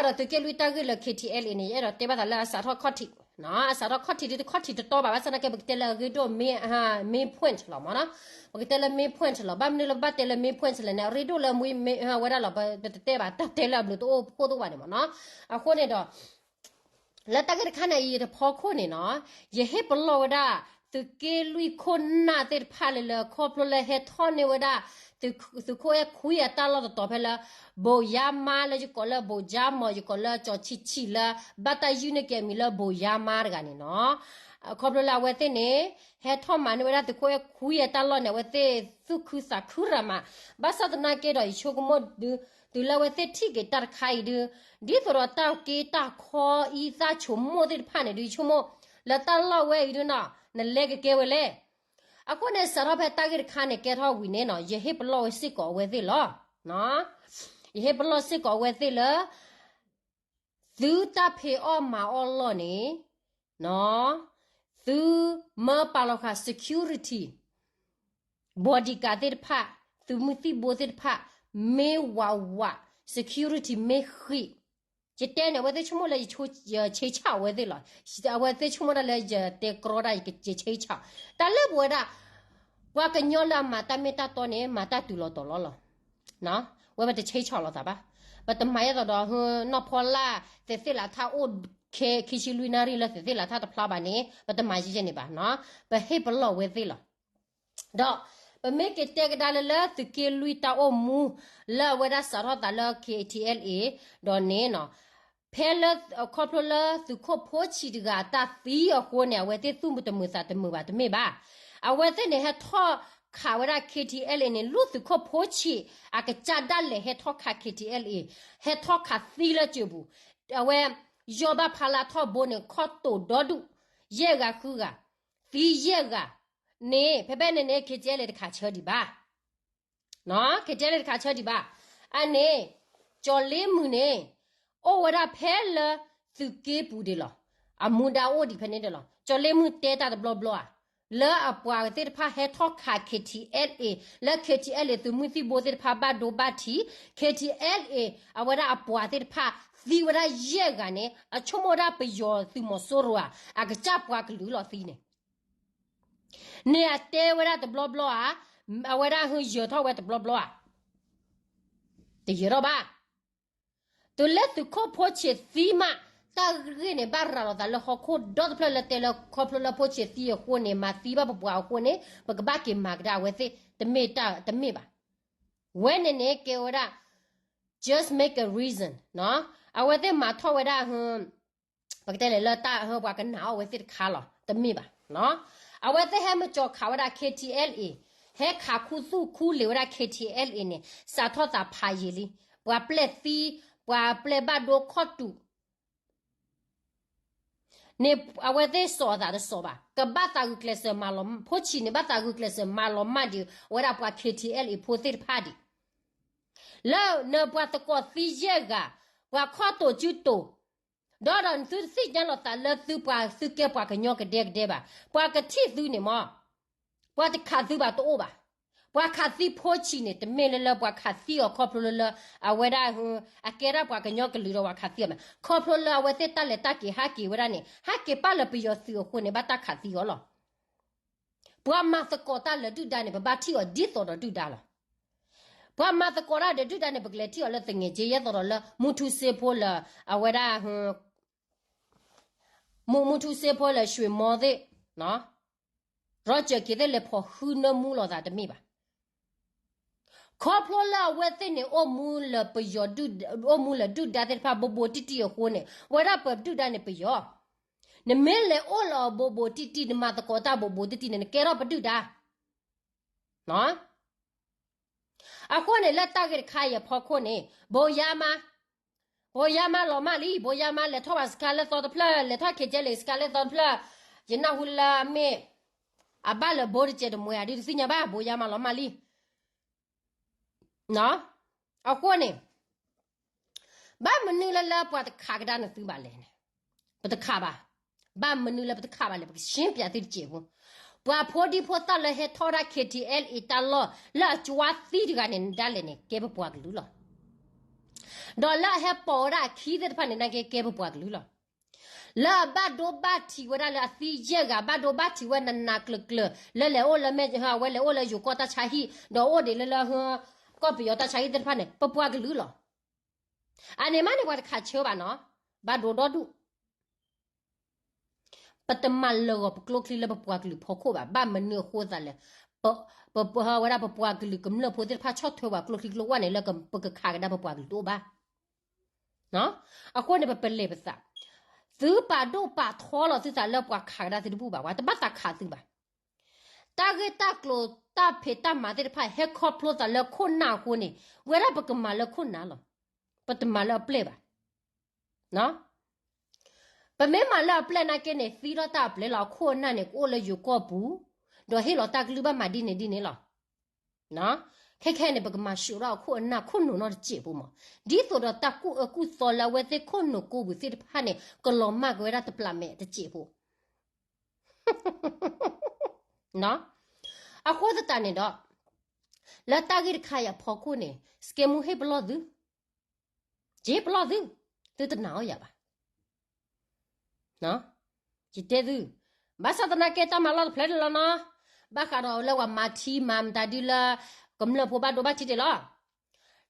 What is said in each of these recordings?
ဒီးသုးက့လွံၢ်တၢ်ဂ့ၢ်လၢ K T L A န့ၣ် ယအဲၣ်ဒိးတဲဘၣ်သးလၢအစးထီၣ်ခီၣ်ထံး, အစးထီၣ်ခီၣ်ထံးဒ်တခီၣ်ထံးတတီဘၣ် ဘၣ်ဆၣ်သနာ်က့ ပကတဲလၢအရ့ဒိၣ် main, main point လီၤမ့ၢ်နီၤ, ပကတဲလၢ main point လီၤ. ဘၣ်မနုၤလၢဘၣ်တဲလၢ main point လဲၣ်န့ၣ် အရ့ဒိၣ်လၢ main ဝဲဒၣ်လီၤ, ပတတဲဘၣ် တၢ်တဲလၢအဘျုးတအိၣ်ဖှိၣ်တအိၣ်ဘၣ်န့ၣ်မ့ၢ်နီၤ. အဃိန့ၣ်ဒီး လၢတၢ်ဂ့ၢ်တခါန့ၣ် ယတဖီခိၣ်န့ၣ်နီၤ, ယဟ့ၣ်ပလီၢ်ဝဲဒၣ် သုးက့လွံၢ်ခိၣ်နၢ်သ့ၣ်တဖၣ်လၢ လၢခီဖျိလၢဟဲထီၣ်န့ၢ်ဝဲဒၣ် သုးခိၣ်အဲၣ်ခွံအတၢ်လီၢ်တတီၤဖဲလၢ ဘိးယါမါ လၢယကိးလၢ ဘိးယါမီၤ ယကိးလၢကၠီၤဆံးဆံးလၢ ဘၣ်တၢ်ယုၢ်န့ၢ်က့ၤအမံၤလၢ ဘိးယါမါ တဂၤန့ၣ်နီၤ. ခီဖျိလၢအဝဲသ့ၣ်န့ၣ် ဟဲထီၣ်မၤန့ၢ်ဝဲဒၣ်သုးခိၣ်အဲၣ်ခွံအတၢ်လီၢ်န့ၣ် အဝဲသ့ၣ်သူၣ်ခုသးခုရၤမး, ဘၣ်ဆၣ်သနာ်က့ဒီး ယဆိကမိၣ်ဒုး တုၤလၢအဝဲသ့ၣ်ထံၣ်က့ၤတၢ်တခါအံၤဒုး ဒ်သိးဒီးတၢ်က့တၢ်ခီအံသၣ်ဆိကမိၣ်သ့ၣ်တဖၣ်န့ၣ်ဒုး ယဆိကမိၣ် လၢတၢ်လီၢ်ဝဲအံၤဒုးနီၤ နလဲၤကကဲဝဲလဲၣ်. အဃိန့ၣ် စးထီၣ်ဖဲတၢ်ဂ့ၢ်တခါန့ၣ် ကဲထီၣ်ဝံၤန့ၣ်နီၤ ယဟ့ၣ်ပလီၢ်ဝဲစ့ၢ်ကီးအဝဲသ့ၣ်လီၤ. ယဟ့ၣ်ပလီၢ်စ့ၢ်ကီးအဝဲသ့ၣ်လၢ သုတၢ်ဖံးအီၣ်မၤအီၣ်လီၢ်န့ၣ် သုမၢပာ်လီၤဃာ် security, bodyguard သ့ၣ်တဖၣ်, သုးမုၢ်သံၣ်ဘိသ့ၣ်တဖၣ် မ့ၢ်ဝးဝး, security မ့ၢ်ဃံး, ယတဲန့ၣ် အဝဲသ့ၣ်ဆိကမိၣ်လၢယဆဲးဆၣ်အဝဲသ့ၣ်လီၤ. အဝဲသ့ၣ်ဆိကမိၣ်ဒၣ်လၢယတဲကြီဒၣ် ယဆဲးဆၣ်, တၢ်လၢပဝဲဒၣ် ပှၤကညီလၢအမၤတၢ်မ့ၢ်တၢ်တီန့ၣ် မၤတၢ်တုၤလီၤတီၤလီၤလီၤ. ဝဲပတဆဲးဆၣ်လိာ်သးဘၣ်. ပတမၤဒ်သိးဒီး နီၢ်ဖီလၢ် သဲးသ့ၣ်လးထၢ်အိၣ်ခဲ ခံဆံလွံၢ်နၣ်ရံၣ်လၢသဲးသ့ၣ်လးထၢ်တဖျါဘၣ်န့ၣ် ပတမၤယဲယဲန့ၣ်ဘၣ်. ပဟ့ၣ်ပလီၢ်ဝဲသ့ၣ်လီၤ. ဒီးပမ့ၢ်က့ၤတဲကဒါလၢ လၢသုးက့လွံၢ်တၢ်အိၣ်မူ လၢအဝဲဒၣ်စးထီၣ်သးလၢ K T L A ဒီးန့ၣ်နီၤ ဖဲလၢ ခီဖျိလၢသုးခိၣ်ဖိဆံးတဂၤအတၢ်သံအဃိန့ၣ် အဝဲသ့ၣ်သူၣ်တမုာ်သးတမုာ်ဘၣ်တမ့ၢ်ဘၣ်. အဝဲသ့ၣ်န့ၣ် ဟဲထီၣ်ခးဝဲဒၣ် K T L A န့ၣ် လူၢ်သုးခိၣ်ဖိဆံးအကစၢ်ဒၣ်လဲာ် ဟဲထီၣ်ခး K T L A, ဟဲထီၣ်ခးသံလၢစၢၤပူၤ, အဝဲ ယီၢ်ဘၣ်ဖးလၢထီၣ်ဘိန့ၣ် ခီၣ်တိာ်ဒီဒူၣ်, ယဲၢ်ဂၤဃုဂၤ, သံယဲၢ်ဂၤန့ၣ် ဖဲဖဲန့ၣ်န့ၣ် K T L A တခးဆၢဒံးဘၣ်. K T L A တခးဆၢဒံးဘၣ်. အန့ၣ် ကၠီၤလ့မုၢ်န့ၣ် အိၣ်ဝဲဒၣ်ဖဲလၢသုးက့ပူၤဒံးလီၤ. အမူဒါအိၣ်ဒံးဖဲန့ၣ်ဒံးလီၤ. ကၠီၤလ့မုၢ်တဲတၢ်တဘျီဘျီဧါ, လၢအပှၤသ့ၣ်တဖၣ်ဟဲထီၣ်ခး K T L A, လၢ K T L A သုးမုၢ်သံၣ်ဘိသ့ၣ်တဖၣ်ဘၣ်ဒိဘၣ်ထံး, K T L A အဝဲဒၣ်အပှၤသ့ၣ်တဖၣ် သံဝဲဒၣ်ယဲၢ်ဂၤန့ၣ် အဆိကမိၣ်ဝဲဒၣ်ပယီၤသုးမီၤစိရိၤဧါ, အကစၢ်ပှၤကလုာ်လီၤသံန့ၣ် န့ၣ်အတဲဝဲဒၣ်တဘျီဘျီဧါ, အဝဲဒၣ်ဟဲယၢၤထီၣ်ဝဲတဘျီဘျီဧါ, တယၢၤထီၣ်ဘၣ်. တုၤလၢသုးခိၣ်ဖိဆံးသံမး, တၢ်ဂ့ၢ်န့ၣ် ဘၣ်ရၤလီၤသးလၢဟီၣ်ခိၣ်ဒီတဖျၢၣ်လၢတဲလၢ ခီဖျိလၢဖိဆံးသံအဃိန့ၣ် မၤသံဘၣ်ပပှၤအဃိန့ၣ် ပကဘၣ်က့ၤမၤကဒါအဝဲသ့ၣ် တမ့ၢ်တၢ်တမ့ၢ်ဘၣ်. ဝဲန့ၣ်န့ၣ်ကဲဝဲဒၣ် just make a reason နီၤ. အဝဲသ့ၣ်မၤထီၣ်ဝဲဒၣ် ပကတဲလဲၣ်လၢတၢ်ဟၢပှၤကနာ်အီၤဝဲသ့ၣ်တခါလီၤ, တမ့ၢ်ဘၣ်. အဝဲသ့ၣ်ဟဲမၤကၠီၤခးဝဲဒၣ် K T L A, ဟဲခးခူသူၣ်ခူလံာ်ဝဲဒၣ် K T L A န့ၣ် စးထီၣ်သးဖးယံာ်လံ. ပှၤပျဲၢ်သံ, ပှၤပျဲၢ်ဘၣ်ဒိခီၣ်တူာ် န့ၣ် အဝဲသ့ၣ်စိာ်အသးတစိာ်ဘၣ်. ကဘၣ်သးဂုာ်ကျဲးစၢးမၤလီၤ, ဖိဆံးန့ၣ် ဘၣ်သးဂုာ်ကျဲးစၢးမၤလီၤမၢ်ဒံး အဝဲဒၣ်ပှၤ K T L A ဖိသ့ၣ်တဖၣ်ဒံး လၢနပှၤသကိးသံယဲၢ်ဂၤ, ပှၤခီၣ်တိာ်စုတိာ်, ဒီးဒီးသုတသ့ၣ်ညါလိာ်သးလၢသုပှၤသုကဲပှၤကညီကဒဲကဒဲဘၣ်. ပှၤကထံၣ်သုန့ၣ်မ့ၢ် ပှၤတခးသုဘၣ်တအိၣ်ဘၣ်. ပှၤခးသံဖိဆံးန့ၣ် တမ့ၢ်လၢလၢပှၤခးသံအီၤခီဖျိလၢလၢ အဝဲဒၣ် အကဲဒၣ်ပှၤကညီကလုာ်ဒီးပှၤခးသံအီၤမး, ခီဖျိလၢအဝဲသ့ၣ်တၢ်လဲၤတၢ်က့ၤဟးက့ၤဝဲဒၣ်န့ၣ် ဟးက့ၤပာ်လၢပယီၤသုးအဃိန့ၣ် ဘၣ်တၢ်ခးသံအီၤလီၤ. ပှၤမၤသကိးတၢ်လၢဒုၣ်ဒါန့ၣ် ပဘၣ်ထံၣ်အီၤဒ်သိးဒီးဒုၣ်ဒါလီၤ. ပှၤမၤသကိးတၢ်ဒီးဒုၣ်ဒါန့ၣ် ပကလဲၤထံၣ်အီၤလၢသငဲးက့ ယဲသိးဒီးလၢ မူထူစ့ဖိလၢ အဝဲဒၣ် မူ မူထူစ့ဖိလၢ ရွှေမော်သ့ၣ်, ရီကၢၢ်က့ၤသ့ၣ်လဲၤဖီၣ်ဃုနၢမူလိာ်သးတမ့ၢ်ဘၣ်. ခီဖျိလၢအဝဲသ့ၣ်န့ၣ် အိၣ်မူလၢပယီၤဒုၣ်, အိၣ်မူလၢဒုၣ်ဒါသ့ၣ်တဖၣ်ဘိးဘိးတံၢ်တံၢ်အဃိန့ၣ် ဝဲဒၣ်ပဒုၣ်ဒါန့ၣ်ပယီၤ, နမ့ၢ်လဲၤအိၣ်လၢအဘိးဘိးတံၢ်တံၢ် နမၤသကိးတၢ်ဘိးဘိးတံၢ်တံၢ်န့ၣ် နကဲထီၣ်ပဒုၣ်ဒါ အဃိန့ၣ် လၢတၢ်ဂ့ၢ်တခါအံၤအဖီခိၣ်န့ၣ် ဘိယါမါ, ဘိယါမါလီၤမၢ်လံ, ဘိယါမါလဲၤထီၣ်ဘၣ်စခါလၢသီတဖျၢၣ်, လဲၤထီၣ် K T L A စခါလၢသီတဖျၢၣ်, ယနၢ်ဟူလၢအမ့ၢ် အဘၣ်လၢဘိတစဲးတမှဲၤဧါ ဒုးတသ့ၣ်ညါဘၣ်, ဘိယါမါလီၤမၢ်လံ. အဃိန့ၣ် ဘၣ်မနုၤလၢလၢပှၤတခးကဒါနသုဘၣ်လဲၣ်န့ၣ်, ပတခးဘၣ်. ဘၣ်မနုၤလၢပတခးဘၣ်လဲၣ်, ပကရှင်းပြသုတစဲးဖိ, ပှၤဖိဒံဖိသၣ်လၢဟဲထီၣ်ဝဲဒၣ် K T L A တၢ်လီၢ်လၢအကၠွါသံတဂၤန့ၣ် နဒၣ်လဲာ်န့ၣ် ကဲပပှၤကလုာ်လီၤ. ဒီးလၢအဟဲပိာ်ဝဲဒၣ်အခံသ့ၣ်တဖၣ်န့ၣ် နာ်က့ကဲပပှၤကလုာ်လီၤ. လၢအဘၣ်ဒိဘၣ်ထံးဝဲဒၣ်လၢအသံယဲၢ်ဂၤ ဘၣ်ဒိဘၣ်ထံးဝဲနးနးကျၢၤကျၢၤ လၢလဲၤအိၣ်လၢမဲာ် အဝဲလဲၤအိၣ်လၢယိၤကီၢ်တၢ်ဆါဟံၣ် ဒီးအိၣ်ဒံးလၢလၢ ကီၢ်ပယီၤတၢ်ဆါဟံၣ်သ့ၣ်တဖၣ်န့ၣ် ပပှၤကလုာ်လီၤ. အန့ၣ်မးန့ၣ် ပှၤတခးဆၢဘၣ်နီၤ, ဘၣ်ဒိဒီဒူၣ် ပတမၤလၢာ်ဂီၤပကျိချံလၢပပှၤကလုာ်ဖီခိၣ်ဘၣ်. ဘၣ်မနုၤအဃိသးလဲၣ်, ပ ပ ပ ဝဲဒၣ်ပပှၤကလုာ်ကမျၢၢ်ဖိသ့ၣ်တဖၣ်ဆီၣ်ထွဲပှၤကျိချံကျိဝၢ်န့ၣ် လၢပကခးကဒါပပှၤကလုာ်တအိၣ်ဘၣ်. အဃိန့ၣ် ပပလဲၤပသး, သုပာ်ဒိၣ်ပာ်ထီလီၤသုသးလၢပှၤခးကဒါသုတဘူၣ်ဘၣ်, ပှၤတဘၣ်သးခးသုဘၣ်. တၢ်ဂ့ၢ်တၢ်ကျိၤတၢ်ဖံးတၢ်မၤသ့ၣ်တဖၣ် ဟဲခီဖျိသးလၢခိၣ်နၢ်အဃိန့ၣ် ဝဲဒၣ်ပကမၤလၢခိၣ်နၢ်လီၤ. ပတမၤလၢအပျဲၢ်ဘၣ်. ပမ့ၢ်မၤလၢအပျဲၢ်နာ်က့န့ၣ် သံထီၣ်တၢ်အပျဲၢ်လီၤ. အခိၣ်အနၢ်န့ၣ် ကအိၣ်လၢယိၤကီၢ်ပူၤ, ဒီးဟ့ၣ်လီၤတၢ်ကလုၢ်ဘၣ်မၤဒ်န့ၣ်ဒ်န့ၣ်လီၤ. ခဲခဲန့ၣ် ပကမၤဆှုးထီၣ်အခိၣ်အနၢ်ခိၣ်နူာ်နီတစဲးဖိမး, ဒ်သိးဒီးတၢ်ကူၣ်အၢကူၣ်သီလၢအဝဲသ့ၣ်ခိၣ်နူာ်ကိးပူၤသ့ၣ်တဖၣ်န့ၣ် ကလီၤမၢ်က့ၤဝဲဒၣ်တပျးမဲာ်တစဲးဖိ အဃိသတးန့ၣ်ဒီး လၢတၢ်ဂ့ၢ်တခါအံၤအဖီခိၣ်န့ၣ် စကဲမူဟ့ၣ်ပလီၢ်သု, က့ၤပလီၢ်သု, သုတနာ်အီၤယၤဘၣ်. ယတဲသု, ဘၣ်ဆၣ်သနာ်က့တၢ်မၤလီၢ်တဖျၢၣ်န့ၣ်လီၤနီၤ, ဘၣ်ဃးဒီးလၢပှၤမၤထံမၤမတၤဒုလၢ ကမျၢၢ်ဖိဘၣ်ဒိဘၣ်ထံးတ့ၢ်လီၤ.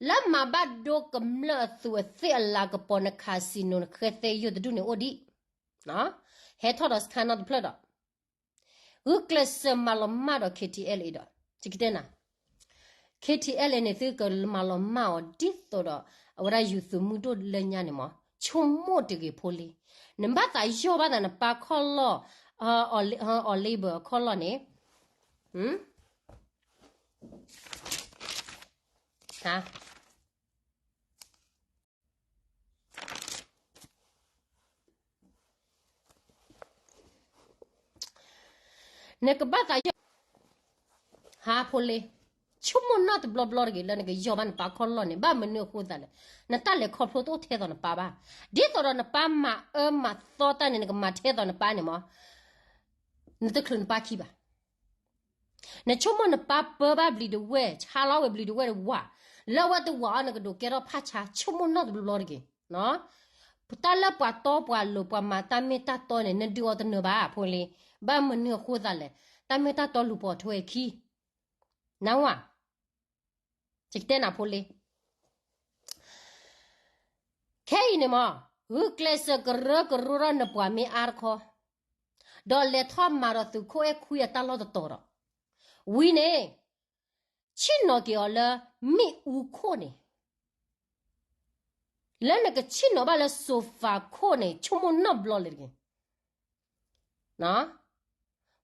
လၢမၤဘၣ်ဒိကမျၢၢ်အသူးအသ့ၣ်အလၤကပီၤ န casino နဃဲသဲယိာ်တဒူၣ်န့ၣ်အိၣ်ဒံး, ဟဲထီၣ်ဒီးစခါနီတဖျၢၣ်ဒီး ဂုာ်ကျဲးစၢးမၤလီၤမၢ်ဒီး K T L A ဒီး ယကတဲနၤ, K T L A န့ၣ် သုကမၤလီၤမၢ်အီၤဒ်သိးဒီး အဝဲဒၣ်ယုၢ်သုးမုၢ်ဒိၣ်လၢညါန့ၣ်မး ဆိကမိၣ်တဂ့ၤဖိလံ. နဘၣ်သးယီၢ်ဘၣ်သးနပၢ်ခီၣ်လီၢ်, အီၤလ့ဘၢၣ်ခီၣ်လီၢ်န့ၣ် နကဘၣ်သးယီၢ်, ဟါဖိလ့, ဆိကမိၣ်နီၢ်တဘျီဘျီတဂ့ၤ လၢနကယီၢ်ဘၣ်နပၢ်ခီၣ်လီၢ်န့ၣ် ဘၣ်မနုၤအဃိသးလဲၣ်, နတၢ်လဲၤခီဖျိတအိၣ်ထဲသိးနပၢ်ဘၣ်. ဒ်သိးဒီးနပၢ်မၤအၢမၤသီတၢ်န့ၣ် နကမၤထဲသိးနပၢ်န့ၣ်မး, နတချုးနပၢ်ခံဘၣ်. နဆိကမိၣ်နပၢ်ပၢဘၣ်ဘျံးဒဝဲၢ် ဆါလီၤဝဲဘျံးဒဝဲၢ်တဝး, လၢအဝဲတဝးအီၤ နကဒိးကဲထီၣ်ဖးဆါ ဆိကမိၣ်နီၢ်တဘျီဘျီတဂ့ၤ. တၢ်လၢပှၤတီပှၤလိၤပှၤမၤတၢ်မ့ၢ်တၢ်တီန့ၣ် နဒုးအီၤတနၢၤဘၣ်ဖိလ့, ဘၣ်မနုၤအဃိသးလဲၣ်, တၢ်မ့ၢ်တၢ်တီလူၤပိာ်ထွဲခံ, နဝဲ, ယကတဲနၤဖိလ့ ခဲအံၤန့ၣ်မး, ဂုာ်ကျဲးစၢးကရၢကရိထီၣ်နပှၤမ့ၢ်အါတခီ, ဒီးလဲၤထီၣ်မၤဒီးသုးခိၣ်အဲၣ်ခွံအတၢ်လီၢ်တတီၤဒီး, ဝံၤန့ၣ်, ဆ့ၣ်နီၤက့ၤအီၤလၢမ့ၣ်အူခိၣ်န့ၣ်, လၢနကဆ့ၣ်နီၤဘၣ်လၢ sofa ခိၣ်န့ၣ် ဆိကမိၣ်နီတဘျီလၢၤတဂ့ၤ.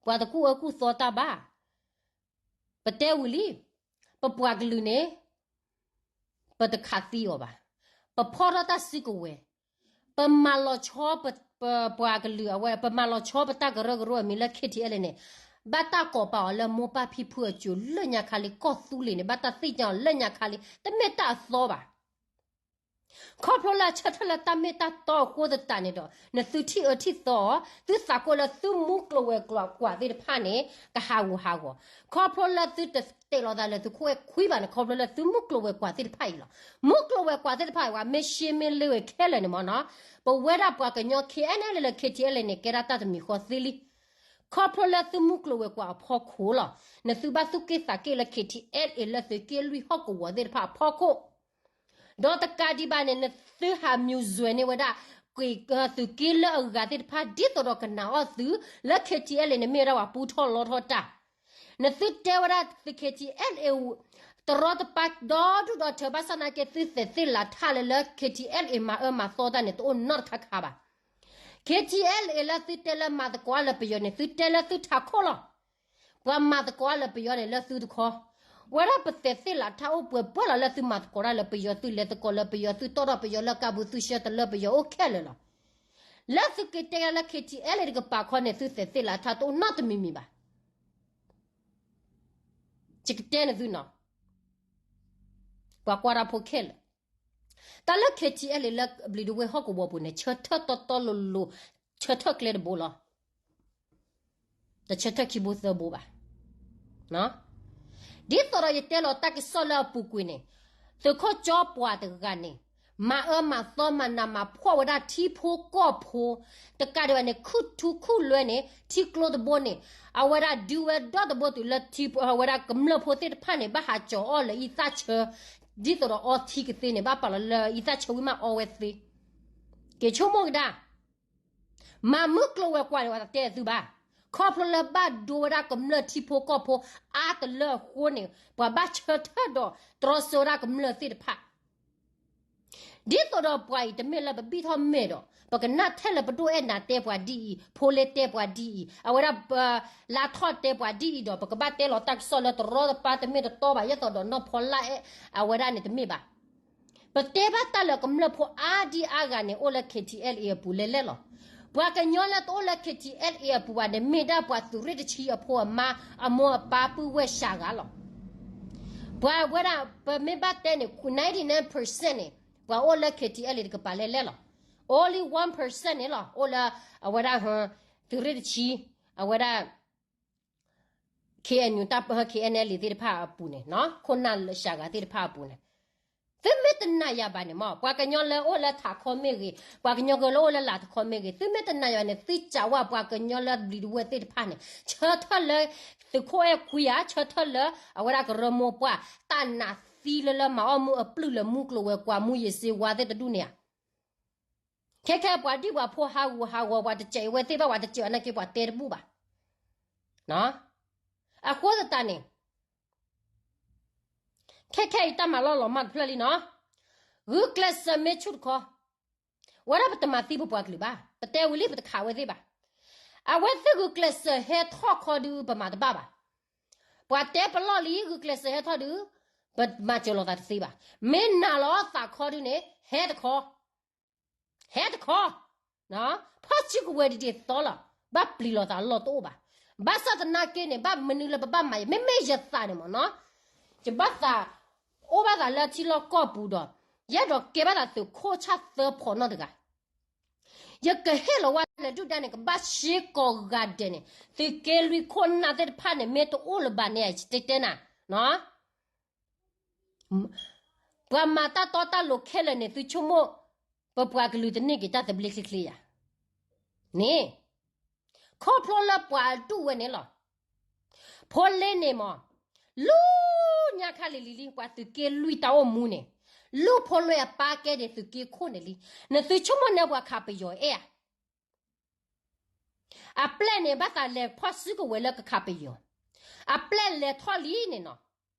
ပှၤတကူၣ်အၢကူၣ်သီတၢ်ဘၣ်. ပတဲဝံၤလံ, ပပှၤကလုာ်န့ၣ် ပတခးသံအီၤဘၣ်. ပဖီၣ်ထီၣ်တၢ်စုကဝဲၤ, ပမၤလီၤဆီ ပပှၤကလုာ်အဝဲ ပမၤလီၤဆီပတၢ်ကရၢကရိအမံၤလၢ K T L A န့ၣ်, ဘၣ်တၢ်ကိးပာ်အီၤလၢမိၢ်ပၢ်ဖံဖုအစိၤလၢညါခါလံ, ကီၢ်သူလ့ၤန့ၣ် ဘၣ်တၢ်သ့ၣ်ညါအီၤလၢညါခါလံ, တမ့ၢ်တၢ်အသီဘၣ်. ခီဖျိလၢအဆၢထၢၣ်လၢတၢ်မ့ၢ်တၢ်တီအဃိသတးန့ၣ်ဒီး နသုထံၣ်အၢထံၣ်သီအီၤ, သုသးကိးလၢသုမူကျိၤဝဲၤကွာ်သ့ၣ်တဖၣ်န့ၣ် ကဟးဂူာ်ဟးဂီၤ. ခီဖျိလၢသုတတဲလီၤသးလၢသုခိၣ်အဲၣ်ခွံဘၣ်န့ၣ် ခီဖျိလၢသုမူကျိၤဝဲၤကွာ်သ့ၣ်တဖၣ်အံၤလီၤ. မူကျိၤဝဲၤကွာ်သ့ၣ်တဖၣ်အံၤ ပှၤမ့ၢ်ရှဲမ့ၢ်လ့ဝဲခဲလၢာ်န့ၣ်မ့ၢ်နီၤ, ပဝဲဒၣ်ပှၤကညီ K N L လၢ K T L န့ၣ် ကဲဒၣ်တၢ်တမံၤဃီသ့လံ. ခီဖျိလၢသုမူကျိၤဝဲၤကွာ်အဖီခိၣ်လီၤ. နသုဘၣ်သူၣ်က့ၣ်သးက့ၣ်လၢ K T L A လၢသုးက့လွံၢ်ဟီၣ်ကဝီၤသ့ၣ်တဖၣ်အဖီခိၣ် ဒီးတကးဒံးဘၣ်န့ၣ် နသုဟးမံၤစွဲၤန့ၢ်ဝဲဒၣ် ကွံာ်သုးက့လၢအဂၤသ့ၣ်တဖၣ် ဒ်သိးဒီးကနာ်အီၤသု လၢ K T L A န့ၣ်မ့ၢ်ဝဲဒၣ်ပှၤပူထီၣ်လီထီၣ်တၢ်. နသုတဲဝဲဒၣ် K T L A တရီတပါဒီဒူၣ်ဒီထၢ ဘၣ်ဆၣ်သနာ်က့ သုသဲးသ့ၣ်လးထၣ်လၢလၢ K T L A မၤအၢမၤသီတၢ်န့ၣ် တအိၣ်နီတခါခါဘၣ်. K T L A လၢသုတဲလၢမၤသကိးတၢ်လၢပယီၤန့ၣ် သုတဲလၢသုထးခိၣ်လီၤ. ပှၤမၤသကိးတၢ်လၢပယီၤန့ၣ် လၢသုတခီ, ဝဲဒၣ်ပသဲးသ့ၣ်လးထၣ်အိၣ်ပှဲၤပှဲၤလီၤလၢသုမၤသကိးတၢ်လၢပယီၤ သုလဲၤသကိးလၢပယီၤ သုတီၣ်ထီၣ်ပယီၤလၢကးပူၤ သုဆှၢတလၢပယီၤအိၣ်ခဲလၢာ်လီၤ. လၢသုက့ၤတဲလၢ K T L A တကပၤခီန့ၣ် သုသဲးသ့ၣ်လးထၣ်တအိၣ်နီတမံၤမံၤဘၣ်. ယကတဲနသုနီၤ, ပှၤကွၢ်တၢ်ဖိခဲလၢာ်, တၢ်လၢ K T L A လၢဘျံးဒဝဲၢ်ဟီၣ်ကဝီၤပူၤန့ၣ် ဆၢထၢၣ်တီတီလိၤလိၤ, ဆၢထၢၣ်ကျဲတဘိလီၤ. တဆၢထၢၣ်ခံဘိသၢဘိဘၣ်. ဒ်သိးဒီးယတဲလီၤတၢ်ကစီၣ်လၢအပူၤကွံာ်န့ၣ်, သုးခိၣ်ကၠီပှၤတဂၤန့ၣ် မၤအၢမၤသီမၤနးမၤဖှီၣ်ဝဲဒၣ်ထံဖိကီၢ်ဖိ, တကးဒံးဘၣ်န့ၣ် ခုၣ်ထူခုၣ်လွဲန့ၣ် ထံကျိတဘိန့ၣ် အဝဲဒၣ်ဒုးဝဲဒီတဘိတုၤလၢထံဖိ အဝဲဒၣ်ကမျၢၢ်ဖိသ့ၣ်တဖၣ်န့ၣ် ဘၣ်ဟးကၠီၤအီၣ်လၢအံသၣ်ဆၢ, ဒ်သိးဒီးအီထံကသ့န့ၣ် ဘၣ်ပာ်လီၤလၢအံသၣ်ဆၢဝံၤမးအီဝဲသ့, က့ၤဆိကမိၣ်ကဒါ မၤမုၢ်ကျိၤဝဲၤကွာ်န့ၣ် ပှၤတတဲသုဘၣ်. ခီဖျိလၢဘၣ်ဒိဝဲဒၣ်ကမျၢၢ်ထံဖိကီၢ်ဖိအါတလၢအဃိန့ၣ် ပှၤဘၣ်ဆၢထၢၣ်ဒီးတြီဆၢဝဲဒၣ်ကမျၢၢ်သ့ၣ်တဖၣ်. ဒ်သိးဒီးပှၤအံၤတမ့ၢ်လၢပဘံၣ်ထီၣ်မဲာ်ဒီး ပကနၣ်ထဲလၢပဒိၣ်အဲၣ်နၤတဲပှၤဒ်အံၤ, ဖိလ့တဲပှၤဒ်အံၤ, အဝဲဒၣ်ပလါထီၣ်တဲပှၤဒ်အံၤဒီး ပကဘၣ်တဲလီၤတၢ်ကစီၣ်လၢတရီတပါတမ့ၢ်တတီဘၣ် ယဲသိးဒီးနီၢ်ဖီလၢအဲၣ် အဝဲဒၣ်န့ၣ်တမ့ၢ်ဘၣ်. ပတဲဘၣ်တၢ်လၢကမျၢၢ်ဖိအါဒံအါဂၤန့ၣ် အိၣ်လၢ K T L A အပူၤလဲၣ်လဲၣ်လီၤ. ပှၤကညီလၢတအိၣ်လၢ K T L A အပူၤဘၣ်န့ၣ် မ့ၢ်ဒၣ်ပှၤသုးရ့ၣ်တဆံအဖိအမါ အမိၢ်အပၢ်ပုၢ်ဝဲၢ်စှၤဂၤလီၤ. ပှၤဝဲဒၣ် ပမ့ၢ်ဘၣ်တဲန့ၣ် ninety nine percent န့ၣ် ပှၤအိၣ်လၢ K T L A တကပၤလဲၣ်လဲၣ်လီၤ. Only one percent န့ၣ်လီၤ အိၣ်လၢ အဝဲဒၣ် သုးရ့ၣ်တဆံ အဝဲဒၣ် K N U တၢ် K N L A သ့ၣ်တဖၣ်အပူၤန့ၣ် ခိၣ်နၢ်စှၤဂၤသ့ၣ်တဖၣ်အပူၤန့ၣ် သုမ့ၢ်တနာ်ယၤဘၣ်န့ၣ်မ့ၢ် ပှၤကညီလၢအိၣ်လၢထးခီမ့ၢ်ဂ့ၤ, ပှၤကညီလၢအိၣ်လၢလာ်တခီမ့ၢ်ဂ့ၤ, သုမ့ၢ်တနာ်ယၤန့ၣ် သုစံးဝဲပှၤကညီလၢဘျံးတဝဲသ့ၣ်တဖၣ်န့ၣ် ဆၢထၢၣ်လၢ သုးခိၣ်အဲၣ်ခွံဧါ, ဆၢထၢၣ်လၢအဝဲဒၣ်ကရၢမိၢ်ပှၢ် တၢ်နးသံလၢလၢမၤအီၣ်မူအပျုၢ်လၢမူကျိၤဝဲၤကွာ် မူယ့ၤစ့ဝါသ့ၣ်တဒူၣ်န့ၣ်ဧါ. ခဲခဲပှၤဒံၣ်ပှၤဖိဟးဂူာ်ဟးဂီၤ ပှၤတစဲးအံၤဝဲသ့ၣ်ဘၣ် ပှၤတစဲးအီၤနာ်က့ ပှၤတဲတဘူၣ်ဘၣ်. အဃိသတးန့ၣ် ခဲခဲအံၤတၢ်မၤလီၢ်လီၤမၢ်တဖျၢၣ်လံနီၤ, ဂုာ်ကျဲးစၢးမ့ၢ်ဆူၣ်တခီ, ဝဲဒၣ်ပတမၤသံပပှၤကလုာ်ဘၣ်, ပတဲဝံၤလံပတခးဝဲသ့ၣ်ဘၣ်. အဝဲသ့ၣ်ဂုာ်ကျဲးစၢးဟဲထီၣ်ခီဒုး ပမၤတဘၣ်ဘၣ်. ပှၤတဲပလီၢ်လံ ဂုာ်ကျဲးစၢးဟဲထီၣ်ဒုး ပမၤစၢၤလိာ်သးတသ့ဘၣ်. မ့ၢ်နာ်လီၤသးခီဒုးန့ၣ် ဟဲတခီ ဟဲတခီ, ဖီၣ်စုကဝဲၤဒံးဒ်သိးလီၤ, ဘၣ်ပျံၤလိာ်သးအလီၢ်တအိၣ်ဘၣ်. ဘၣ်ဆၣ်သနာ်က့န့ၣ် ဘၣ်မနုၤလၢပဘၣ်မၤယဲ မ့မ့ၢ်ယသးန့ၣ်မ့ၢ်နီၤ, ယဘၣ်သး အိၣ်ဘၣ်သးလၢထံလီၢ်ကီၢ်ပူၤဒီး ယအဲၣ်ဒိးကဲဘၣ်သးသုးခိၣ်ဆၣ်သၢဖီးနီတဂၤ, ယကဟ့ၣ်လီၤဝဲလၢဒုၣ်ဒါန့ၣ် ကဘၣ်ရှဲကိးဂၤဒဲးန့ၣ် သုးက့လွံၢ်ခိၣ်နၢ်သ့ၣ်တဖၣ်န့ၣ် မ့ၢ်တအိၣ်လၢၤဘၣ်န့ၣ် ယတဲတဲနၤ ပှၤမၤတၢ်တီတၢ်လိၤခဲလၢာ်န့ၣ် သုဆိကမိၣ် ပပှၤကလုာ်တန့ၢ်က့ၤတၢ်သဘျ့ချ့ချ့ယၤန့ၣ်, ခီဖျိလၢပှၤဒူၣ်ဝဲန့ၣ်လီၤ. ဖိလ့န့ၣ်မ့ၢ် လူၤညါခါလံၤလံၤလံ ပှၤသုးက့လွံၢ်တၢ်အိၣ်မူန့ၣ်, လူၤဖိလွဲအပၢ်ကဲန့ၣ်သုးက့ခိၣ်န့ၣ်လံ. နသုဆိကမိၣ်န့ၣ်ပှၤခးပယီၤအဲၣ်ဧါ. အပျဲၢ်န့ၣ် ဘၣ်သးလဲၤဖီၣ်စုကဝဲၤလၢကခးပယီၤ, အပျဲၢ်လဲၤထီၣ်လံန့ၣ်နီၤ,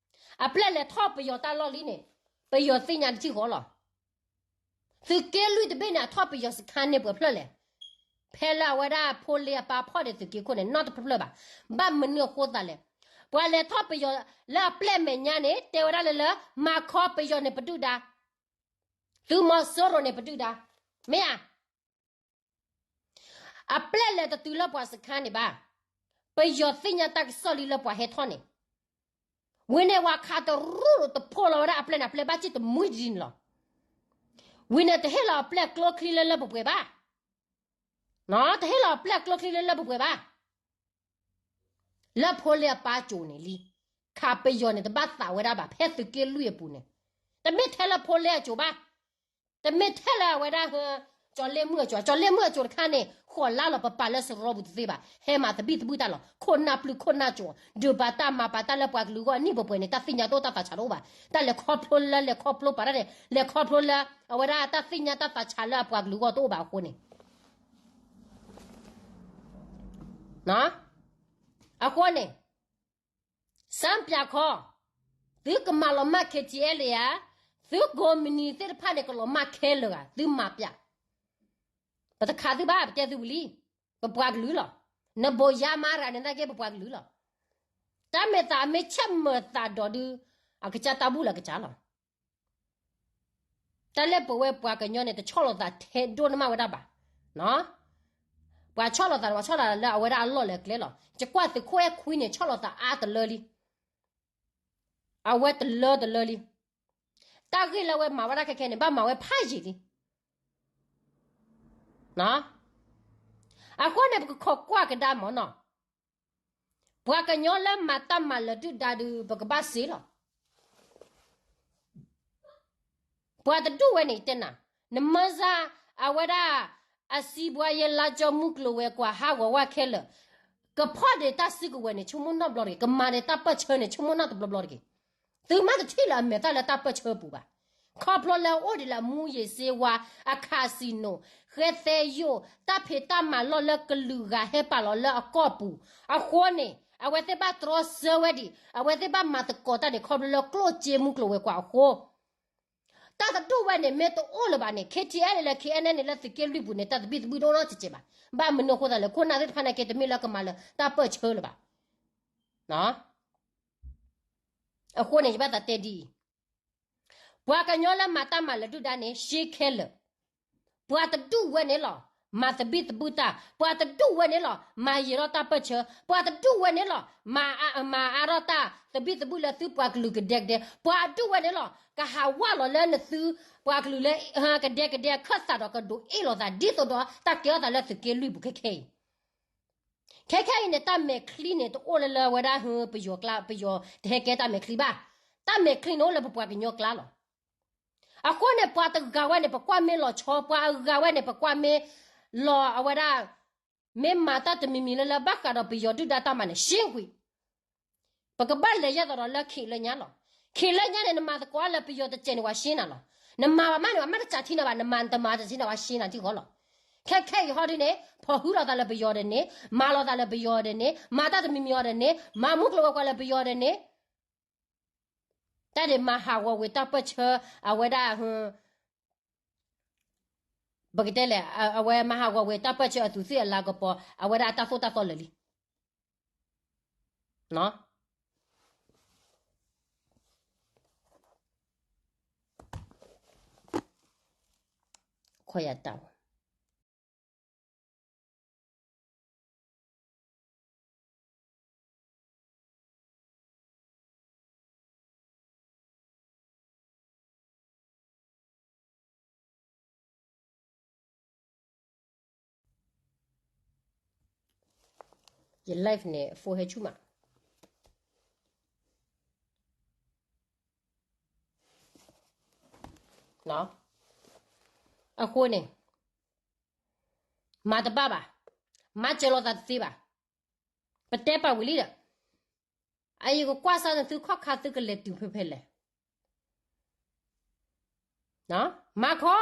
အပျဲၢ်လဲၤထီၣ်ပယီၤတၢ်လီၢ်လံန့ၣ်, ပယီၤသ့ၣ်ညါတထံၣ်ဃီလီၤ. သုးက့လွံၢ်တဘ့ၣ်န့ၣ် အထီၣ်ပယီၤစခါန့ၣ်ပှဲၤဖျၢၣ်လဲၣ်. ဖဲလၢအဝဲဒၣ်ဖိလ့အပၢ်ဖီၣ်ဒီးသုးက့ခိၣ်န့ၣ် နီတဖျၢၣ်ဘၣ်. ဘၣ်မနုၤအဃိသးလဲၣ်. ပှၤလဲၤထီၣ်ပယီၤလၢအပျဲၢ်မဲာ်ညါန့ၣ် တဲဝဲဒၣ်လၢလၢ မၤခီပယီၤန့ၣ်ပဒုၣ်ဒါ, သုးမီၤစိရိၤန့ၣ်ပဒုၣ်ဒါ, မ့ၢ်ဧါ. အပျဲၢ်လဲၤတတုၤလၢပှၤစခါန့ၣ်ဘၣ်. ပယီၤသ့ၣ်ညါတၢ်ကစီၣ်လံလၢပှၤဟဲထီၣ်န့ၣ်, ဝံၤန့ၣ်ပှၤခးတရူၢ်တဖိးလီၤဝဲဒၣ်အပျဲၢ်န့ၣ် အပျဲၢ်ဘၣ်စံၣ်တမှံတဒ်န့ၣ်လီၤ. ဝံၤန့ၣ်တဟ့ၣ်လီၤအပျဲၢ်ကျိချံလၢလၢပှဲၤပှဲၤဘၣ်. တဟ့ၣ်လီၤအပျဲၢ်ကျိချံလၢလၢပှဲၤပှဲၤဘၣ်. လၢဖိလ့အပၢ်ကိၤန့ၣ်လံ, ခးပယီၤန့ၣ် တဘၣ်သးဝဲဒၣ်ဘၣ် ဖဲသုးက့လွံၢ်အပူၤန့ၣ်, တမ့ၢ်ထဲလၢဖိလ့အကိၤဘၣ်, တမ့ၢ်ထဲလၢအဝဲဒၣ်ဟၢ ကၠီၤလ့ၣ်မုၣ်အကိၤ, ကၠီၤလ့ၣ်မုၣ်အကိၤတခါန့ၣ် ဃီၤလါလီၤပပာ်လၢစရီပူၤတသ့ဘၣ်, ဟဲမၤသဘံၣ်သဘုၣ်တၢ်လီၤ, ခိၣ်နၢ်ပျုၢ်ခိၣ်နၢ်ကိၤ, ဒုးပာ်တၢ်မၤပာ်တၢ်လၢပှၤကလုာ်ဂီၢ်အနံၣ်ပှဲၤပှဲၤန့ၣ် တၢ်သ့ၣ်ညါတအိၣ်တၢ်သးဆးတအိၣ်ဘၣ်, တၢ်လဲၤခီဖျိလၢလဲၤခီဖျိပာ်တၢ်န့ၣ် လဲၤခီဖျိလၢ အဝဲဒၣ်တၢ်သ့ၣ်ညါတၢ်သးဆးလၢအပှၤကလုာ်ဂီၢ်တအိၣ်ဘၣ်အဃိန့ၣ် အဃိန့ၣ် စၢ်ပၠးခီ, သုကမၤလီၤမၢ် K T L A ဧါ, သုကိးမုၢ်နံၤသ့ၣ်တဖၣ်န့ၣ် ကလီၤမၢ်ခဲလၢာ်ဧါ, သုမၤပၠး, ပတခးသုဘၣ် ပတဲသုဝံၤလံ, ပပှၤကလုာ်လီၤ, နဘိးယါမါရၤန့ၣ်သနာ်က့ ပပှၤကလုာ်လီၤ, တၢ်မဲာ်သးမ့ၢ်ဆဲးမၤသးဒီးဒုး အကစၢ်တၢ်ဘူၣ်လၢအကစၢ်လီၤ. တၢ်လၢပဝဲပှၤကညီန့ၣ် တဆီၣ်လီၤသးထဲဒိၣ်န့ၢ်မးဝဲဒၣ်ဘၣ်. ပှၤဆီၣ်လီၤသးန့ၣ် ပှၤဆီၣ်လီၤသးလၢအဝဲဒၣ်အလီၢ်လၢအကျဲလီၤ. ယကွၢ်သုးခိၣ်အဲၣ်ခွံန့ၣ် ဆီၣ်လီၤသးအါတလၢလံ. အဝဲတလၢတလၢလံ. တၢ်ဂ့ၢ်လၢအဝဲမၤဝဲဒၣ်ခဲခဲန့ၣ် ဘၣ်မၤဝဲဖးယံာ်လံ. အဃိန့ၣ် ပကခိးကွၢ်ကဒါမ့ၢ်နီၤ. ပှၤကညီလၢမၤတၢ်မၤလၢာ်ဒုၣ်ဒါဒုး ပကဘၣ်စ့လီၤ. ပှၤတဒူၣ်ဝဲန့ၣ်တဲနၤ, နမၢစါ အဝဲဒၣ် အစံးဘှါယဲလါကၠီမူကျိၤဝဲၤကွာ်ဟးဂီၤဝဲခဲလၢာ်, ကဖီၣ်ဒံးတၢ်စုကဝဲၤန့ၣ် ဆိကမိၣ်နီတဘျီတဂ့ၤ, ကမၤဒံးတၢ်ပၢၢ်ဆၢန့ၣ် ဆိကမိၣ်နီတဘျီဘျီတဂ့ၤ. သုမ့ၢ်တထံၣ်လၢအမဲာ်သၣ်လၢတၢ်ပၢၢ်ဆၢပူၤဘၣ်. ခီဖျိလၢအအိၣ်ဒံးလၢအမူယံၤစ့ဝါ, အခးစံၣ်နိၣ်, ဃဲသဲယိာ်, တၢ်ဖံးတၢ်မၤလီၢ်လၢကလုာ်ဂၤဟဲပာ်လီၤလၢအကီၢ်ပူၤ, အဃိန့ၣ် အဝဲသ့ၣ်ဘၣ်တြီဆၢဝဲဒံး, အဝဲသ့ၣ်ဘၣ်မၤသကိးတၢ်ဒံးခီဖျိလၢကျိၣ်စ့မူကျိၤဝဲၤကွာ်အဃိ တၢ်တဒူၣ်ဝဲန့ၣ် မ့ၢ်တအိၣ်လၢၤဘၣ်န့ၣ် KTLA လၢ KNLA န့ၣ်လၢသုးက့လွံၢ်ပူၤန့ၣ် တၢ်သဘံၣ်သဘုၣ်တအိၣ်နီတစဲးဘၣ်. ဘၣ်မနုၤအဃိသတးလဲၣ် ခိၣ်နၢ်သ့ၣ်တဖၣ်န့ၣ်က့တမ့ၢ်လၢကမၤလၢတၢ်ပၢၢ်ဆၢလၢၤဘၣ်. အဃိန့ၣ် ယဘၣ်သးတဲဒ်အံၤ, ပှၤကညီလၢမၤတၢ်မၤလၢဒုၣ်ဒါန့ၣ် ရှဲခဲလၢာ်, ပှၤတဒူၣ်ဝဲန့ၣ်လီၤ မၤသဘံၣ်သဘုၣ်တၢ်, ပှၤတဒူၣ်ဝဲန့ၣ်လီၤ မၤယံာ်ထီၣ်တၢ်ပၢၢ်ဆၢ, ပှၤတဒူၣ်ဝဲန့ၣ်လီၤ မၤအါထီၣ်တၢ်သဘံၣ်သဘုၣ်လၢသုပှၤကလုာ်ကဒဲကဒဲ, ပှၤအဒူၣ်ဝဲန့ၣ်လီၤ ကဟးဝးလီၤလၢနသုပှၤကလုာ်လၢ ကဒဲကဒဲအခၢၣ်သးဒီးကဒိးအ့ၣ်လိာ်သး ဒ်သိးဒီးတၢ်ကဲထီၣ်သးလၢသုးက့လွံၢ်ပူၤခဲခဲအံၤ ခဲခဲအံၤန့ၣ် တၢ်မဲာ်ချံန့ၣ် တအိၣ်လၢလၢအဝဲဒၣ် ပယီၤကျါ ပယီၤတဟဲကဲတၢ်မဲာ်ချံဘၣ်. တၢ်မဲာ်ချံန့ၣ်အိၣ်လၢပပှၤကညီကျါလီၤ. အဃိန့ၣ် ပှၤတဂၤဝဲန့ၣ် ပကွၢ်မ့ၢ်လီၤဆီ, ပှၤအဂၤဝဲန့ၣ် ပကွၢ်မ့ၢ်လီၤအဝဲဒၣ် မ့ၢ်မၤတၢ်တမံၤမံၤလၢလၢဘၣ်ဃးဒီးပယီၤဒုၣ်ဒါတၢ်မၤန့ၣ် ရှဲကွံာ် ပကဘၣ်လဲၤယဲၢ်သိးဒီးလၢခံးလၢညါလီၤ. ခံးလၢညါန့ၣ် နမၤသကိးလၢပယီၤတစဲးန့ၣ် ပှၤရှဲနၤလီၤ. နမၤဘၣ်မးန့ၣ် ပှၤမ့ၢ်တစးထံနၤဘၣ် နမၤတမၤတစးထံနၤ ပှၤရှဲနၤထံဃီလီၤ. ခဲခဲအံၤဟီဒ်န့ၣ် ဖီၣ်ဟုထီၣ်သးလၢပယီၤဒီးန့ၣ်, မၤလီၤသးလၢပယီၤဒီးန့ၣ်, မၤတၢ်တမံၤမံၤအီၤဒီးန့ၣ်, မၤမူကျိၤဝဲၤကွာ်လၢပယီၤဒီးန့ၣ်, တၢ်ဒ်မၤဟးဂီၤဝံၤတၢ်ပၢၢ်ဆၢ အဝဲဒၣ် ပကတဲလဲၣ်, အဝဲမၤဟးဂီၤဝံၤတၢ်ပၢၢ်ဆၢအသူးသ့ၣ်အလၤကပီၤ အဝဲဒၣ်အတၢ်သိၣ်တၢ်သီလၢာ်လံ. ယ live န့ၣ် phone ဟဲဆူၣ်မး, အဃိန့ၣ် မၤတဘၣ်ဘၣ်, မၤစၢၤလိာ်သးတသ့ဘၣ်. ပတဲပာ်ဝံၤလံဒီး အအံၤကကွၢ်စၢ်နသုခီၣ်ခါသုကလဲၤတုၤဖဲဖဲလဲၣ်, မၤခီ,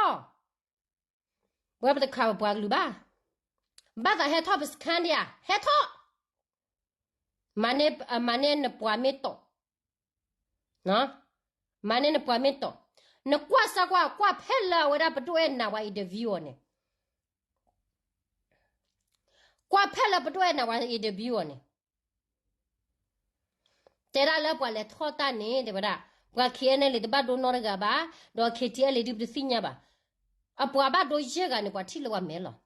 ပဝဲပတခးပပှၤကလုာ်ဘၣ်, ဘၣ်သးဟဲထီၣ်ပစခန်းဒံးဧါ, ဟဲထီၣ်, မၤန့ၢ်နပှၤမ့ၢ်တီၢ် မၤန့ၢ်နပှၤမ့ၢ်တီၢ်, နကွၢ်စၢ်ကွၢ် ကွၢ်ဖဲလၢအဝဲဒၣ်ပဒိၣ်အဲၣ်နၤဝဲ interview အီၤန့ၣ်, ကွၢ်ဖဲလၢပဒိၣ်အဲၣ်နၤဝဲ interview အီၤန့ၣ်, တဲဒၣ်လၢပှၤလဲၤထီၣ်တၢ်န့ၣ် တဲဝဲဒၣ် ပှၤ KNLA တဘၣ်ဒိနီတဂၤဘၣ်, ဒီး KTLA ဒုးပတသ့ၣ်ညါဘၣ်, အပှၤဘၣ်ဒိယဲၢ်ဂၤန့ၣ် ပှၤထံၣ်လၢပှၤမဲာ်လီၤ.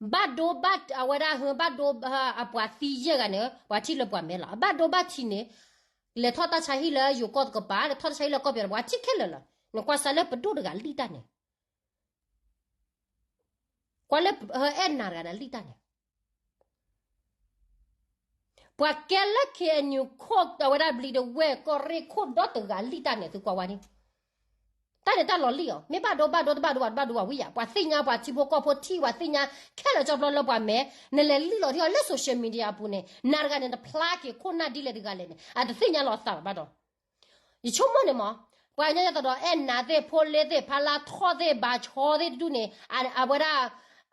ဘၣ်ဒိဘၣ်အဝဲဒၣ် ဘၣ်ဒိအပှၤသံယဲၢ်ဂၤန့ၣ် ပှၤထံၣ်လၢပှၤမဲာ်လီၤ. အဘၣ်ဒိဘၣ်ထံးန့ၣ် လဲၤထီၣ်တၢ်ဆါဟံၣ်လၢယိၤကီၢ်တကပၤ လဲၤထီၣ်တၢ်ဆါဟံၣ်လၢကီၢ်ပယီၤန့ၣ် ပှၤထံၣ်ခဲလၢာ်လီၤ. နကွၢ်စၢ်လၢပဒိၣ်တဂၤလံၣ်တၢ်န့ၣ်, ကွၢ်လၢအဲၣ်နၤတဂၤန့ၣ်လံၣ်တၢ်န့ၣ် ပှၤကဲလၢ KNU ခိၣ်အဝဲဒၣ်ဘျံးဒဝဲၢ်ကီၢ်ရ့ၣ်ခိၣ်ဒီတဂၤလံၣ်တၢ်န့ၣ် သုကွၢ်ဝဲန့ၣ်, တၢ်န့ၣ်တၢ်လီၤလံၣ်အီၤ မ့ၢ်ဘၣ်ဒိဘၣ်ဒိတဘၣ်ဒိဘၣ်ဒိဘၣ်ဝံၤယါ ပှၤသ့ၣ်ညါ ပှၤထံဖိကီၢ်ဖိထံၣ် ပှၤသ့ၣ်ညါခဲလၢာ်ကၠီဖျိလၢပှၤမဲာ် နလဲၤလံၣ်လီၤထံအီၤလၢ social media အပူၤန့ၣ် နၤတဂၤန့ၣ် နဖျါက့ၤခိၣ်နၢ်ဒ်လဲၣ်တဂၤလဲၣ်န့ၣ် အတသ့ၣ်ညါလီၤအသးဘၣ်ဒီး ယဆိကမိၣ်န့ၣ်မး ပှၤကညီယသးဒီးအဲၣ်နၤသ့ၣ် ဖိလ့သ့ၣ် ဖါလါထီၣ်သ့ၣ် ဘၣ်ဆီသ့ၣ်တဒူၣ်န့ၣ် အဝဲဒၣ်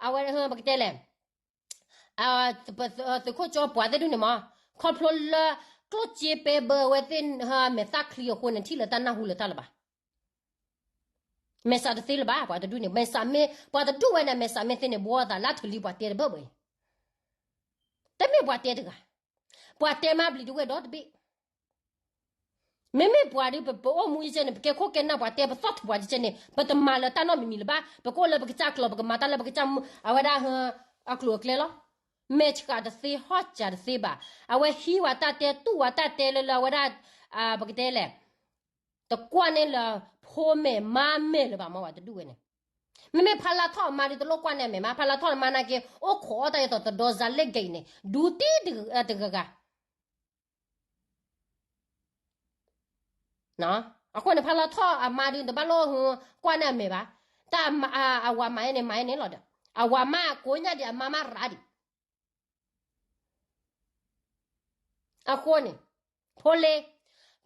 အဝဲပကတဲလဲၣ် သုးခိၣ်ကၠီပှၤသ့ၣ်တဒူၣ်န့ၣ်မး ခီဖျိလၢ ကျိၣ်စ့ပဲဘၢအဝဲသ့ၣ် မဲာ်သၣ်ချံအဃိန့ၣ် ထံၣ်လၢတၢ်နၢ်ဟူလၢတၢ်လၢၤဘၣ် မဲာ်ဆှးတသ့လၢၤဘၣ် ပှၤတဒူၣ်န့ၣ် မဲာ်ဆှးမ့ၢ် ပှၤတဒူၣ်ဝဲန့ၣ် မဲာ်ဆှးမ့ၢ်သ့န့ၣ် ဘှီသးလၢထလံပှၤတဲတဘၣ်ဘၣ်အံၤ တမ့ၢ်ပှၤတဲတဂၤ ပှၤတဲမးဘျံးဒဝဲၢ်ဒီတဘ့ၣ် မ့မ့ၢ်ပှၤဒ်ပ ပအိၣ်မူယကဲန့ၣ် ပကဲခိၣ်ကဲနၢ်ပှၤတဲ ပသီၣ်ထူးပှၤယကဲန့ၣ် ပတမၤလၢတၢ်နီတမံၤမံၤလၢၤဘၣ် ပကအိၣ်လၢပကစၢ်ကျိာ် ပကမၤတၢ်လၢပကစၢ်မူ အဝဲဒၣ် အကျိၤအကျဲလီၤ မဲာ်ဆှးတသ့ ဟီၣ်စၢၤတသ့ဘၣ် အဝဲဟံးဝဲတၢ်တဲ တူၢ်ဝဲတၢ်တဲလၢလၢအဝဲဒၣ် ပကတဲလဲၣ် တကွၢ်န့ၢ်လၢ ဖိမဲာ်မါမဲာ်လၢၤဘၣ်မး ပှၤတဒူၣ်ဝဲန့ၣ် မ့မ့ၢ်ဖါလါထီၣ်အမါဒ်တလိၣ်ကွၢ်န့ၢ်အမဲာ်မး ဖါလါထီၣ်အမါနာ်က့ အိၣ်ခိးအီၣ်တၢ်ဒ်သိးသဒီစါလဲၣ်ဂ့ၤန့ၣ် ဒူတံၢ်တဂၤဂၤ အဃိန့ၣ် ဖးလီၤထီၣ်အမါဒုး တဘၣ်လိၣ်ဟူကွၢ်န့ၢ်အမဲာ်ဘၣ်. တၢ်အဝၤမၤအန့ၣ် မၤအန့ၣ်လီၤဒီး အဝၤမါကိးညါဒံး အမါမၤရၤဒံး. အဃိန့ၣ် ဖိလ့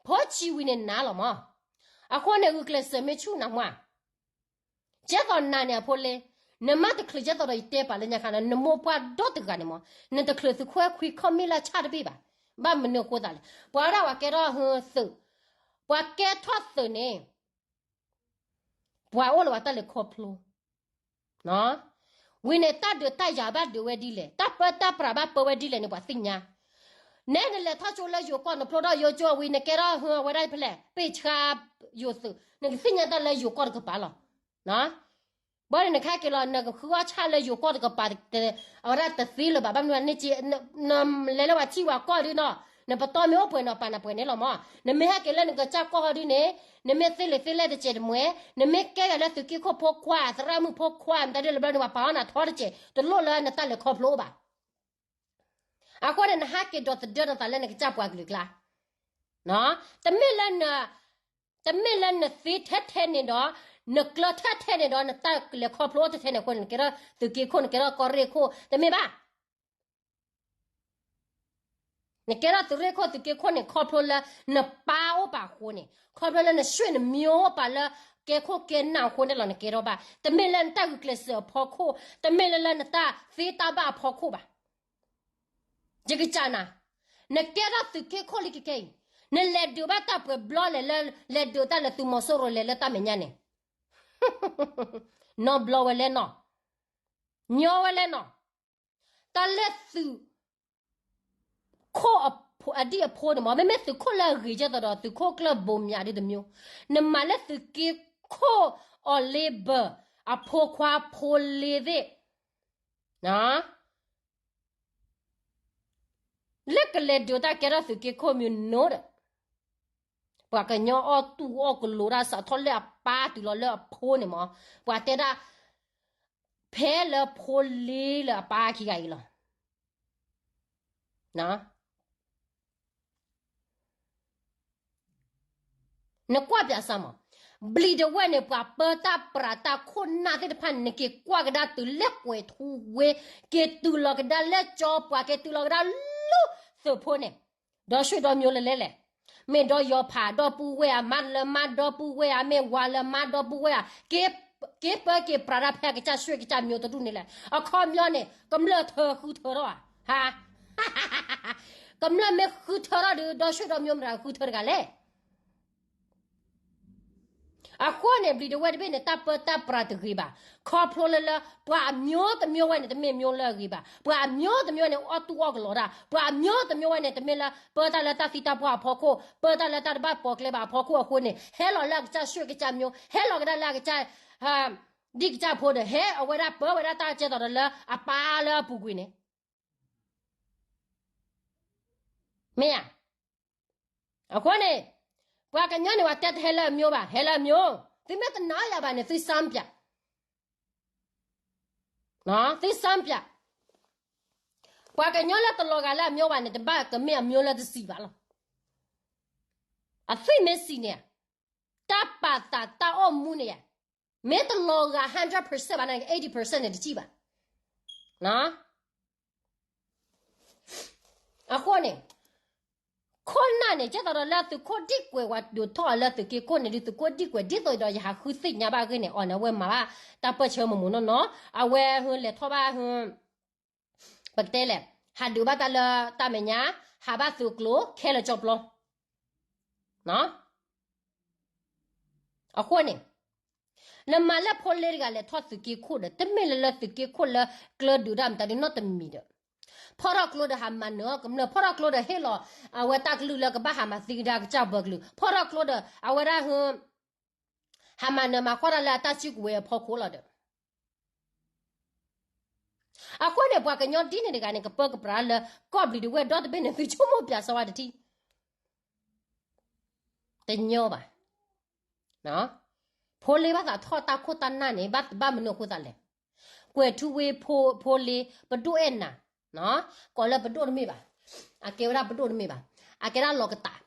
ဖိဆံးဝံၤန့ၣ်နၤလီၤမး. အဃိန့ၣ် ဂုာ်ကျဲးစၢးမ့ၢ်ဆူၣ်နၤမး. ကဲသိးနၤန့ၣ်အဖိလ့ နမ့ၢ်တချုးကဲသိးဒီးယတဲပာ်လၢညါခါန့ၣ် နမိၢ်ပှၢ်ဒီတဂၤန့ၣ်မး နတချုးသုးခိၣ်ခွံခီၣ်မ့ၢ်လၢဆၣ်တဘ့ၣ်ဘၣ်. ဘၣ်မနုၤအဃိသးလဲၣ်. ပှၤဒၣ်ပှၤကဲထီၣ်ဟၢသုး, ပှၤကဲထီၣ်သုးန့ၣ် ပှၤအိၣ်လၢပှၤတၢ်လဲၤခီဖျိ ဝံၤန့ၣ် တၢ်ဒုးတၢ်ယၤဘၣ်ဒုးဝဲဒ်လဲၣ်, တၢ်ပၢတၢ်ပြးဘၣ်ပၢဝဲဒ်လဲၣ်န့ၣ် ပှၤသ့ၣ်ညါ. နဲနလဲၤထီၣ်ကၠိလၢယိၤကီၢ် နဖျိထီၣ်ယိၤကၠိဝံၤ နကဲထီၣ်ဟၢဝဲဒၣ်ဖဲလဲၣ် ပ့ၢ်ဆှါယိၤသုး နကသ့ၣ်ညါတၢ်လၢယိၤကီၢ်တကပၤလီၤ. ဘၣ်ဒီးနခါက့ၤလီၤ နကဃုအီၣ်ဆၣ်လၢယိၤကီၢ်တကပၤ အဝဲဒၣ်တသ့လၢၤဘၣ်. ဘၣ်မနုၤန့ၣ် နလဲၤလၢပှၤထံပှၤကီၢ်ဒုးနီၤ နပတီၢ်မ့ၢ်အိၣ်ပှဲၤနီၤ ပာ်နၤပှဲၤန့ၣ်လီၤမး. နမ့ၢ်ဟဲက့ၤလၢနကစၢ်ကီၢ်ဟီဒုန့ၣ် နမ့ၢ်သ့လံာ်သ့လဲၢ်တစဲးတမှဲ, နမ့ၢ်ကဲဂၤလၢသုးက့ခိၣ်ဖိခွါ သရၣ်မုၣ်ဖိခွါ မတၤဒ်လဲၣ်ဘျီန့ၣ် ပှၤပာ်အီၣ်နၤထီတစဲး တလိၣ်လၢနတၢ်လဲၤခီဖျိအိၣ်ဘၣ်. အဃိန့ၣ် နဟးက့ၤဒီးသဒၢနသးလၢနကစၢ်ပှၤကလုာ်ကျါ တမ့ၢ်လၢ တမ့ၢ်လၢနသ့ထဲထဲန့ၣ်ဒီး နကျၢၤထဲထဲန့ၣ်ဒီး နတၢ်လဲၤခီဖျိအိၣ်ထဲထဲန့ၣ်အဃိန့ၣ် နကဲထီၣ်သုးက့ခိၣ် နကဲထီၣ်ကီၢ်ရ့ၣ်ခိၣ် တမ့ၢ်ဘၣ်. နကဲထီၣ်သုးရ့ၣ်ခိၣ်သုးက့ခိၣ်န့ၣ် ခီဖျိလၢနပၢ်အိၣ်ပာ်ဃိန့ၣ်, ခီဖျိလၢနဆွေနမျိုးအိၣ်ပာ်လၢကဲခိၣ်ကဲနၢ်အဃိန့ၣ်လီၤ နကဲထီၣ်ဘၣ်. တမ့ၢ်လၢနတၢ်ဂုာ်ကျဲးစၢးအဖီခိၣ်, တမ့ၢ်လၢလၢနတၢ်သ့တၢ်ဘၣ်အဖီခိၣ်ဘၣ်. ယကစၢ်နၤ, နကဲထီၣ်သုးက့ခိၣ်လံကကဲအံၤ, နလဲၤဒုးဘၣ်တၢ်ပှဲၤဘျီလဲၣ်လၢ လဲၤဒုးတၢ်လၢသုးမီၤစိရိၤလဲၣ်လၢတၢ်မဲာ်ညါန့ၣ်, နီဘျီဝဲလဲၣ်နီၤ, ညီဝဲလဲၣ်နီၤ, တၢ်လၢသုးခိၣ်အဒံၣ်အဖိန့ၣ်မး မ့မ့ၢ်သုးခိၣ်လၢအဂ့ၤကဲသိးဒီး သုးခိၣ်ကျၢၢ်ဘိးမၠးဒ် တစ်မျိုး, နမၤလၢသုးက့ခိၣ်အီၤလ့ဘၢၣ် အဖိခွါဖိလ့သ့ၣ် လၢကလဲၤဒုးတၢ်ကဲထီၣ်သုးက့ခိၣ်မ့ၢ်နီၤဒီး, ပှၤကညီအီၣ်တူၢ်အီၣ်ကလိၤတၢ်စးထီၣ်လၢအပၢ်တုၤလီၤလၢအဖိန့ၣ်မး, ပှၤတဲဒၣ် ဖဲလၢဖိလ့လၢအပၢ်ခံဂၤအံၤလီၤ. နကွၢ်ပၠးစၢ်မး, ဘျံးဒဝဲၢ်န့ၣ် ပှၤပၢတၢ်ပြးတၢ်ခိၣ်နၢ်သ့ၣ်တဖၣ်န့ၣ် နက့ၤကွၢ်ကဒါတုၤလၢကွဲၤထူဝ့, က့ၤတုၤလီၤကဒါလၢကၠီပှၤ က့ၤတုၤလီၤကဒါလၢသုးဖိန့ၣ်, ဒီဆွေဒီမျိုးလၢလဲၣ်လဲၣ်, မ့ၢ်ဒီယီၤဖးဒီပုၢ်ဝဲၢ်ဧါ, မါလၢမါဒီပုၢ်ဝဲၢ်ဧါ, မ့ၢ်ဝၤလၢမါဒီပုၢ်ဝဲၢ်ဧါ, က့ၤပၢက့ၤပြးတၢ်ဖဲအကစၢ်ဆွေကစၢ်မျိုးတဒူၣ်န့ၣ်လဲၣ်. အခီပညီန့ၣ် ကမျၢၢ်ထၢဃုထၢထီၣ်ဧါ, ဟါ ကမျၢၢ်မ့ၢ်ဃုထၢထီၣ်ဒီး ဒီဆွေဒီမျိုးမတၤဃုထၢတဂၤလဲၣ်. အဃိန့ၣ် ဘျံးဒဝဲၢ်တဘ့ၣ်န့ၣ် တၢ်ပၢတၢ်ပြးတဂ့ၤဘၣ်. ခီဖျိလၢလၢ ပှၤအမျိုးတမျိုးဝဲန့ၣ် တမ့ၢ်မျိုးလၢအဂ့ၤဘၣ်. ပှၤအမျိုးတမျိုးန့ၣ် အီၣ်တူၢ်အီၣ်ကလီၤတၢ်, ပှၤအမျိုးတမျိုးဝဲန့ၣ် တမ့ၢ်လၢပၢတၢ်လၢတၢ်သံတၢ်ပှၢ်အဖီခိၣ်, ပၢတၢ်လၢတၢ်တဘၣ်ပိာ်ကျဲဘၣ်အဖီခိၣ်အဃိန့ၣ် ဟဲလီၤလၢအကစၢ်ဆွေကစၢ်မျိုး, ဟဲလီၤကဒါလၢအကစၢ် ဒံၣ်ကစၢ်ဖိဒီး ဟဲအဝဲဒၣ်ပၢဝဲဒၣ်တၢ်ကဲသိးဒီးလၢအပၢ်လၢအပူၤကွံာ်န့ၣ် မ့ၢ်ဧါ. အဃိန့ၣ် ပှၤကညီန့ၣ် ပှၤတဲတဟဲလၢအမျိုးဘၣ်, ဟဲလၢအမျိုး, သုမ့ၢ်တနာ်ယၤဘၣ်န့ၣ် သုစမ်းပြ, သုစမ်းပြ, ပှၤကညီလၢတလီၤဂာ်လၢအမျိုးဘၣ်န့ၣ် တဘၣ်ကမ့ၢ်အမျိုးလၢတစံးဘၣ်လီၤ. အသွံၣ်မ့ၢ်စံးန့ၣ်, တၢ်ပာ်သးတၢ်အိၣ်မူန့ၣ်ဧါ, မ့ၢ်တလီၤဂာ် hundred percent ဘၣ်န့ၣ် eighty percent န့ၣ်တစံးဘၣ်. အဃိန့ၣ် ခိၣ်နၢ်န့ၣ် ကဲသိးဒီးလၢသုးခိၣ်ဒံၣ်ကွဲးဝဲ ဒုးထီၣ်အီၤလၢသုးက့ခိၣ်န့ၣ် ဒုးသုးခိၣ်ဒံၣ်ကွဲး ဒ်သိးဒီးယဟးဃုသ့ၣ်ညါဘၣ်အဂ့ၢ်န့ၣ် အီၤန့ၣ် အဝဲမၤဘၣ်တၢ်ပၢၢ်ဆၢမုၢ်မုၢ်နီၢ်နီၢ်, အဝဲဟဲလဲၤထီၣ်ဘၣ်ဟဲ ပကတဲလဲၣ်, ဟးဒုးဘၣ်တၢ်လၢတၢ်မဲာ်ညါ, ဟးဘၣ်သုးကျိၤ ခဲလၢာ်ကၠီပျီ အဃိန့ၣ် နမၤလၢဖိလ့တဂၤလဲၤထီၣ်သုးက့ခိၣ်ဒီး တမ့ၢ်လၢလၢသုးက့ခိၣ်လၢကျၢၤဒုးတၢ်မတၤဒုးနီတမံၤဒီး, ဖီၣ်ထီၣ်ကျိဒီးဟးမၤနၢၤကမျၢၢ်, ဖီၣ်ထီၣ်ကျိဒီးဟ့ၣ်လီၤအဝဲတၢ်ကလုၢ်လၢကဘၣ်ဟးမၤသံကဒါကစၢ်ပှၤကလုာ်, ဖီၣ်ထီၣ်ကျိဒီး အဝဲဒၣ်ဟ ဟးမၤနၢၤမၤဃီတၢ်လၢအတၢ်စုကဝဲၤအဖီခိၣ်လီၤဒီး အဃိန့ၣ် ပှၤကညီဒ်န့ၣ်တဂၤန့ၣ် ကပၢကပြးလၢ ကီၢ်ဘျံးဒဝဲၢ်ဒီတဘ့ၣ်န့ၣ် သုဆိကမိၣ်ပၠးစီဝါတထံၣ် တညီဘၣ်. ဖိလ့ဘၣ်သးထီၣ်တၢ်ခိၣ်တၢ်နၢ်န့ၣ် ဘၣ်ဘၣ်မနုၤအဃိသးလဲၣ်. ကွဲၤထူဝ့ဖိလ့ ပဒိၣ်အဲၣ်နၤ, ကိးလၢပဒိၣ်တမ့ၢ်ဘၣ်, အကဲဝဲဒၣ်ပဒိၣ်တမ့ၢ်ဘၣ်, အကဲဒၣ်လီၤကတး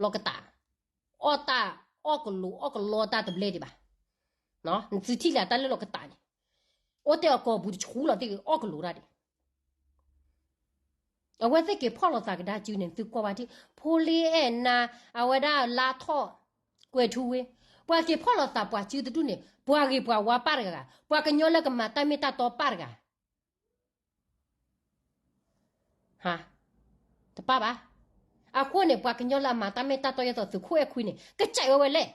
လီၤကတး, အီၣ်တၢ်, အီၣ်ကလိၤအီၣ်ကလီတၢ်တဘျဲၣ်ဒံးဘၣ်. နသုထံၣ်လၢတၢ်လၢလီၤကတးန့ၣ်, အိၣ်တဲအီၤကီၢ်ပူၤတဆူလီၤတ့ၢ်အီၣ်ကလိၤတၢ်ဒံး. အဝဲသ့ၣ်က့ၤဖီၣ်လိာ်သးကဒါစုန့ၣ် သုကွၢ်ဝဲဒၣ်, ဖိလ့အဲၣ်နၤ, အဝဲဒၣ်လါထီၣ်, ကွဲၤထူဝ့, ပှၤက့ၤဖီၣ်လိာ်သးပှၤစုတဒူၣ်န့ၣ် ပှၤဂ့ၤပှၤဝါပၢ်တဂၤ, ပှၤကညီလၢကမၤတၢ်မ့ၢ်တၢ်တီပၢ်တဂၤ တပၢ်ဘၣ်. အဃိန့ၣ် ပှၤကညီလၢအမၤတၢ်မ့ၢ်တၢ်တီယဲသိးသုးခိၣ်အဲၣ်ခွံန့ၣ် ကစၢ်ဝဲဝဲလဲၣ်,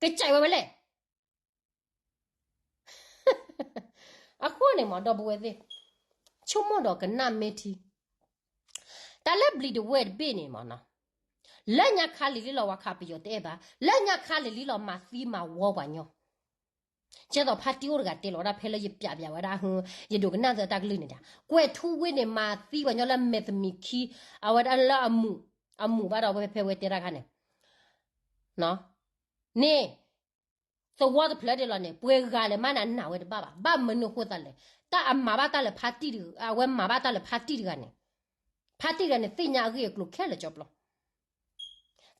ကစၢ်ဝဲဝဲလဲၣ်. အဃိန့ၣ်မး ဒီပုၢ်ဝဲၢ်သ့ၣ်, ဆိကမိၣ်ဒီးကနၣ်မ့ၢ်ထံ, တၢ်လၢဘျံးတဝဲၢ်တဘ့ၣ်န့ၣ်မး, လၢညါခါလံၤလံလီၤ ဝၤခးပယီၤတအဲၣ်ဘၣ်, လၢညါခါလံၤလံလီၤမၤသံမၤဝီပှၤညီ ကဲသိးဖါတံၢ်အိၣ်တဂၤတဲလီၤဝဲဒၣ်ဖဲလၢယပျးပျးဝဲဒၣ်, ယဒိးကနၣ်သၢတၢ်ကလုၢ်န့ၣ်ဒီး ကွဲၤထူဝ့န့ၣ် မၤသံပှၤညီလၢမဲာ်သမံးခံ, အဝဲဒၣ်လၢအမူး, အမူးဘၣ်ဒီးဝဲဖဲဝဲတဲတၢ်ခါန့ၣ်, န့ၣ်, သဝီတဖျၢၣ်ဒဲးလီၤန့ၣ် ပှဲၤဂၤလဲၤမးန့ၣ် အနာ်ဝဲတဘၣ်ဘၣ်. ဘၣ်မနုၤအဃိသးလဲၣ်, တၢ်အမၤဘၣ်တၢ်လၢဖါတံၢ်တဂၤ, အဝဲမၤဘၣ်တၢ်လၢဖါတံၢ်တဂၤန့ၣ်, ဖါတံၢ်တဂၤန့ၣ် သ့ၣ်ညါအဂ့ၢ်အကျိၤခဲလၢာ်ကၠီပျီ.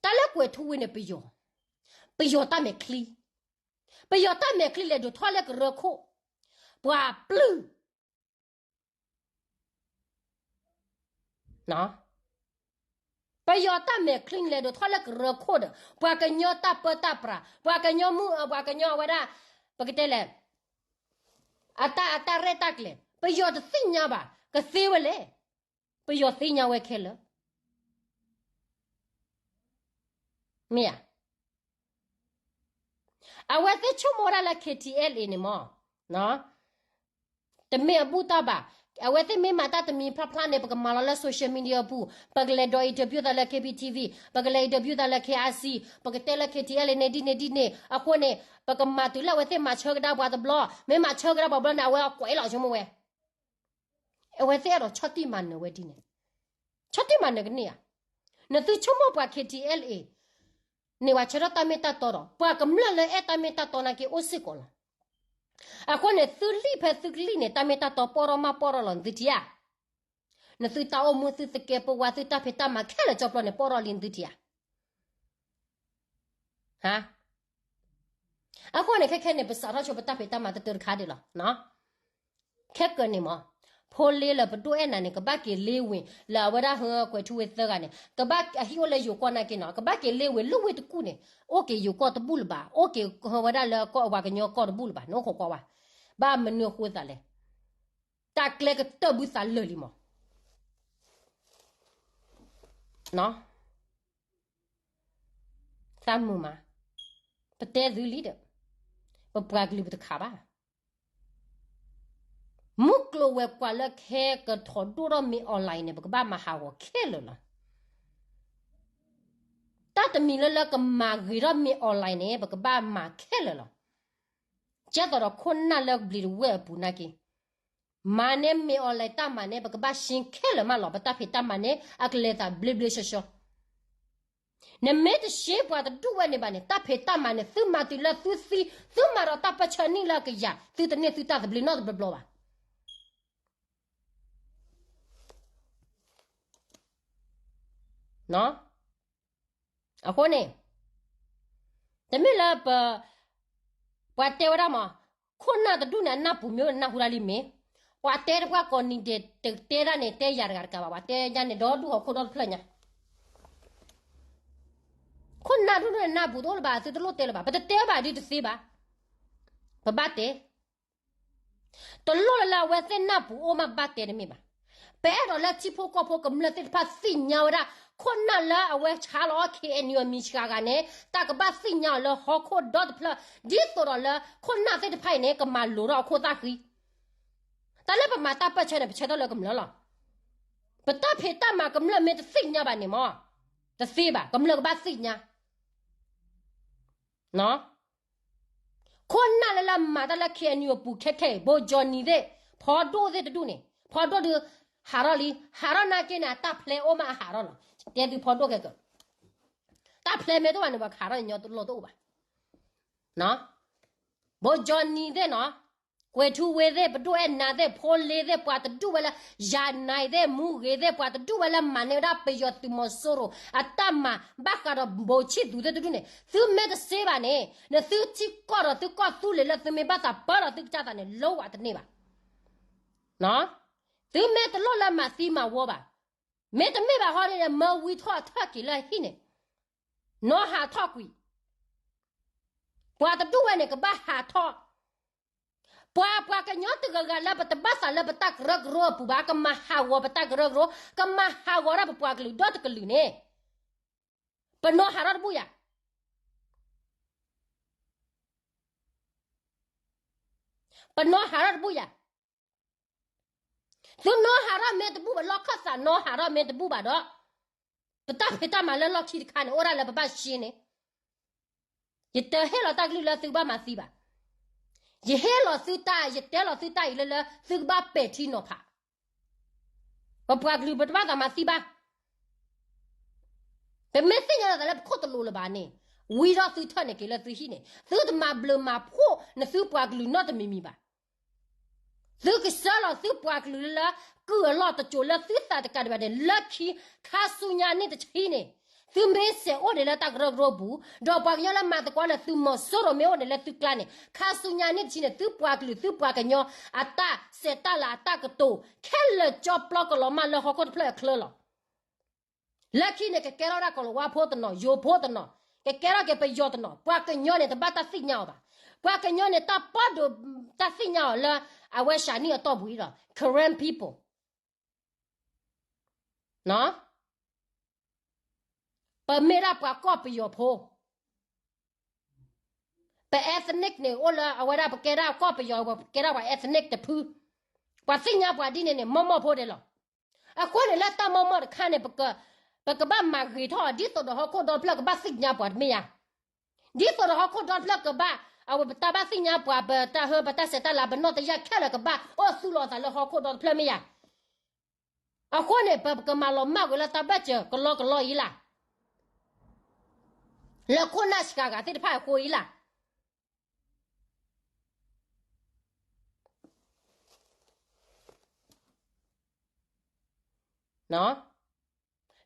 တၢ်လၢကွဲၤထူဝ့န့ၣ် ပယီၤ, ပယီၤတၢ်မဲာ်ချံ, ပယီၤတၢ်မဲာ်ချံလဲၤဒိးထီၣ်လၢကရၢခိၣ်, ပှၤပျုၢ် ပယီၤတၢ်မဲာ်ချံလဲၤဒိးထီၣ်လၢကရၢခိၣ်ဒီး ပှၤကညီတၢ်ပၢတၢ်ပြး, ပှၤကညီမုၢ်, ပှၤကညီအဝဲဒၣ်, ပကတဲလဲၣ်, အတၢ်, အတၢ်ရဲၣ်တၢ်ကျဲၤ, ပယီၤတသ့ၣ်ညါဘၣ်, ကသ့ဝဲလဲၣ်. ပယီၤသ့ၣ်ညါဝဲခဲလၢာ်, မ့ၢ်ဧါ. အဝဲသ့ၣ်ဆိကမိၣ်ဝဲဒၣ်လၢ KTLA န့ၣ်မး, တမ့ၢ်အဘူၣ်တၢ်ဘၣ်. အဝဲသ့ၣ်မ့ၢ်မၤတၢ်တမံၤဖျါဖျါန့ၣ် ပကမၤလီၤလၢ social media အပူၤ, ပကလဲၤဒိး interview သးလၢ KBTV, ပကလဲၤ interview သးလၢ KRC, ပကတဲလၢ KTLA န့ၣ်ဒ်န့ၣ်ဒ်န့ၣ်. အဃိန့ၣ် ပကမၤတုၤလၢအဝဲသ့ၣ်မၤဆၢကဒါပှၤတဘျီ, မ့ၢ်မၤဆၢကဒါပှၤဘျီန့ၣ် အဝဲအကွဲးလီၤဆိကမိၣ်ဝဲ, အဝဲသ့ၣ်အဲၣ်ဒိးဆီၣ်တံၢ်မၤနၢၤဝဲဒ်န့ၣ်, ဆီၣ်တံၢ်မၤနၢၤကန့ၢ်ဧါ. နသုဆိကမိၣ်ပှၤ KTLA န့ၣ် ပှၤဆၢထၢၣ်တၢ်မ့ၢ်တၢ်တီဒီး ပှၤကမျၢၢ်လၢအဲၣ်တၢ်မ့ၢ်တၢ်တီနာ်က့အိၣ်စ့ၢ်ကီးလီၤ. အဃိန့ၣ် သုလံာ်ဖဲသုကလံာ်န့ၣ် တၢ်မ့ၢ်တၢ်တီပီၣ်ထီၣ်မးပီၣ်ထီၣ်လီၤ နသုထံၣ်ဧါ. နသုတၢ်အိၣ်မူ သုသကဲးပဝး သုတၢ်ဖံးတၢ်မၤခဲလၢာ်ကၠီပျီန့ၣ် ပီၣ်ထီၣ်လံ နသုထံၣ်ဧါ. အဃိန့ၣ် ခဲခဲန့ၣ် ပစးထီၣ်ဆိပတၢ်ဖံးတၢ်မၤတတၢတခါဒံးလီၤ. ခဲကၢန့ၣ်မး ဖိလ့လၢပဒိၣ်အဲၣ်နၤန့ၣ် ကဘၣ်က့ၤလ့ဝ့ၤ လၢအဝဲဒၣ်ဟၢကွဲၤထူဝ့သၢဂၤန့ၣ် ကဘၣ်အဟံၣ်အိၣ်လၢယိၤကီၢ်နာ်က့နီၤ ကဘၣ်က့ၤလ့ဝ့ၤ လၢဝ့ၢ်တကူၣ်န့ၣ် အိၣ်က့ၤယိၤကီၢ်တဘူၣ်လၢၤဘၣ် အိၣ်က့ၤဟၢဝဲဒၣ်လၢကီၢ်ပှၤကညီကီၢ်တဘူၣ်လၢၤဘၣ် နအိၣ်ခိးကွၢ်ဝဲ. ဘၣ်မနုၤအဃိသးလဲၣ်. တၢ်ကျဲကတၢၢ်ဘုသးလၢာ်လံမး သးမုာ်မး, ပတဲသုလံဒီး ပပှၤကလုာ်ပတခးဘၣ်. မုၢ်ကျိၤဝဲၤကွာ်လၢခဲကထီၣ်ဒိၣ်ထီၣ်မ့ၢ် online န့ၣ် ပကဘၣ်မၤဟးဂီၤခဲလၢာ်လီၤ. တၢ်တမံၤလၢလၢကမၤဂ့ၤထီၣ်မ့ၢ် online န့ၣ် ပကဘၣ်မၤခဲလၢာ်လီၤ. ကဲသိးဒီးခိၣ်နၢ်လၢဘျံးတဝဲၢ်အပူၤနာ်က့ မၤန့ၢ်မ့ၢ် online တၢ်မၤန့ၣ် ပကဘၣ်ရှင်းခဲလၢာ်မးလီၤ. ပတၢ်ဖံးတၢ်မၤန့ၣ် အကလဲၤသးဘျ့ဘျ့ဆှီဆှီ နမ့ၢ်တရှင်းပှၤတဒူၣ်ဝဲန့ၣ်ဘၣ်န့ၣ် တၢ်ဖံးတၢ်မၤန့ၣ် သုမၤတုၤလၢသုသံ, သုမၤဒီးတၢ်ပၢၢ်ဆၢနံၣ်လၢအကယၤ သုတန့ၢ်သုတၢ်သဘျ့နီတဘျီဘျီဘၣ်. အဃိန့ၣ် တမ့ၢ်လၢပ, ပှၤတဲဝဲဒၣ်မး, ခိၣ်နၢ်တဒူၣ်န့ၣ် အနၢ်ပူၤမ့ၢ်နၢ်ဟူဒၣ်လံမ့ၢ်, ပှၤတဲတပှၢ်ကိးနံၤဒဲး တတဲဒၣ်န့ၣ် တဲယၤတဂၤတကးဘၣ်, ပှၤတဲယၤန့ၣ် ဒီဒူၣ်ဟီၣ်ခိၣ်ဒီတဖျၢၣ်ညါ ခိၣ်နၢ်ဒူၣ်န့ၣ် နၢ်ပူၤတအိၣ်လၢၤဘၣ်, သုတလိၣ်တဲလၢၤဘၣ်, ပတတဲဘၣ်ဒ်တသ့ဘၣ်, ပဘၣ်တဲ, တလိၣ်လၢလၢအဝဲသ့ၣ်နၢ်ပူၤအိၣ်မးဘၣ်တဲတမ့ၢ်ဘၣ်. ပအဲၣ်ဒိးလၢထံဖိကီၢ်ဖိကမျၢၢ်သ့ၣ်တဖၣ်သ့ၣ်ညါဝဲဒၣ်, ခိၣ်နၢ်လၢအဝဲဆါလီၤ KNU အမံၤစှၤဂၤန့ၣ် တၢ်ကဘၣ်သ့ၣ်ညါအီၤလၢဟီၣ်ခိၣ်ဒီတဖျၢၣ်, ဒ်သိးဒီးလၢ ခိၣ်နၢ်သ့ၣ်တဖၣ်အံၤန့ၣ် ကမၤလိၤထီၣ်အခိၣ်သၣ်ဃံ. တၢ်လၢပမၤတၢ်ပၢၢ်ဆၢန့ၣ် ပဆၢထၢၣ်လၢကမျၢၢ်လီၤ. ပတၢ်ဖံးတၢ်မၤကမျၢၢ်မ့ၢ်တသ့ၣ်ညါဘၣ်န့ၣ်မး, တသ့ဘၣ်, ကမျၢၢ်ကဘၣ်သ့ၣ်ညါ ခိၣ်နၢ်လၢလၢမၤတၢ်လၢ KNU အပူၤခဲခဲအံၤ ဘိကၠီနံၤသ့ၣ်, ဖီဒိၣ်သ့ၣ်တဒူၣ်န့ၣ်, ဖီဒိၣ်ဒုး ဟးထီၣ်လံ, ဟးထီၣ်နာ်က့န့ၣ် အတၢ်ဖျဲအိၣ်မးအဟးထီၣ်လီၤ. တဲသုဖီဒိၣ်ခဲကၢ, တၢ်ဖျဲမ့ၢ်တအိၣ်ဘၣ်န့ၣ် ပှၤကဟးထီၣ်ညီလီၢ်တအိၣ်ဘၣ်. ဘိကၠီနံၤသ့ၣ်နီၤ, ကွဲၤထူဝ့ၤသ့ၣ် ပဒိၣ်အဲၣ်နၤသ့ၣ် ဖိလ့သ့ၣ် ပှၤတဒူၣ်ဝဲလၢ ယၤနၤသ့ၣ် မူဂ့ၤသ့ၣ် ပှၤတဒူၣ်ဝဲလၢမၤန့ၢ်ဝဲဒၣ်ပယီၤသုးမီၤစိရိၤ အတၢ်မၤဘၣ်ဃးဒီးဘိးဆံၣ်သူးသ့ၣ်တဒူၣ်န့ၣ် သုမ့ၢ်တစ့ဘၣ်န့ၣ် နသုထံကီၢ်ဒီးသုကီၢ်သူလ့ၤလၢသုမ့ၢ်ဘၣ်သးပၢဒီးသုကစၢ်သးန့ၣ် လီဝးတန့ၢ်ဘၣ်. သုမ့ၢ်တလိၣ်လၢမၤသံမၤဝီဘၣ်. မ့တမ့ၢ်ဘၣ်ဟီန့ၣ် မၢဝံထီၣ်အထၢၣ်က့ၤလၢဟံၣ်န့ၣ် နီၢ်ဟးထီၣ်ကွံာ် ပှၤတဒူၣ်ဝဲန့ၣ် ကဘၣ်ဟးထီၣ်, ပှၤပှၤကညီတဂၤဂၤလၢပတဘၣ်သးလၢပတၢ်ကရၢကရိအပူၤဘၣ် ကမၤဟးဂီၤပတၢ်ကရၢကရိ, ကမၤဟးဂီၤဒၣ်ပပှၤကလုာ်ဒီတကလုာ်န့ၣ်, ပနီၢ်ဟးထီၣ်တဘူၣ်ယၤ, ပနီၢ်ဟးထီၣ်တဘူၣ်ယၤ. သုနီၢ်ဟးထီၣ်မ့ၢ်တဘူၣ်ဘၣ် လီၢ်ခၢၣ်သးနီၢ်ဟးထီၣ်မ့ၢ်တဘူၣ်ဘၣ်ဒီး, ပတၢ်ဖံးတၢ်မၤလၢလီၢ်ခံတခါန့ၣ် အိၣ်ဒၣ်လၢပဘၣ်ရှင်းန့ၣ်, ယတဟ့ၣ်လီၤတၢ်ကလုၢ်လၢသုကဘၣ်မၤသံဘၣ်. ယဟ့ၣ်လီၤသုတၢ် ယတဲလီၤသုတၢ်အံၤလၢလၢသုကဘၣ်ပဲာ်ထံနီၤဖး, ပပှၤကလုာ်ပတဘၣ်သးမၤသံဘၣ်. ပမ့ၢ်သ့ၣ်ညါလီၤသးလၢပခိၣ်တလိၤလၢၤဘၣ်န့ၣ်, ဝံထီၣ်သုထၢၣ်န့ၣ်က့ၤလၢသုဟံၣ်န့ၣ် သုတမၤဘျုးမၤဖှိၣ်နသုပှၤကလုာ်နီတမံၤမံၤဘၣ်. သုကဆှၢလီၤသုပှၤကလုာ်လၢ ကုၢ်အလီၢ်တစိၤလၢသုသးတကးဒံးဘၣ်န့ၣ် လၢခံ ခါဆူညါနံၣ်တဆံန့ၣ်, သုမ့ၢ်စဲးအိၣ်ဒံးလၢတၢ်ကရၢကရိပူၤ, ဒီးပှၤကညီလၢမၤသကိးလၢသုးမီၤစိရိၤမ့ၢ်အိၣ်ဒံးလၢသုကျါန့ၣ် ခါဆူညါနံၣ်တဆံန့ၣ် သုပှၤကလုာ်သုပှၤကညီ အတၢ်ဆဲးတၢ်လၤအတၢ်ကတိၤ ခဲလၢာ်ကၠီပျီကလီၤမၢ်လၢဟီၣ်ခိၣ်တဖျၢၣ်အချၢလီၤ. လၢခံန့ၣ် ကကဲထီၣ်ဒၣ်ကီၤလၤဝါဖိတနီၤ ယိၤဖိတနီၤ, ကကဲထီၣ်က့ၤပယီၤတနီၤ, ပှၤကညီန့ၣ် တဘၣ်တၢ်သ့ၣ်ညါအီၤဘၣ်. ပှၤကညီန့ၣ် တၢ်ပီၣ်ဒိၣ်တၢ်သ့ၣ်ညါအီၤလၢ အဝဲၡးနံၣ်အတီၢ်ပူၤအံၤဒီး Karen people ပမ့ၢ်ဒၣ်ပှၤကီၢ်ပယီၤဖိ, ပ ethnic န့ၣ် အိၣ်လၢအဝဲဒၣ်ပကဲဒၣ်ကီၢ်ပယီၤ ပကဲဒၣ်ပှၤ ethnic တဖု, ပှၤသ့ၣ်ညါပှၤဒ်န့ၣ်န့ၣ် မီၢ်မီၢ်ဖိဒဲးလီၤ. အဃိန့ၣ်လၢတၢ်မီၢ်မီၢ်တခါန့ၣ် ပကဘၣ်မၤဂ့ၤထီၣ် ဒ်သိးဒီးဟီၣ်ခိၣ်ဒီတဖျၢၣ်ကဘၣ်သ့ၣ်ညါပှၤတမ့ၢ်ဧါ. ဒ်သိးဒီးဟီၣ်ခိၣ်ဒီတဖျၢၣ်ကဘၣ်, အဝဲပတၢ်ဘၣ်သ့ၣ်ညါပှၤ ပတၢ်ဟၢ ပတၢ်ဆဲးတၢ်လၤ ပနီၢ်တယၢ်ခဲလၢာ်ကဘၣ်အိၣ်သူၣ်လီၤအသးလၢဟီၣ်ခိၣ်ဒီတဖျၢၣ်မ့ၢ်ဧါ. အဃိန့ၣ် ပကမၤလီၤမၢ်ကွံာ်လၢတၢ်ဘၢၣ်စၢၤကလီကလီအံၤလၢ်, လၢခိၣ်နၢ်စှၤဂၤသ့ၣ်တဖၣ်အဃိအံၤလၢ်.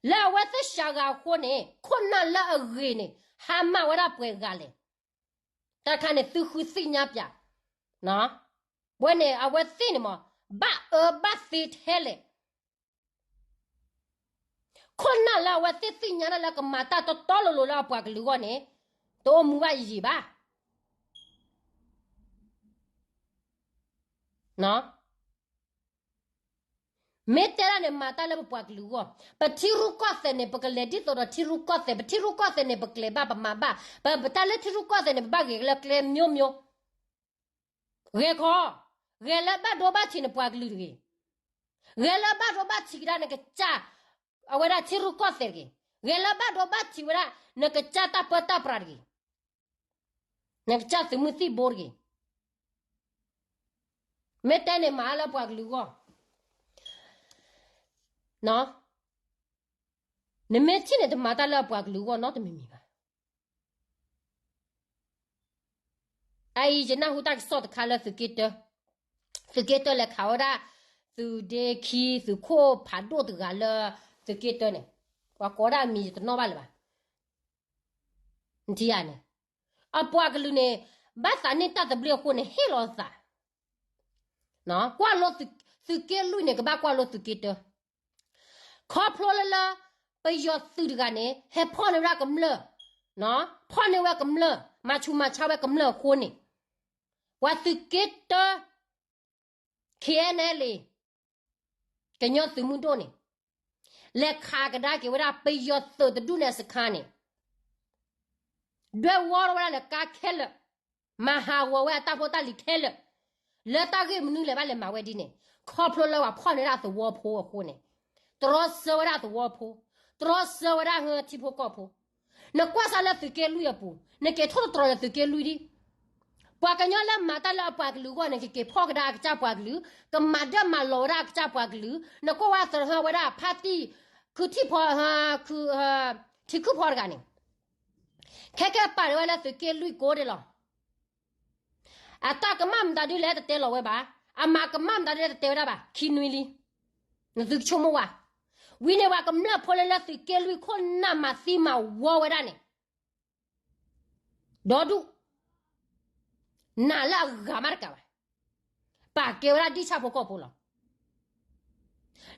လၢအဝဲသ့ၣ်စှၤဂၤအဃိန့ၣ် ခိၣ်နၢ်လၢအဂ့ၤန့ၣ် ဟါမၢ်ဝဲဒၣ်ပှဲၤဂၤလဲၣ်. တၢ်တခါန့ၣ် သုဃုသ့ၣ်ညါပၠး, ဝဲန့ၣ် အဝဲသ့ၣ်န့ၣ်မး ဘၣ်အၢဘၣ်သီထဲလဲၣ်. ခိၣ်နၢ်လၢအဝဲသ့ၣ်သ့ၣ်ညါတၢ်လၢကမၤတၢ်တီတီလိၤလိၤလၢအပှၤကလုာ်အဂီၢ်န့ၣ် တအိၣ်မူဘၣ်ယံာ်ယံာ်ဘၣ်. မ့ၢ်တဲဒၣ်န့ၣ် မၤတၢ်လၢပပှၤကလုာ်အဂီၢ်, ပထံရူၢ်ကီၢ်သဲးန့ၣ် ပကလဲၤဒ်သိးဒီးထံရူၢ်ကီၢ်သဲး, ပထံရူၢ်ကီၢ်သဲးန့ၣ် ပကျဲၤဘၣ် ပမၤဘၣ်, ပတၢ်လၢထံရူၢ်ကီၢ်သဲးန့ၣ် ပဘၣ်ဂဲၤလၢကျဲမျိုးမျိုး, ဂဲၤခီ, ဂဲၤလၢဘၣ်ဒိဘၣ်ထံးနပှၤကလုာ်တဂ့ၤ, ဂဲၤလၢဘၣ်ဒိဘၣ်ထံးကဒါနကစၢ်, အဝဲဒၣ်ထံရူၢ်ကီၢ်သဲးတဂ့ၤ, ဂဲၤလၢဘၣ်ဒိဘၣ်ထံးဝဲဒၣ် နကစၢ်တၢ်ပၢတၢ်ပြးတဂ့ၤ, နကစၢ်သုးမုၢ်သံၣ်ဘိတဂ့ၤ. မ့ၢ်တဲန့ၣ်မၤလၢပှၤကလုာ်အဂီၢ်, နမ့ၢ်ထံၣ်န့ၣ် တမၤတၢ်လၢအပှၤကလုာ်အဂီၢ်နီတမံၤမံၤဘၣ်. အအံၤယနၢ်ဟူတၢ်ကစီၣ်တခါလၢသုးက့တၢ, သုးက့တၢလဲၤခးဝဲဒၣ် သုးဒ့ခံ သုးခိၣ်ဖးဒိၣ်တဂၤလၢ သုးက့တၢန့ၣ်, ပှၤကိးဒၣ်အမံၤယတနီၣ်ဘၣ်လၢၤဘၣ်. နထံၣ်ဧါန့ၣ်, အပှၤကလုာ်န့ၣ် ဘၣ်သးန့ၢ်တၢ်သဘျ့အဃိန့ၣ် ဟ့ၣ်လီၤသး, ကွၢ်လိသုးက့လွံၢ်န့ၣ် ကဘၣ်ကွၢ်လိသုးက့တၢ, ခီဖျိလၢလၢ ပယီၤသုးတဂၤန့ၣ် ဟဲဖီၣ်န့ၢ်ဝဲဒၣ်ကမျၢၢ်, ဖီၣ်န့ၢ်ဝဲကမျၢၢ် မၤဆူးမၤဆါဝဲကမျၢၢ်အဃိန့ၣ်, ပှၤသုးက့တၢ ခ့ၣ်အဲၣ်နဲၣ်လ့ၣ် ကညီသုးမုၢ်ဒိၣ်န့ၣ် လဲၤခးကဒါက့ၤဝဲဒၣ်ပယီၤသုးတဒူၣ်န့ၣ်အစခါန့ၣ်, ဒွဲၣ်ဝီထီၣ်ဝဲဒၣ်လၢကါခဲလၢာ်, မၤဟးဂီၤဝဲအတၢ်ဖိတၢ်လံၤခဲလၢာ်, လၢတၢ်ဂ့ၢ်မနုၤလဲၣ်ဘၣ်လဲၤမၤဝဲဒ်န့ၣ်, ခီဖျိလၢပှၤဖီၣ်န့ၢ်ဒၣ်သဝီဖိအဃိန့ၣ်, တြီဆၢဝဲဒၣ်သဝီဖိ, တြီဆၢဝဲဒၣ်ဟၢထံဖိကီၢ်ဖိ, နကွၢ်စၢ်လၢသုးက့လွံၢ်အပူၤ, နက့ၤထိၣ်သတြီၤလၢသုးက့လွံၢ်ဒံး, ပှၤကညီလၢမၤတၢ်လၢအပှၤကလုာ်အဂီၢ်န့ၣ် ကက့ၤဖီၣ်ကဒါအကစၢ်ပှၤကလုာ်, ကမၤဒၢမၤလီၤဝဲဒၣ်အကစၢ်ပှၤကလုာ်, နကွၢ်ဝဲသရၣ်ဝဲဒၣ်ဖါတံၢ်, ခုထံၣ်ဖီ, ထံခုၣ်ဖီတဂၤန့ၣ်, ခဲကဲပာ်ဝဲလၢသုးက့လွံၢ်ကိးဒဲးလီၤ. အတၢ်ကမၣ်မတၤဒုလဲၣ်တတဲလီၤဝဲဘၣ်, အမၤကမၣ်မတၤဒုလဲၣ်တတဲဝဲဒၣ်ဘၣ်, ခံနွံလံ. နသုကဆိကမိၣ်ဝဲ, ဝံၤန့ၣ် ပှၤကမျၢၢ်ဖိလၢလၢသုးက့လွံၢ်ခိၣ်နၢ်မၤသံမၤဝီဝဲဒၣ်န့ၣ် ဒီဒူၣ်, နာ်လၢအဂၤမးတကးဘၣ်, ပာ်ကဲဝဲဒၣ်ဒံၣ်ဆၣ်ဖိကီၢ်ဖိလီၤ.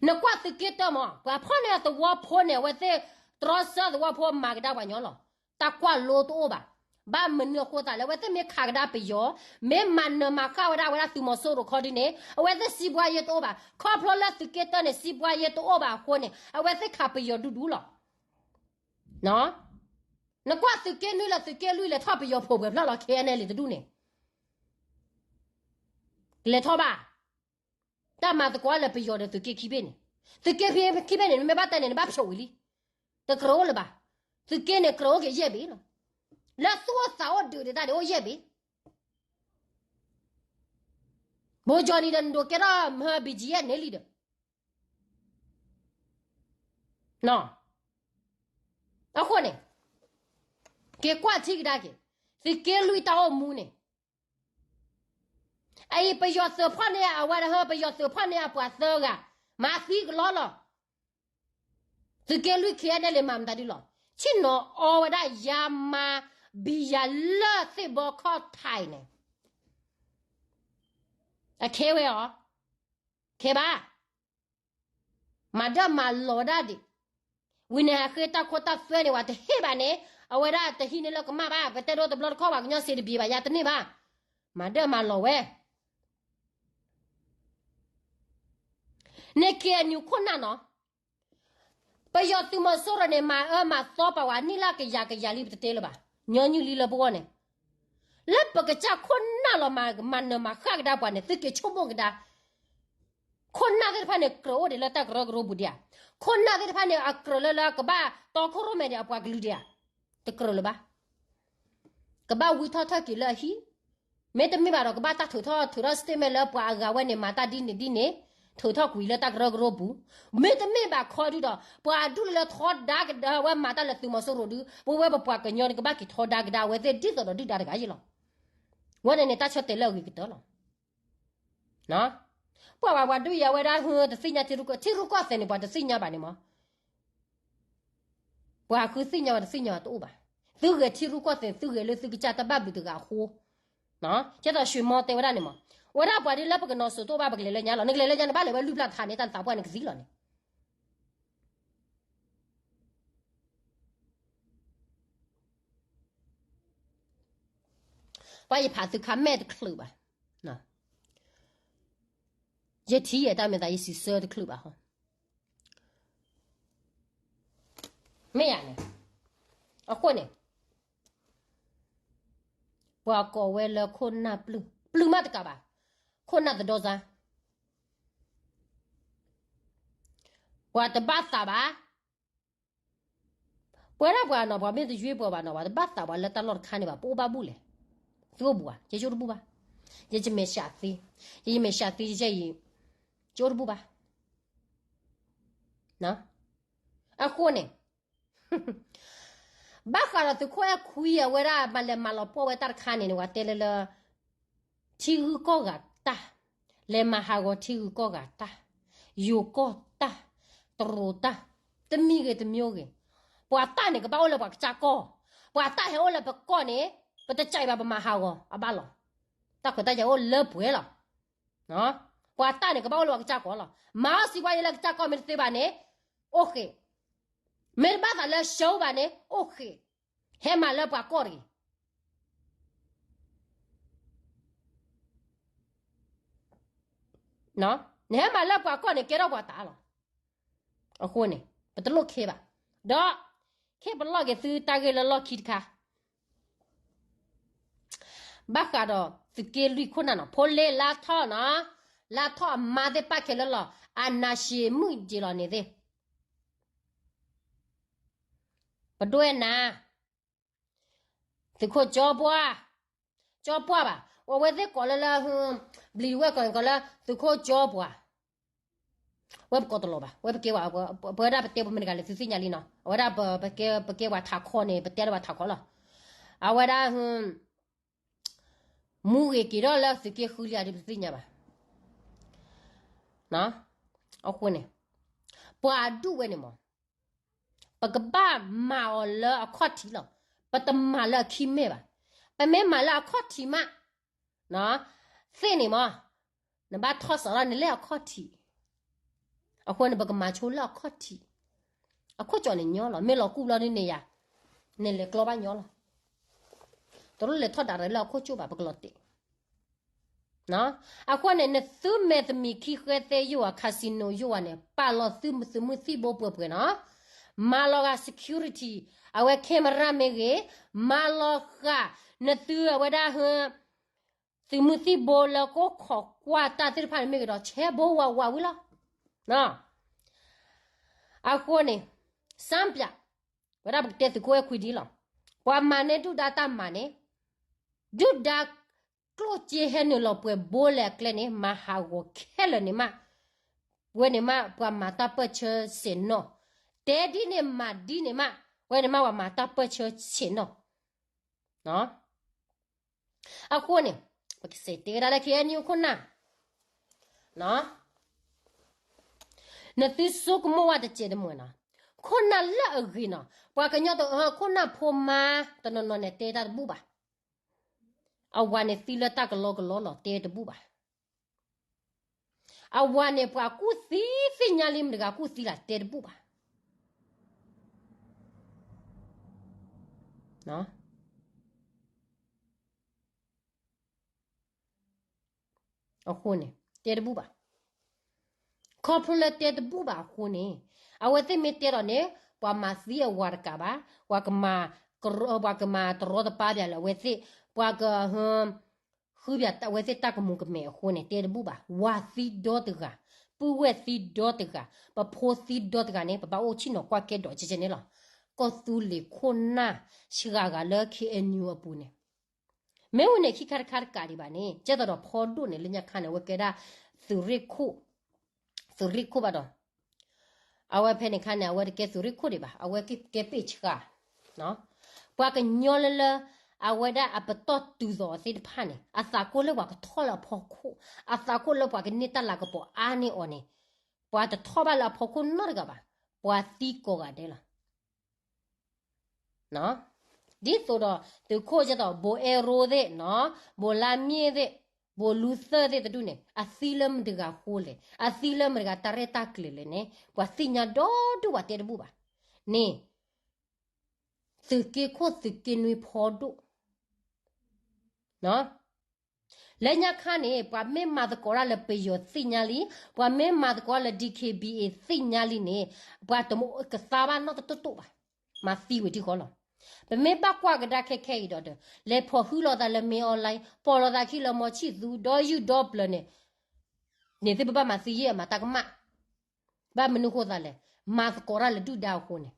နကွၢ်သုးက့တၢမး, ပှၤဖီၣ်န့ၢ်အသဝီဖိန့ၣ် အဝဲသ့ၣ်တြီဆၢသဝီဖိမၤကဒါပှၤညီလီၤ. တၢ်ကွၢ်လိတအိၣ်ဘၣ်. ဘၣ်မနုၤအဃိသတးလဲၣ်, အဝဲသ့ၣ်မ့ၢ်ခးကဒါပယီၤ, မ့ၢ်မၤနၢၤမၤဃၣ်ဝဲဒၣ် အဝဲဒၣ်သုးမီၤစိရိၤခီဒုန့ၣ် အဝဲသ့ၣ်စံးဘှါယဲတအိၣ်ဘၣ်. ခီဖျိလၢသုးက့တၢန့ၣ် စံးဘှါယဲတအိၣ်ဘၣ်အဃိန့ၣ် အဝဲသ့ၣ်ခးပယီၤဒူဒူလီၤ. နကွၢ်သုးက့နွံလၢသုးက့လွံၢ်လဲၤထီၣ်ပယီၤဖိးပှဲၤဖျၢၣ်လီၤ ခဲအံၤန့ၣ်လံတဒူၣ်န့ၣ် လဲၤထီၣ်ဘၣ်. တၢ်မၤသကိးလၢပယီၤဒီးသုးက့ခံဘ့ၣ်န့ၣ်, သုးက့ခံဘ့ၣ်န့ၣ် မ့ၢ်ဘၣ်တဲန့ၣ် နဘၣ်ဖျိးဝံၤလံ. တကြၢးအိၣ်လၢၤဘၣ်. သုးက့န့ၣ်ကြၢးအိၣ်က့ၤယဲၢ်ဘ့ၣ်လီၤ. လၢသူၣ်အိၣ်သးအိၣ်ဒုးဒံးတၢ်န့ၣ်အိၣ်ယဲၢ်ဘ့ၣ်. ဘိကၠီနံၤဒီးနဒိးကဲထီၣ်မဟၢ ဘံၣ်ကၠံယဲၢ်န့ၣ်လံဒီး အဃိန့ၣ် က့ၤကွၢ်ထံကဒါက့ၤ သုးက့လွံၢ်တၢ်အိၣ်မူန့ၣ်, အအံၤပယီၤသုးဖီၣ်န့ၢ်အဝဲဒၣ်ဟၢ ပယီၤသုးဖီၣ်န့ၢ်အပှၤသၢဂၤ, မၤသံကလီလီၤ. သုးက့လွံၢ်ခံဂၤဒဲးလၢမၤမတၤဒုလီၤ. ဆ့ၣ်နီၤအီဝဲဒၣ်ယါမါ ဘံယၤလၢသ့ၣ်ဘီခီၣ်ထံးန့ၣ်, အခဲဝဲအီၤ, ခဲဘၣ် မၤဒၢၣ်မၤလီၤဝဲဒၣ်ဒံး, ဝံၤန့ၣ်ဟးဃ့တၢ်ခိတၢ်သွဲန့ၣ် ပှၤတဟ့ၣ်ဘၣ်န့ၣ်, အဝဲဒၣ်တဟံးန့ၢ်လၢကမၣ်ဘၣ်, ပတဲဒိတဘျီတခီၣ် ပှၤကညီစံးတဘံးဘၣ် ယၤတန့ၢ်ဘၣ်, မၤဒၢၣ်မၤလီၤဝဲ န့ၣ် KNU ခိၣ်နၢ်နီၤ, ပယီၤသုးမီၤစိရိၤန့ၣ် မၤအၢမၤသီပာ်ဝဲနံၣ်လၢကယၤကယၤလံ ပတတဲလၢၤဘၣ်, ညီနုၢ်လံလၢပဂီၢ်န့ၣ်, လၢပကစၢ်ခိၣ်နၢ်လီၤ မၤနၢၤမၤဃၣ်ကဒါပှၤန့ၣ် သုက့ၤဆိကမိၣ်ကဒါ ခိၣ်နၢ်သ့ၣ်တဖၣ်န့ၣ် ကြၢးအိၣ်ဒံးလၢတၢ်ကရၢကရိပူၤဒံးဧါ, ခိၣ်နၢ်သ့ၣ်တဖၣ်န့ၣ် အကြၢးလၢလၢကဘၣ်တီခိၣ်ရိၣ်မဲဒံးအပှၤကလုာ်ဒံးဧါ, တကြၢးလၢၤဘၣ်. ကဘၣ်ဝံထီၣ်ထၢၣ်က့ၤလၢအဟံၣ်, မ့တမ့ၢ်ဘၣ်ဒီး ကဘၣ်တၢ်ထုးထီၣ်ထုးထီၣ် statement လၢပှၤအဂၤဝဲန့ၣ် မၤတၢ်ဒ်န့ၣ်ဒ်န့ၣ်, ထုးထီၣ်ကွံာ်လၢတၢ်ကရၢကရိပူၤ, မ့တမ့ၢ်ဘၣ်ခီဒုဒီး ပှၤဒူၣ်လၢလၢထီဒါကဒါဝဲမၤတၢ်လၢသုးမီၤစိရိၤဒု ပဝဲပပှၤကညီန့ၣ် ကဘၣ်က့ၤထီဒါကဒါဝဲသ့ၣ်ဒ်သိးဒီးဒုၣ်ဒါတဂၤဃီလီၤ. ဝဲန့ၣ်န့ၣ် တၢ်ဆၢတဲာ်လၢအဂ့ၤကတၢၢ်လီၤ. ပှၤဘၣ်ပှၤဒုးယၤဝဲဒၣ်ဟု တသ့ၣ်ညါထံရူၢ်ကီၢ်, ထံရူၢ်ကီၢ်သဲးန့ၣ် ပှၤတသ့ၣ်ညါဘၣ်န့ၣ်မး, ပှၤဃုသ့ၣ်ညါဝဲတသ့ၣ်ညါဝဲတအိၣ်ဘၣ်. သုဂဲၤထံရူၢ်ကီၢ်သဲး သုဂဲၤလၢသုကစၢ်တၢ်ဘၣ်ဘျုးတဂၤအဃိ, ကဲသိး ရွှေမောင်း တဲဝဲဒၣ်န့ၣ်မး, ဝဲဒၣ်ပှၤဒ်လၢပကနီၤစိၤတအိၣ်ဘၣ် ပကလဲၤလၢညါလီၤ, နကလဲၤလၢညါန့ၣ် ဘၣ်လဲၤဝဲလွံၢ်ဖျၢၣ်တခါန့ၣ် တၢ်သးပှၢ်န့ၣ်ကသံလီၤန့ၣ် ပှၤယဖးသုခါမဲာ်တချုးဘၣ်, ယထံၣ်ယဲတၢ်မဲာ်သး ယစံးဆၢတချုးဘၣ်ဟီ, မ့ၢ်ယၤန့ၣ်, အဃိန့ၣ် ပှၤကိးဝဲလၢခိၣ်နၢ်ပျုၢ်, ပျုၢ်မးတကးဘၣ်, ခိၣ်နၢ်သဒီစါ, ပှၤတဘၣ်သးဘၣ်, ပဝဲဒၣ်ပှၤနီၤ ပှၤမ့ၢ်တယွ့ပှၤဘၣ်နီၤ ပှၤတဘၣ်သးပှၤလၢတၢ်လီၢ်တခါန့ၣ်ဘၣ် ပအိၣ်ဘၣ်ဘူၣ်လဲၣ်, သုအိၣ်ဘူးဧါ, ယကၠိတဘူၣ်ဘၣ်, ယယမဲာ်ဆှးသ့, ယယမဲာ်ဆှးသ့ယဲအံၤ, ကၠိတဘူၣ်ဘၣ်, အဃိန့ၣ် ဘၣ်ဃးဒီးသုးခိၣ်အဲၣ်ခွံအဝဲဒၣ်မၤလဲၤမၤလီၤပှီၢ်ဝဲတၢ်တခါန့ၣ်န့ၣ် ပှၤတဲလၢလၢ ထံဂုၤကီၢ်ဂၤတၢ်, လဲၤမၤဟးဂီၤထံဂုၤကီၢ်ဂၤတၢ်, ယိၤကီၢ်တၢ်, တရူးတၢ်, တမံၤဂ့ၤတမံၤဂ့ၤ, ပှၤတၢ်န့ၣ် ကဘၣ်အိၣ်လၢပှၤကစၢ်ကီၢ်, ပှၤတၢ်ဟဲအိၣ်လၢပကီၢ်န့ၣ် ပတကးဘၣ်ပမၤဟးဂီၤအဘၣ်လီၤ, တၢ်ခွဲးတၢ်ယာ်အိၣ်လၢပှဲၤလီၤ. ပှၤတၢ်န့ၣ် ကဘၣ်အိၣ်လၢပှၤကစၢ်ကီၢ်လီၤ. မၤအီၣ်စံးဘှါယဲလၢကစၢ်ကီၢ်မ့ၢ်တသ့ဘၣ်န့ၣ်, အိၣ်ဃ့ၢ်, မ့ၢ်တဘၣ်သးလၢဆၢဘၣ်န့ၣ် အိၣ်ဃ့ၢ်, ဟဲမၤလၢပှၤကီၢ်တဂ့ၤ. နဟဲမၤလၢပှၤကီၢ်န့ၣ် ကဲထီၣ်ပှၤတၢ်လီၤ. အဃိန့ၣ် ပတလိၣ်ခဲဘၣ်. ဒီး ခဲပလီၢ်က့ၤသုတၢ်ဂ့ၢ်လၢလီၢ်ခံတခါ ဘၣ်ဃးဒီးသုးက့လွံၢ်ခိၣ်နၢ်နီၤ, ဖိလ့လါထီၣ်နီၤ, လါထီၣ်အမါသ့ၣ်ပၣ်ခဲလၢာ်လီၤ, အနၤၡ့မုၣ်ဒံးလီၤန့ၣ်သ့ၣ်, ပဒွဲၣ်နၤ, သုးခိၣ်ကၠီပှၢ်, ကၠီပှၢ်ဘၣ်, အဝဲသ့ၣ်ကိးလၢလၢ, ဘျံးဝဲၢ်ကိးန့ၣ်ကိးလၢသုးခိၣ်ကၠီပှၢ်, ဝဲပကိးတလီၤဘၣ်, ဝဲပကဲဝဲ, ပဝဲဒၣ်ပတဲပမ့ၢ်တဂၤလဲၣ်သုသ့ၣ်ညါလံနီၤ, အဝဲဒၣ်ပကဲဝဲထးခီန့ၣ် ပတဲလၢဝဲထးခီလီၤ. အဝဲဒၣ် မူဂ့ၤက့ၤထီၣ်လၢသုးက့ဃုလံဧါဒ်ပသ့ၣ်ညါဘၣ်. အဃိန့ၣ် ပှၤအဒူၣ်ဝဲန့ၣ်မး ပကဘၣ်မၤအီၤလၢအခီၣ်ထံးလီၤ. ပတမၤလၢအခံမဲာ်ဘၣ်. ပမ့ၢ်မၤလၢအခီၣ်ထံးမး သ့ၣ်န့ၣ်မး နဘၣ်ထီၣ်စးလီၤန့ၣ်လၢအခီၣ်ထံး. အဃိန့ၣ် ပကမၤဆိလၢအခီၣ်ထံး. အခိၣ်ကၠီၣ်န့ၣ်ညီလီၤ. မ့ၢ်လီၤကူၣ်ဘျီဒ်န့ၣ်ယၤ နလဲၤကျီဘၣ်ညီလီၤ. တလိၣ်လဲၤထီၣ်ဒၣ်ရဲၣ်လၢအခီၣ်ကၠိၣ်ဘၣ် ပကလီၤတဲာ်. အဃိန့ၣ် နသုမဲာ်တမံၤခံဃဲသ့ယိၣ်ဧါ casino ယိၣ်ဧါန့ၣ် ပာ်လီၤသုသုးမုၢ်သံၣ်ဘိပှဲၤပှဲၤနီၤ. မၤလီၤဂာ် security အဝဲ camera မ့ၢ်ဂ့ၤ, မၤလီၤဂာ် နသုအဝဲဒၣ် သုးမုၢ်သံၣ်ဘိလၢကအိၣ်ခိးကွၢ်တၢ်သ့ၣ်တဖၣ်န့ၣ်မ့ၢ်ဂ့ၤဒီး ဆဲဘိဝးဝးဝံၤလီၤ. အဃိန့ၣ် စၢ်ပၠး ဝဲဒၣ်ပကတဲသုးခိၣ်အဲၣ်ခွံဒ်လီၤ. ပှၤမၤန့ၢ်ဒုၣ်ဒါတၢ်မၤန့ၣ် ဒုၣ်ဒါကျိၣ်စ့ဟဲနုာ်လီၤပှဲၤဘိလဲၣ်အကျဲန့ၣ် မၤဟးဂီၤခဲလၢာ်န့ၣ်မး, ဝဲန့ၣ်မး ပှၤမၤတၢ်ပၢၢ်ဆၢစဲးနီၣ်, တဲဒ်န့ၣ်မၤဒ်န့ၣ်မး, ဝဲန့ၣ်မး ပှၤမၤတၢ်ပၢၢ်ဆၢစဲးနီၣ်. အဃိန့ၣ် ပကစးတဲဝဲဒၣ်လၢ ခ့ၣ်အဲၣ်ယူၣ် ခိၣ်နၢ် နသုဆိကမိၣ်ဝဲတစဲးတမှဲၤနီၤ, ခိၣ်နၢ်လၢအဂ့ၤနီၤ, ပှၤကညီတ ခိၣ်နၢ်ဖိမါ တနီၤနီၤန့ၣ်တဲတၢ်တဘူၣ်ဘၣ်. အဝၤန့ၣ်သံလၢတၢ်ကလီကလီလီၤ တဲတဘူၣ်ဘၣ်. အဝၤန့ၣ် ပှၤကူၣ်သံသ့ၣ်ညါလံ မတၤတဂၤကူၣ်သံလၢ် တဲတဘူၣ်ဘၣ်. အဃိန့ၣ် တဲတဘူၣ်ဘၣ်. ခီဖျိလၢတဲတဘူၣ်ဘၣ်အဃိန့ၣ် အဝဲသ့ၣ်မ့ၢ်တဲဒီးန့ၣ် ပှၤမၤသံအဝၤတကးဘၣ်, ပှၤကမၤ ပှၤကမၤတရီတပါဘၣ်လၢအဝဲသ့ၣ်, ပှၤက ဃုဘၣ်အဝဲသ့ၣ်တၢ်ကမူၤကမဲာ်အဃိန့ၣ် တဲတဘူၣ်ဘၣ်. ဝၤသံဒီတဂၤ, ပုၢ်ဝဲၢ်သံဒီတဂၤ, ပဖိသံဒီတဂၤန့ၣ် ပဘၣ်အိၣ်ဆ့ၣ်နီၤကွၢ်ကဲဒီးကဲကဲန့ၣ်လီၤ. ကီၢ်သူလ့ၤခိၣ်နၢ် စှၤဂၤလၢ ခ့ၣ်အဲၣ်ယူၣ် အပူၤန့ၣ် မ့ၢ်အိၣ်န့ၣ်ခံခါတခါတကးဒံးဘၣ်န့ၣ် ကဲသိးဒီးဖီဒိၣ်န့ၣ် လၢညါခါန့ၣ် အဝဲကဲဒၣ် သုးရ့ၣ်ခိၣ်, သုးရ့ၣ်ခိၣ်ဘၣ်ဒီး အဝဲဖဲန့ၣ်ခါန့ၣ် အဝဲတကဲသုးရ့ၣ်ခိၣ်ဒံးဘၣ်, အဝဲကဲပ့ၢ်ဆှါ, ပှၤကညီလၢလၢ အဝဲဒၣ်အပတီၢ်တုၤသိးအီၤသ့ၣ်တဖၣ်န့ၣ် အသးကိၢ်လၢပှၤကထီၣ်လၢအဖီခိၣ်, အသးကိၢ်လၢပှၤကန့ၢ်တၢ်လၤကပီၤအါန့ၢ်အီၤန့ၣ် ပှၤတထီၣ်ဘၣ်လၢအဖီခိၣ်နီတဂၤဘၣ်, ပှၤသံကိးဂၤဒဲးလီၤ. ဒ်သိးဒီး သုးခိၣ်ကဲသိး ဘိးအဲၣ်ရိသ့ၣ်, ဘိးလါမ့ၢ်သ့ၣ်, ဘိးလူသၢသ့ၣ်တဒူၣ်န့ၣ် အသံလၢမတၤတဂၤဃိလဲၣ်, အသံလၢမတၤတဂၤတၢ်ရဲၣ်တၢ်ကျဲၤလဲၣ်န့ၣ် ပှၤသ့ၣ်ညါဒီဒူၣ် ပှၤတဲတဘူၣ်ဘၣ်န့ၣ် သုးက့ခိၣ်သုးက့နွံဖီဒိၣ် လၢညါခါန့ၣ် ပှၤမ့ၢ်မၤသကိးတၢ်လၢပယီၤသ့ၣ်ညါလံ, ပှၤမ့ၢ်မၤသကိးတၢ်လၢ DKBA သ့ၣ်ညါလံန့ၣ် ပှၤတမ့ၢ်ကသါဘၣ်နီတတိၢ်တိၢ်ဘၣ်, မၤသံဝံၤထံဃီလီၤ. ပမ့ၢ်ဘၣ်ကွၢ်ကဒါခဲခဲအံၤဒီး လဲၤဖီၣ်ဟုလိာ်သးလၢ မင်းအောင်လှိုင်, ပိာ်လိာ်သးခံလၢ မောင်ချစ်သူ, ဒီးယုၢ်ဒီးပျၢၤန့ၣ်, န့ၣ်သ့ၣ်ပဘၣ်မၤသံယဲၢ်အမၤတၢ်ကမၣ်, ဘၣ်မနုၤဃိသးလဲၣ်, မၤသကိးတၢ်လၢဒုၣ်ဒါအဃိန့ၣ်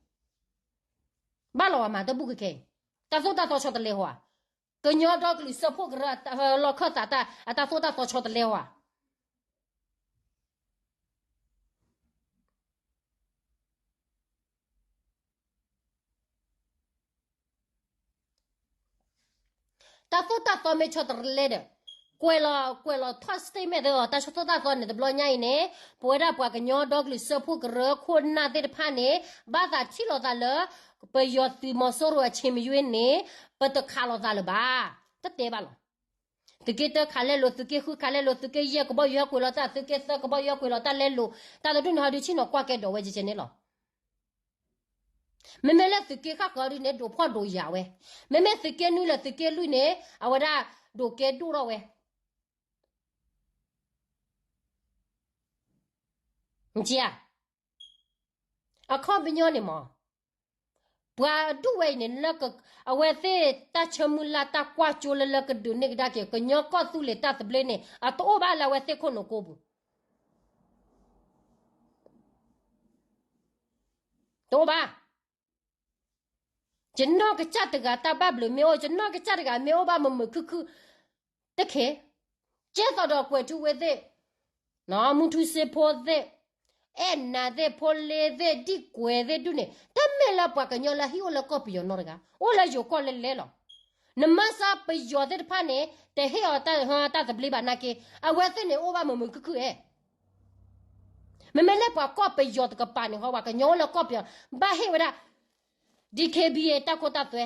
ဘၣ်လီၤဝဲမၤတဘူၣ်ကဲခဲအံၤ, တၢ်သိၣ်တၢ်သီဆီတလဲဟီဧါ, ကညီဒီကလုာ်စၢဖှိၣ်ကရၢ လီၢ်ခၢၣ်သးတၢ် အတၢ်သိၣ်တၢ်သီဆီတလဲဟီဧါ. တၢ်သိၣ်တၢ်သီမ့ၢ်ဆီတလဲဒီး ကွဲးလီၤ ကွဲးလီၤထီၣ် statement သ့အီၤ, တၢ်သိၣ်တၢ်သီန့ၣ် တဘျီညါအံၤန့ၣ် ပဝဲဒၣ်ပှၤကညီဒီကလုာ်စၢဖှိၣ်ကရၢခိၣ်နၢ်သ့ၣ်တဖၣ်န့ၣ် ဘၣ်သးထံၣ်လိာ်သးလၢ ပယီၤသုးမီၤစိရိၤအဆ့ၣ်မယွ့န့ၣ် ပတခးလိာ်သးလၢၤဘၣ်. တတဲဘၣ်လီၤ. သုးက့တၢခးလဲလိာ်, သုးက့ဃုခးလဲလိာ်, သုးက့ယဲၢ်ကဘီယူၤဟဲကွံာ်လီၤတၢ်, သုးက့သၢကဘီယူၤဟဲကွံာ်လီၤတၢ်လဲလိာ်, တၢ်တဒူၣ်န့ၣ် ဟီဒုးဆ့ၣ်နီၤကွၢ်ကဲဒီးဝဲကဲကဲန့ၣ်လီၤ. မ့မ့ၢ်လၢသုးက့ဃၣ်ဃၢၤဒုန့ၣ် ဒိးဖှီၣ်ဒိးယာ်ဝဲ, မ့မ့ၢ်သုးက့နွံလၢသုးက့လွံၢ်န့ၣ် အဝဲဒၣ်ဒိးကဲဒိၣ်ထီၣ်ဝဲ အခီပညီန့ၣ်မး ပှၤဒူၣ်ဝဲအံၤန့ၣ် လၢ အဝဲသ့ၣ်တၢ်ဆၢမုၢ်လၢ်တၢ်ကွၢ်ကၠိလၢလၢကဒုးန့ၢ်ကဒါက့ၤ ကညီကီၢ်သူလ့ၤတၢ်သဘျ့န့ၣ် အတအိၣ်ဘၣ်လၢအဝဲသ့ၣ်ခိၣ်နူာ်ကိပူၤ တအိၣ်ဘၣ်. ယနီၢ်ကစၢ်တဂၤတၢ်ဘၣ်ဘျုးမ့ၢ်အိၣ်, ယနီၢ်ကစၢ်တဂၤမ့ၢ်အိၣ်ဘၣ်မုာ်မုာ်ခုၣ်ခုၣ် တခဲ, ကဲသိးဒီးကွဲးထူဝ့သ့ၣ်, မူထူစ့ဖိသ့ၣ်, အဲၣ်နၤသ့ၣ်, ဖိလ့သ့ၣ်, ဒံၣ်ကွဲးသ့ၣ်ဒုန့ၣ် တမ့ၢ်လၢပှၤကညီလၢဟံၣ်အိၣ်လၢကီၢ်ပယီၤနီတဂၤ, အိၣ်လၢယိၤကီၢ်လဲလဲလီၤ. နမၤစၢၤပယီၤသ့ၣ်တဖၣ်န့ၣ် တဟ့ၣ်အီၤတၢ်သဘျ့ဘၣ်နာ်က့, အဝဲသ့ၣ်န့ၣ်အိၣ်ဘၣ်မုာ်မုာ်ခုၣ်ခုၣ်အဲ, မ့မ့ၢ်လၢပှၤကီၢ်ပယီၤတကပၤန့ၣ် ဟီပှၤကညီလၢကီၢ်ပယီၤ ဘၣ်ဟ့ၣ်ဝဲဒၣ် D K B A တၢ်ခိတၢ်သွဲ,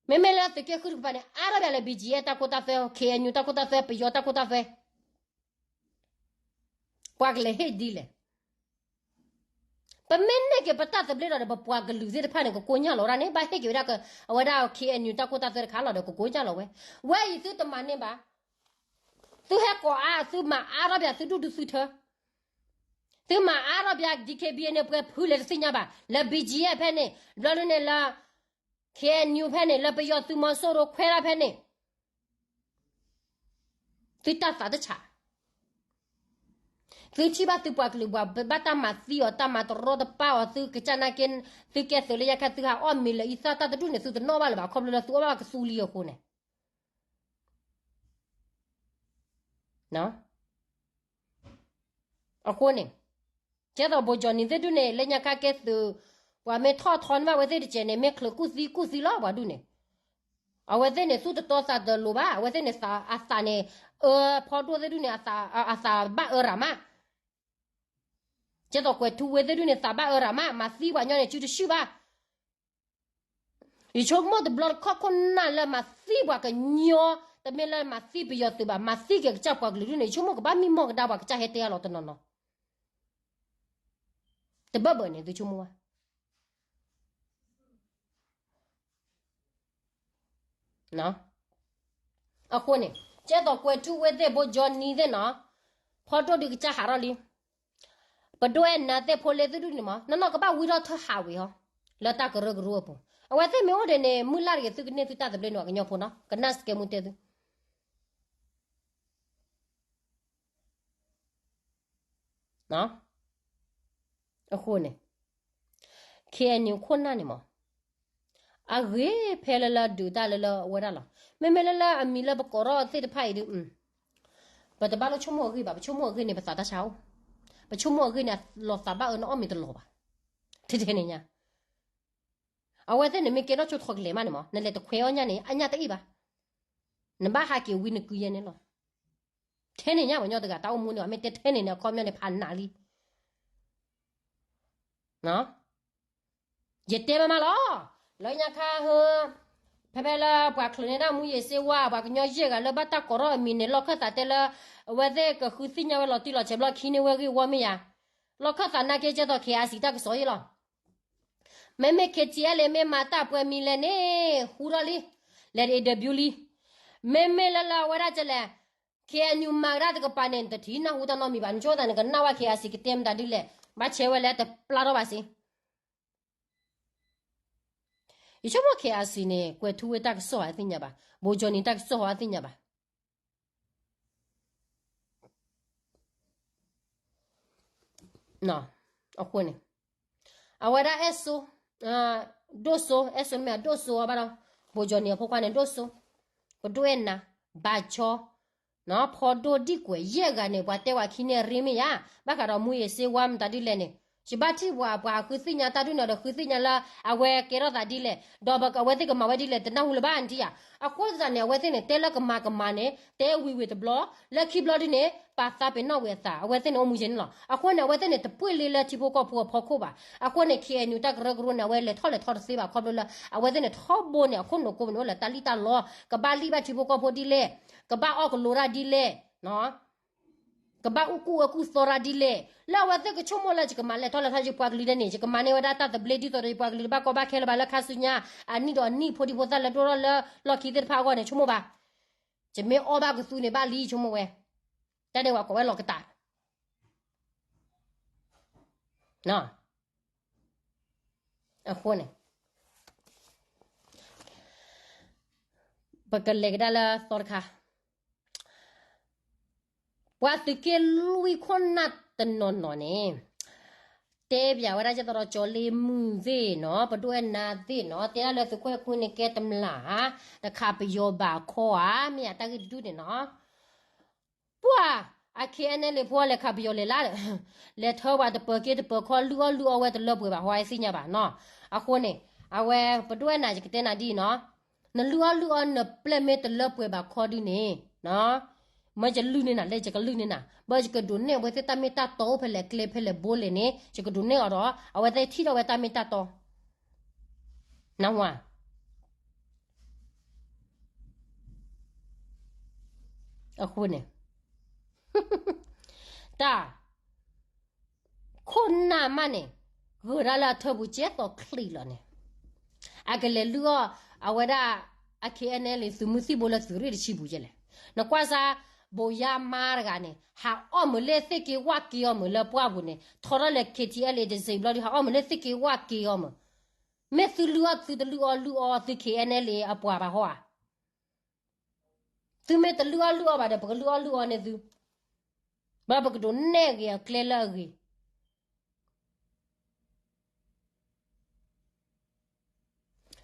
မ့မ့ၢ်လၢသုးက့ဃုတကပၤန့ၣ် အါထီၣ်ဘၣ်လၢ B G F တၢ်ခိတၢ်သွဲ, K N U တၢ်ခိတၢ်သွဲ, ပယီၤတၢ်ခိတၢ်သွဲ ပှၤကလဲၤဟ့ၣ်ဒ်လဲၣ်. ပမ့ၢ်န့ၢ်က့ၤပတၢ်သဘျ့ဒီး ပပှၤကလုာ်သ့ၣ်တဖၣ်န့ၣ် ကကိညၢ်လီၤဒၣ်န့ၣ် ဘၣ်ဟ့ၣ်က့ၤဝဲဒၣ် အဝဲဒၣ် K N U တၢ်ခိတၢ်သွဲတခါလီၤဒီး ကကိညၢ်လီၤဝဲ, ဝဲအံၤသုတမၤန့ၢ်ဘၣ်, သုဟဲကိးအါ သုမၤအါထီၣ်ပၠးသုဒူၣ်သုထၢ, သုမၤအါထီၣ်ပၠး D K B A န့ၣ် ပှဲၤဖုလဲၤတသ့ၣ်ညါဘၣ်, လၢ B G F ဖဲန့ၣ် ဘျီဒုန့ၣ်လၢ K N U ဖဲန့ၣ် လၢပယီၤသုးမီၤစိရိၤခွဲးဒၣ်ဖဲန့ၣ် သုတၢ်သးတဆး, သုထံၣ်ဘၣ်သုပှၤကလုာ်ပှၤဘၣ်တၢ်မၤသံအီၤ တၢ်မၤတရီတပါအီၤ သုကစၢ်နာ်က့, သုကဲသုးလၢယခါ သုဟးအီၣ်မ့ၤလၢအံသၣ်တၢ်တဒူၣ်န့ၣ် သုတနီၣ်ဘၣ်လၢၤဘၣ် ခီဖျိလၢသုအီၣ်ဘၣ်ကသူလံအဃိန့ၣ် အဃိန့ၣ် ကဲသိးဘိကၠီနံၤသ့ၣ်ဒူၣ်န့ၣ် လၢညါခါကဲသုး ပှၤမ့ၢ်ထီၣ်ထီန့ၢ်ဘၣ်ဝဲသ့ၣ်တစဲးန့ၣ် မ့ၢ်ချုးကူၣ်သံကူၣ်သံလီၤ ပှၤဒူၣ်န့ၣ်, အဝဲသ့ၣ်န့ၣ် သူၣ်တတီသးတလိၤဘၣ် အဝဲသ့ၣ်န့ၣ် အသးန့ၣ် အၢ ဖီဒိၣ်သ့ၣ်ဒူၣ်န့ၣ် အသးဘၣ်အၢရၤမး, ကဲသိးကွဲးထူဝ့သ့ၣ်ဒူၣ်န့ၣ် သးဘၣ်အၢရၤမး မၤသံပှၤညီန့ၣ် စုတစုဘၣ် ယဆိကမိၣ်တဘျီတခီၣ်ခိၣ်နၢ်လၢမၤသံပှၤကညီ, တမ့ၢ်လၢမၤသံပယီၤသုးဘၣ် မၤသံက့ၤကစၢ်ပှၤကလုာ်ဒူၣ်န့ၣ် ယဆိကမိၣ်ကဘၣ်မံမီၢ်ကဒါပှၤကစၢ်ဟဲတဲအလီၤတနီၤနီၤ, တဘၢၣ်ဘၢၣ်န့ၣ် သုဆိကမိၣ်ဘၣ် အဃိန့ၣ် ကဲသိးကွဲးထူဝ့သ့ၣ် ဘိကၠီနံၤသ့ၣ်နီၤ, ဖီဒိၣ်ဒုးကစၢ်ဟးထီၣ်လံ, ပဒိၣ်အဲၣ်နၤသ့ၣ်ဖိလ့သ့ၣ်ဒူၣ်န့ၣ်မး နီၢ်နီၢ်ကဘၣ်ဝံထီၣ်ထၢဟးဝံၤဟီ, လၢတၢ်ကရၢကရိအပူၤ, အဝဲသ့ၣ်မ့ၢ်အိၣ်ဒံးန့ၣ် မုၢ်လၢ်တဂ့ၤ သုကန့ၢ်သုတၢ်သဘျ့န့ၣ် ပှၤကညီဖိနီၤ ကနၣ်စကဲမူတဲသု အဃိန့ၣ် KNU ခိၣ်နၢ်န့ၣ်မး အဂ့ၤဖဲလၢလၢဒုးတၢ်လၢလၢအဝဲဒၣ်လီၤ. မ့မ့ၢ်လၢလၢအမံၤလၢပကိးထီၣ်သ့ၣ်တဖၣ်အံၤဒုး ပတဘၣ်လိၣ်ဆိကမိၣ်အဂ့ၢ်ဘၣ်. ပဆိကမိၣ်အဂ့ၢ်န့ၣ် ပသးတၢ်ဆါအိၣ်. ပဆိကမိၣ်အဂ့ၢ်န့ၣ် လီၤသးဘၣ်အၢနအီၣ်မ့ၤတလီၤဘၣ်. ထဲထဲန့ၣ်ညါ အဝဲသ့ၣ်န့ၣ်မ့ၢ်ကဲထီၣ်ဆိထီကလဲာ်မးန့ၣ်မး နလဲၤတခွဲးအီၣ်ညၣ်န့ၣ် အညၣ်တအံၣ်ဘၣ်. နဘၣ်ဟးက့ၤဝံနကုယဲန့ၣ်လီၤ. ထဲန့ၣ်ညါပှၤကညီတဂၤတၢ်အိၣ်မူန့ၣ် မ့ၢ်တဲထဲန့ၣ်န့ၣ် အခီပညီန့ၣ် ဖးနးလံ ယတဲမးမးလီၤ. လၢညါခါဟၢ ဖဲဖဲလၢပှၤချုးန့ၢ်ဒၣ်မူယ့ၤစ့ဝါ ပှၤကညီယဲၢ်ဂၤလၢဘၣ်တၢ်ကိးထီၣ်အမံၤန့ၣ် လီၢ်ခၢၣ်သးတဲလၢ အဝဲသ့ၣ်ကဃုသ့ၣ်ညါဝဲလီၤတံၢ်လီၤဆဲးဘျီ ခံန့ၢ်ဝဲဂ့ၢ်ဝီမ့ၢ်ယၤ လီၢ်ခၢၣ်သးနာ်က့ကဲသိး KIC တၢ်ကစီၣ်အံၤလီၤ. မ့မ့ၢ် KTLA မ့ၢ်မၤတၢ်ပှဲၤမံၤလဲၣ်န့ၣ် ဟူထီၣ်လံ လဲၤတအ့ၣ်ဒဘျူလံ. မ့မ့ၢ်လၢလၢအဝဲဒၣ်ကလဲၣ် KNU မၤကဒါတကပၤန့ၣ် နတထံၣ်နၢ်ဟူတၢ်နီတမံၤဘၣ်. နဆိသးနကနၣ်ဝဲ KIC ကတဲမတၤဒ်လဲၣ် ဘၣ်ဆဲးဝဲလၢတပျၢ်ထီၣ်ဘၣ်စ့ ယဆိကမိၣ် KIC န့ၣ် ကွဲးထူဝ့တၢ်ကစီၣ်ဟီသ့ၣ်ညါဘၣ်, ဘိကၠီနံၤတၢ်ကစီၣ်ဟီသ့ၣ်ညါဘၣ်. အဃိန့ၣ် အဝဲဒၣ်အဲၣ်စိ ဒိၣ်စိ အဲၣ်စိမ့ၢ်ဒိၣ်စိအီၤဘၣ်ဒီး ဘိကၠီနံၤအဖိခွါန့ၣ် ဒိၣ်စိ ပဒိၣ်အဲၣ်နၤ ဘၣ်ဆီ ဖီဒိၣ်ဒံၣ်ကွဲးယဲၢ်ဂၤန့ၣ် ပှၤတဲဝဲခံန့ၣ်ရ့မ့ၢ်ယါ ဘၣ်ဃးဒီးမူယ့ၤစ့ဝါမတၤဒ်လဲၣ်န့ၣ် ယဘၣ်ထံၣ်ပှၤ ပှၤဃုသ့ၣ်ညါတၢ်ဒုးန့ၣ်ဒီး ဃုသ့ၣ်ညါလၢ အဝဲကဲထီၣ်သးဒ်လဲၣ် ဒီးအဝဲသ့ၣ်ကမၤဝဲဒ်လဲၣ် တနၢ်ဟူလၢၤဘၣ် နထံၣ်ယါ. အဃိသတးန့ၣ် အဝဲသ့ၣ်န့ၣ် တဲလၢကမၤကမၤန့ၣ် တဲဝံၤဝံၤတဘျီ လၢခံဘျီဒ်န့ၣ် ပာ်သးပ့ၤနီၣ်ဝံၤအသး အဝဲသ့ၣ်န့ၣ်အိၣ်မူယဲၢ်န့ၣ်လီၤ. အဃိန့ၣ် အဝဲသ့ၣ်န့ၣ် တပှ့ၤလ့လၢထံဖိကီၢ်ဖိအဖီခိၣ်ဘၣ်. အဃိန့ၣ် KNU တၢ်ကရၢကရိန့ၣ် အဝဲလဲၤထီၣ်လဲၤထီတသ့ဘၣ် ခီဖျိလၢ အဝဲသ့ၣ်န့ၣ် ထီဘိန့ၣ် အခိၣ်နူာ်ကိးပူၤန့ၣ် အိၣ်လၢတၢ်လံၣ်တၢ်လီ ကဘၣ်လံၣ်ဘၣ်ထံဖိကီၢ်ဖိဒ်လဲၣ် ကဘၣ်အီၣ်ကလိတၢ်ဒ်လဲၣ် ကဘၣ်အိၣ်ကူၣ်အၢကူၣ်သီတၢ်ဒ်လဲၣ် လၢအဝဲသ့ၣ်ကဆိကမိၣ်လၢ ယကမၤလဲၤထီၣ်လဲၤထီယပှၤကလုာ်ဒဲးန့ၣ် ယကမၤန့ၢ်ဝဲဒၣ်တၢ်သဘျ့ဒ်သိးဒီးယပှၤကလုာ်တဘၣ်ကီဘၣ်ခဲလၢၤဘၣ် လၢခါဆူညါ အနံၣ်ဒီးအနံၣ်ဖိဒံဖိသၣ်လၢဒိၣ်ထီၣ်လၢလီၢ်ခံသ့ၣ်တဖၣ်အဂီၢ်န့ၣ် ဆိကမိၣ်ဘၣ်. ယမ့ၢ်အီၣ်ဘၣ်ကသူန့ၣ်ဘၣ်လံဆိကမိၣ်ဝဲ တၢ်န့ၣ်ဝဲကိးဝဲလီၤကတၢ် အဃိန့ၣ် ပကလဲၤကဒါလၢသီတခါ ပှၤသုးက့လွံၢ်ခိၣ်နၢ်တနီၤနီၤန့ၣ် တဲပၠးဝဲဒၣ် ကဲသိးဒီး ကၠီၤလ့မုၢ်သ့ၣ်နီၤ ပဒိၣ်အဲၣ်နၤသ့ၣ်နီၤ တဲဒၣ်လၢသုးခိၣ်အဲၣ်ခွံန့ၣ် ကဲတမျၢ်ဧါ တခးပယီၤဘၣ်ခီဧါ မ့ၢ်ယတၢ်ဂ့ၢ်တဒူၣ်န့ၣ်နီၤ ပှၤ အ KNLA ဖိလဲၤခးပယီၤလဲၤလၢ လဲၤထၢပှၤတပၢၤက့တပၢၤခီ လုၢ်အီၣ်လုၢ်အီဝဲတလၢပှဲၤဘၣ် ဟီသ့ၣ်ညါဘၣ်နီၤ. အဃိန့ၣ် အဝဲပဒိၣ်အဲၣ်နၤ ယကတဲနၤဒ်အံၤနီၤ နလုၢ်အီၣ်လုၢ်အီနပျဲၢ်မ့ၢ်တလၢပှဲၤဘၣ်ခီဒုန့ၣ်, မ့ၢ်ယလုၢ်န့ၢ်နၤလဲၣ် ယကလုၢ်န့ၢ်နၤ, ဘၣ်ယကဒုးနဲၣ်အဝဲသ့ၣ်တၢ်မ့ၢ်တၢ်တီအိၣ်ဖဲလဲၣ်ကျဲဖဲလဲၣ်ဘိလဲၣ်န့ၣ် ယကဒုးနဲၣ်အီၤဒီး အဝဲသ့ၣ်ထံၣ်ထီၣ်ဝဲတၢ်မ့ၢ်တၢ်တီ, နၢ်ဟူဧါ. အဃိန့ၣ် တၢ် ခိၣ်နၢ်မးန့ၣ် ဂုၤတၢ်လၢအထၢပူၤကဲသိးချံလီၤန့ၣ်, အကလဲၤလုၢ်အီၣ် အဝဲဒၣ် အ KNLA သုးမုၢ်သံၣ်ဘိလၢသုးရ့ၣ်တဆံပူၤယဲလဲၣ်. နကွၢ်စၢ် ဘိယါမါတဂၤန့ၣ် ဟးအီၣ်မုာ်လၢသ့ၣ်က့ဝၣ်က့အီမုာ်လၢပှၢ်ပူၤန့ၣ် ထီထီၣ်လၢ KTLA တစံးဘျီဒု ဟးအီၣ်မုာ်လၢသ့ၣ်က့ဝၣ်က့အီမုာ်, မ့ၢ်သုလုၢ်အီၣ်သုတလုၢ်အီၣ်လုၢ်အီသု KNLA အပှၤဘၣ်ဟီဧါ. သုမ့ၢ်တလုၢ်အီၣ်လုၢ်အီဘၣ်ဒီး ပကလုၢ်အီၣ်လုၢ်အီန့ၢ်သု, ဘၣ်ပကဒိးနဲၣ်ဂ့ၤအကျဲလၢအဂ့ၤ.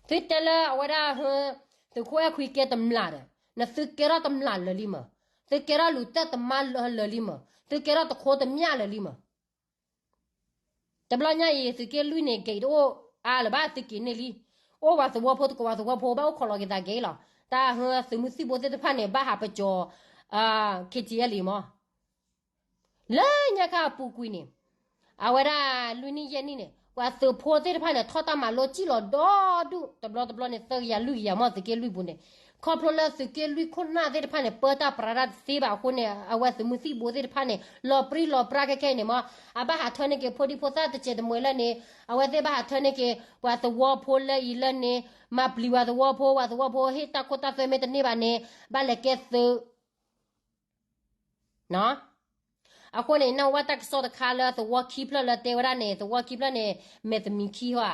သုတဲလၢအဝဲဒၣ် သုးခိၣ်အဲၣ်ခွံကဲတမျၢ်ဒီး နသုကဲထီၣ်တမျၢ်လၢာ်လံမး, သုကဲထီၣ်လူၤတၢၢ်တမါလၢာ်လံမး, သုကဲထီၣ်တခိတမျၢ်လၢာ်လံမး. တဘျီညါအံၤ သုးက့လွံၢ်န့ၣ် ကဲတအိၣ်အါလၢၤဘၣ် သုက့ၤန့ၢ်လံ. အိၣ်ပှၤသဝီဖိတကိး ပှၤသဝီဖိဘၣ်အိၣ်ခိးလီၤက့ၤသးက့ၤလီၤ. တၢ်ဟၢသုးမုၢ်သံၣ်ဘိသ့ၣ်တဖၣ်န့ၣ် ဘၣ်ဟးပကၠီၤ KTLA မး. လၢညါခါအပူၤကွံာ်န့ၣ် အဝဲဒၣ်လွံၢ်နံၣ်ယဲၢ်နံၣ်န့ၣ် ပှၤသုးဖိသ့ၣ်တဖၣ်န့ၣ် ထီၣ်တၢ်မၤလိစံၣ်လီၤဒီဒူၣ် တဘျီတဘျီန့ၣ် သၢကယၤလွံၢ်ကယၤမး သုးက့လွံၢ်ပူၤန့ၣ်. ခီဖျိလၢသုးက့လွံၢ်ခိၣ်နၢ်သ့ၣ်တဖၣ်န့ၣ် ပၢတၢ်ပြးတၢ်တသ့ဘၣ်အဃိန့ၣ် အဝဲသုးမုၢ်သံၣ်ဘိသ့ၣ်တဖၣ်န့ၣ် လီၤပြံလီၤပြါခဲခဲအံၤန့ၣ်မး အဘၣ်ဟးထၢန့ၢ်က့ၤဖိဒံဖိသၣ်တစဲးတမှဲၤလၢန့ၣ် အဝဲသ့ၣ်ဘၣ်ဟးထၢန့ၢ်က့ၤ ပှၤသဝီဖိလၢအံၤလၢန့ၣ် မၤပျံၤပှၤသဝီဖိ ပှၤသဝီဖိဟ့ၣ်တၢ်ခိတၢ်သွဲမ့ၢ်တန့ၢ်ဘၣ်န့ၣ် ဘၣ်လဲၤကဲသုး အဃိန့ၣ် နၢ်ဟူဘၣ်တၢ်ကစီၣ်တခါလၢသဝီခံဖျၢၣ်လၢတဲဝဲဒၣ်န့ၣ် သဝီခံဖျၢၣ်န့ၣ် မဲာ်သမံၤခံဟီဧါ.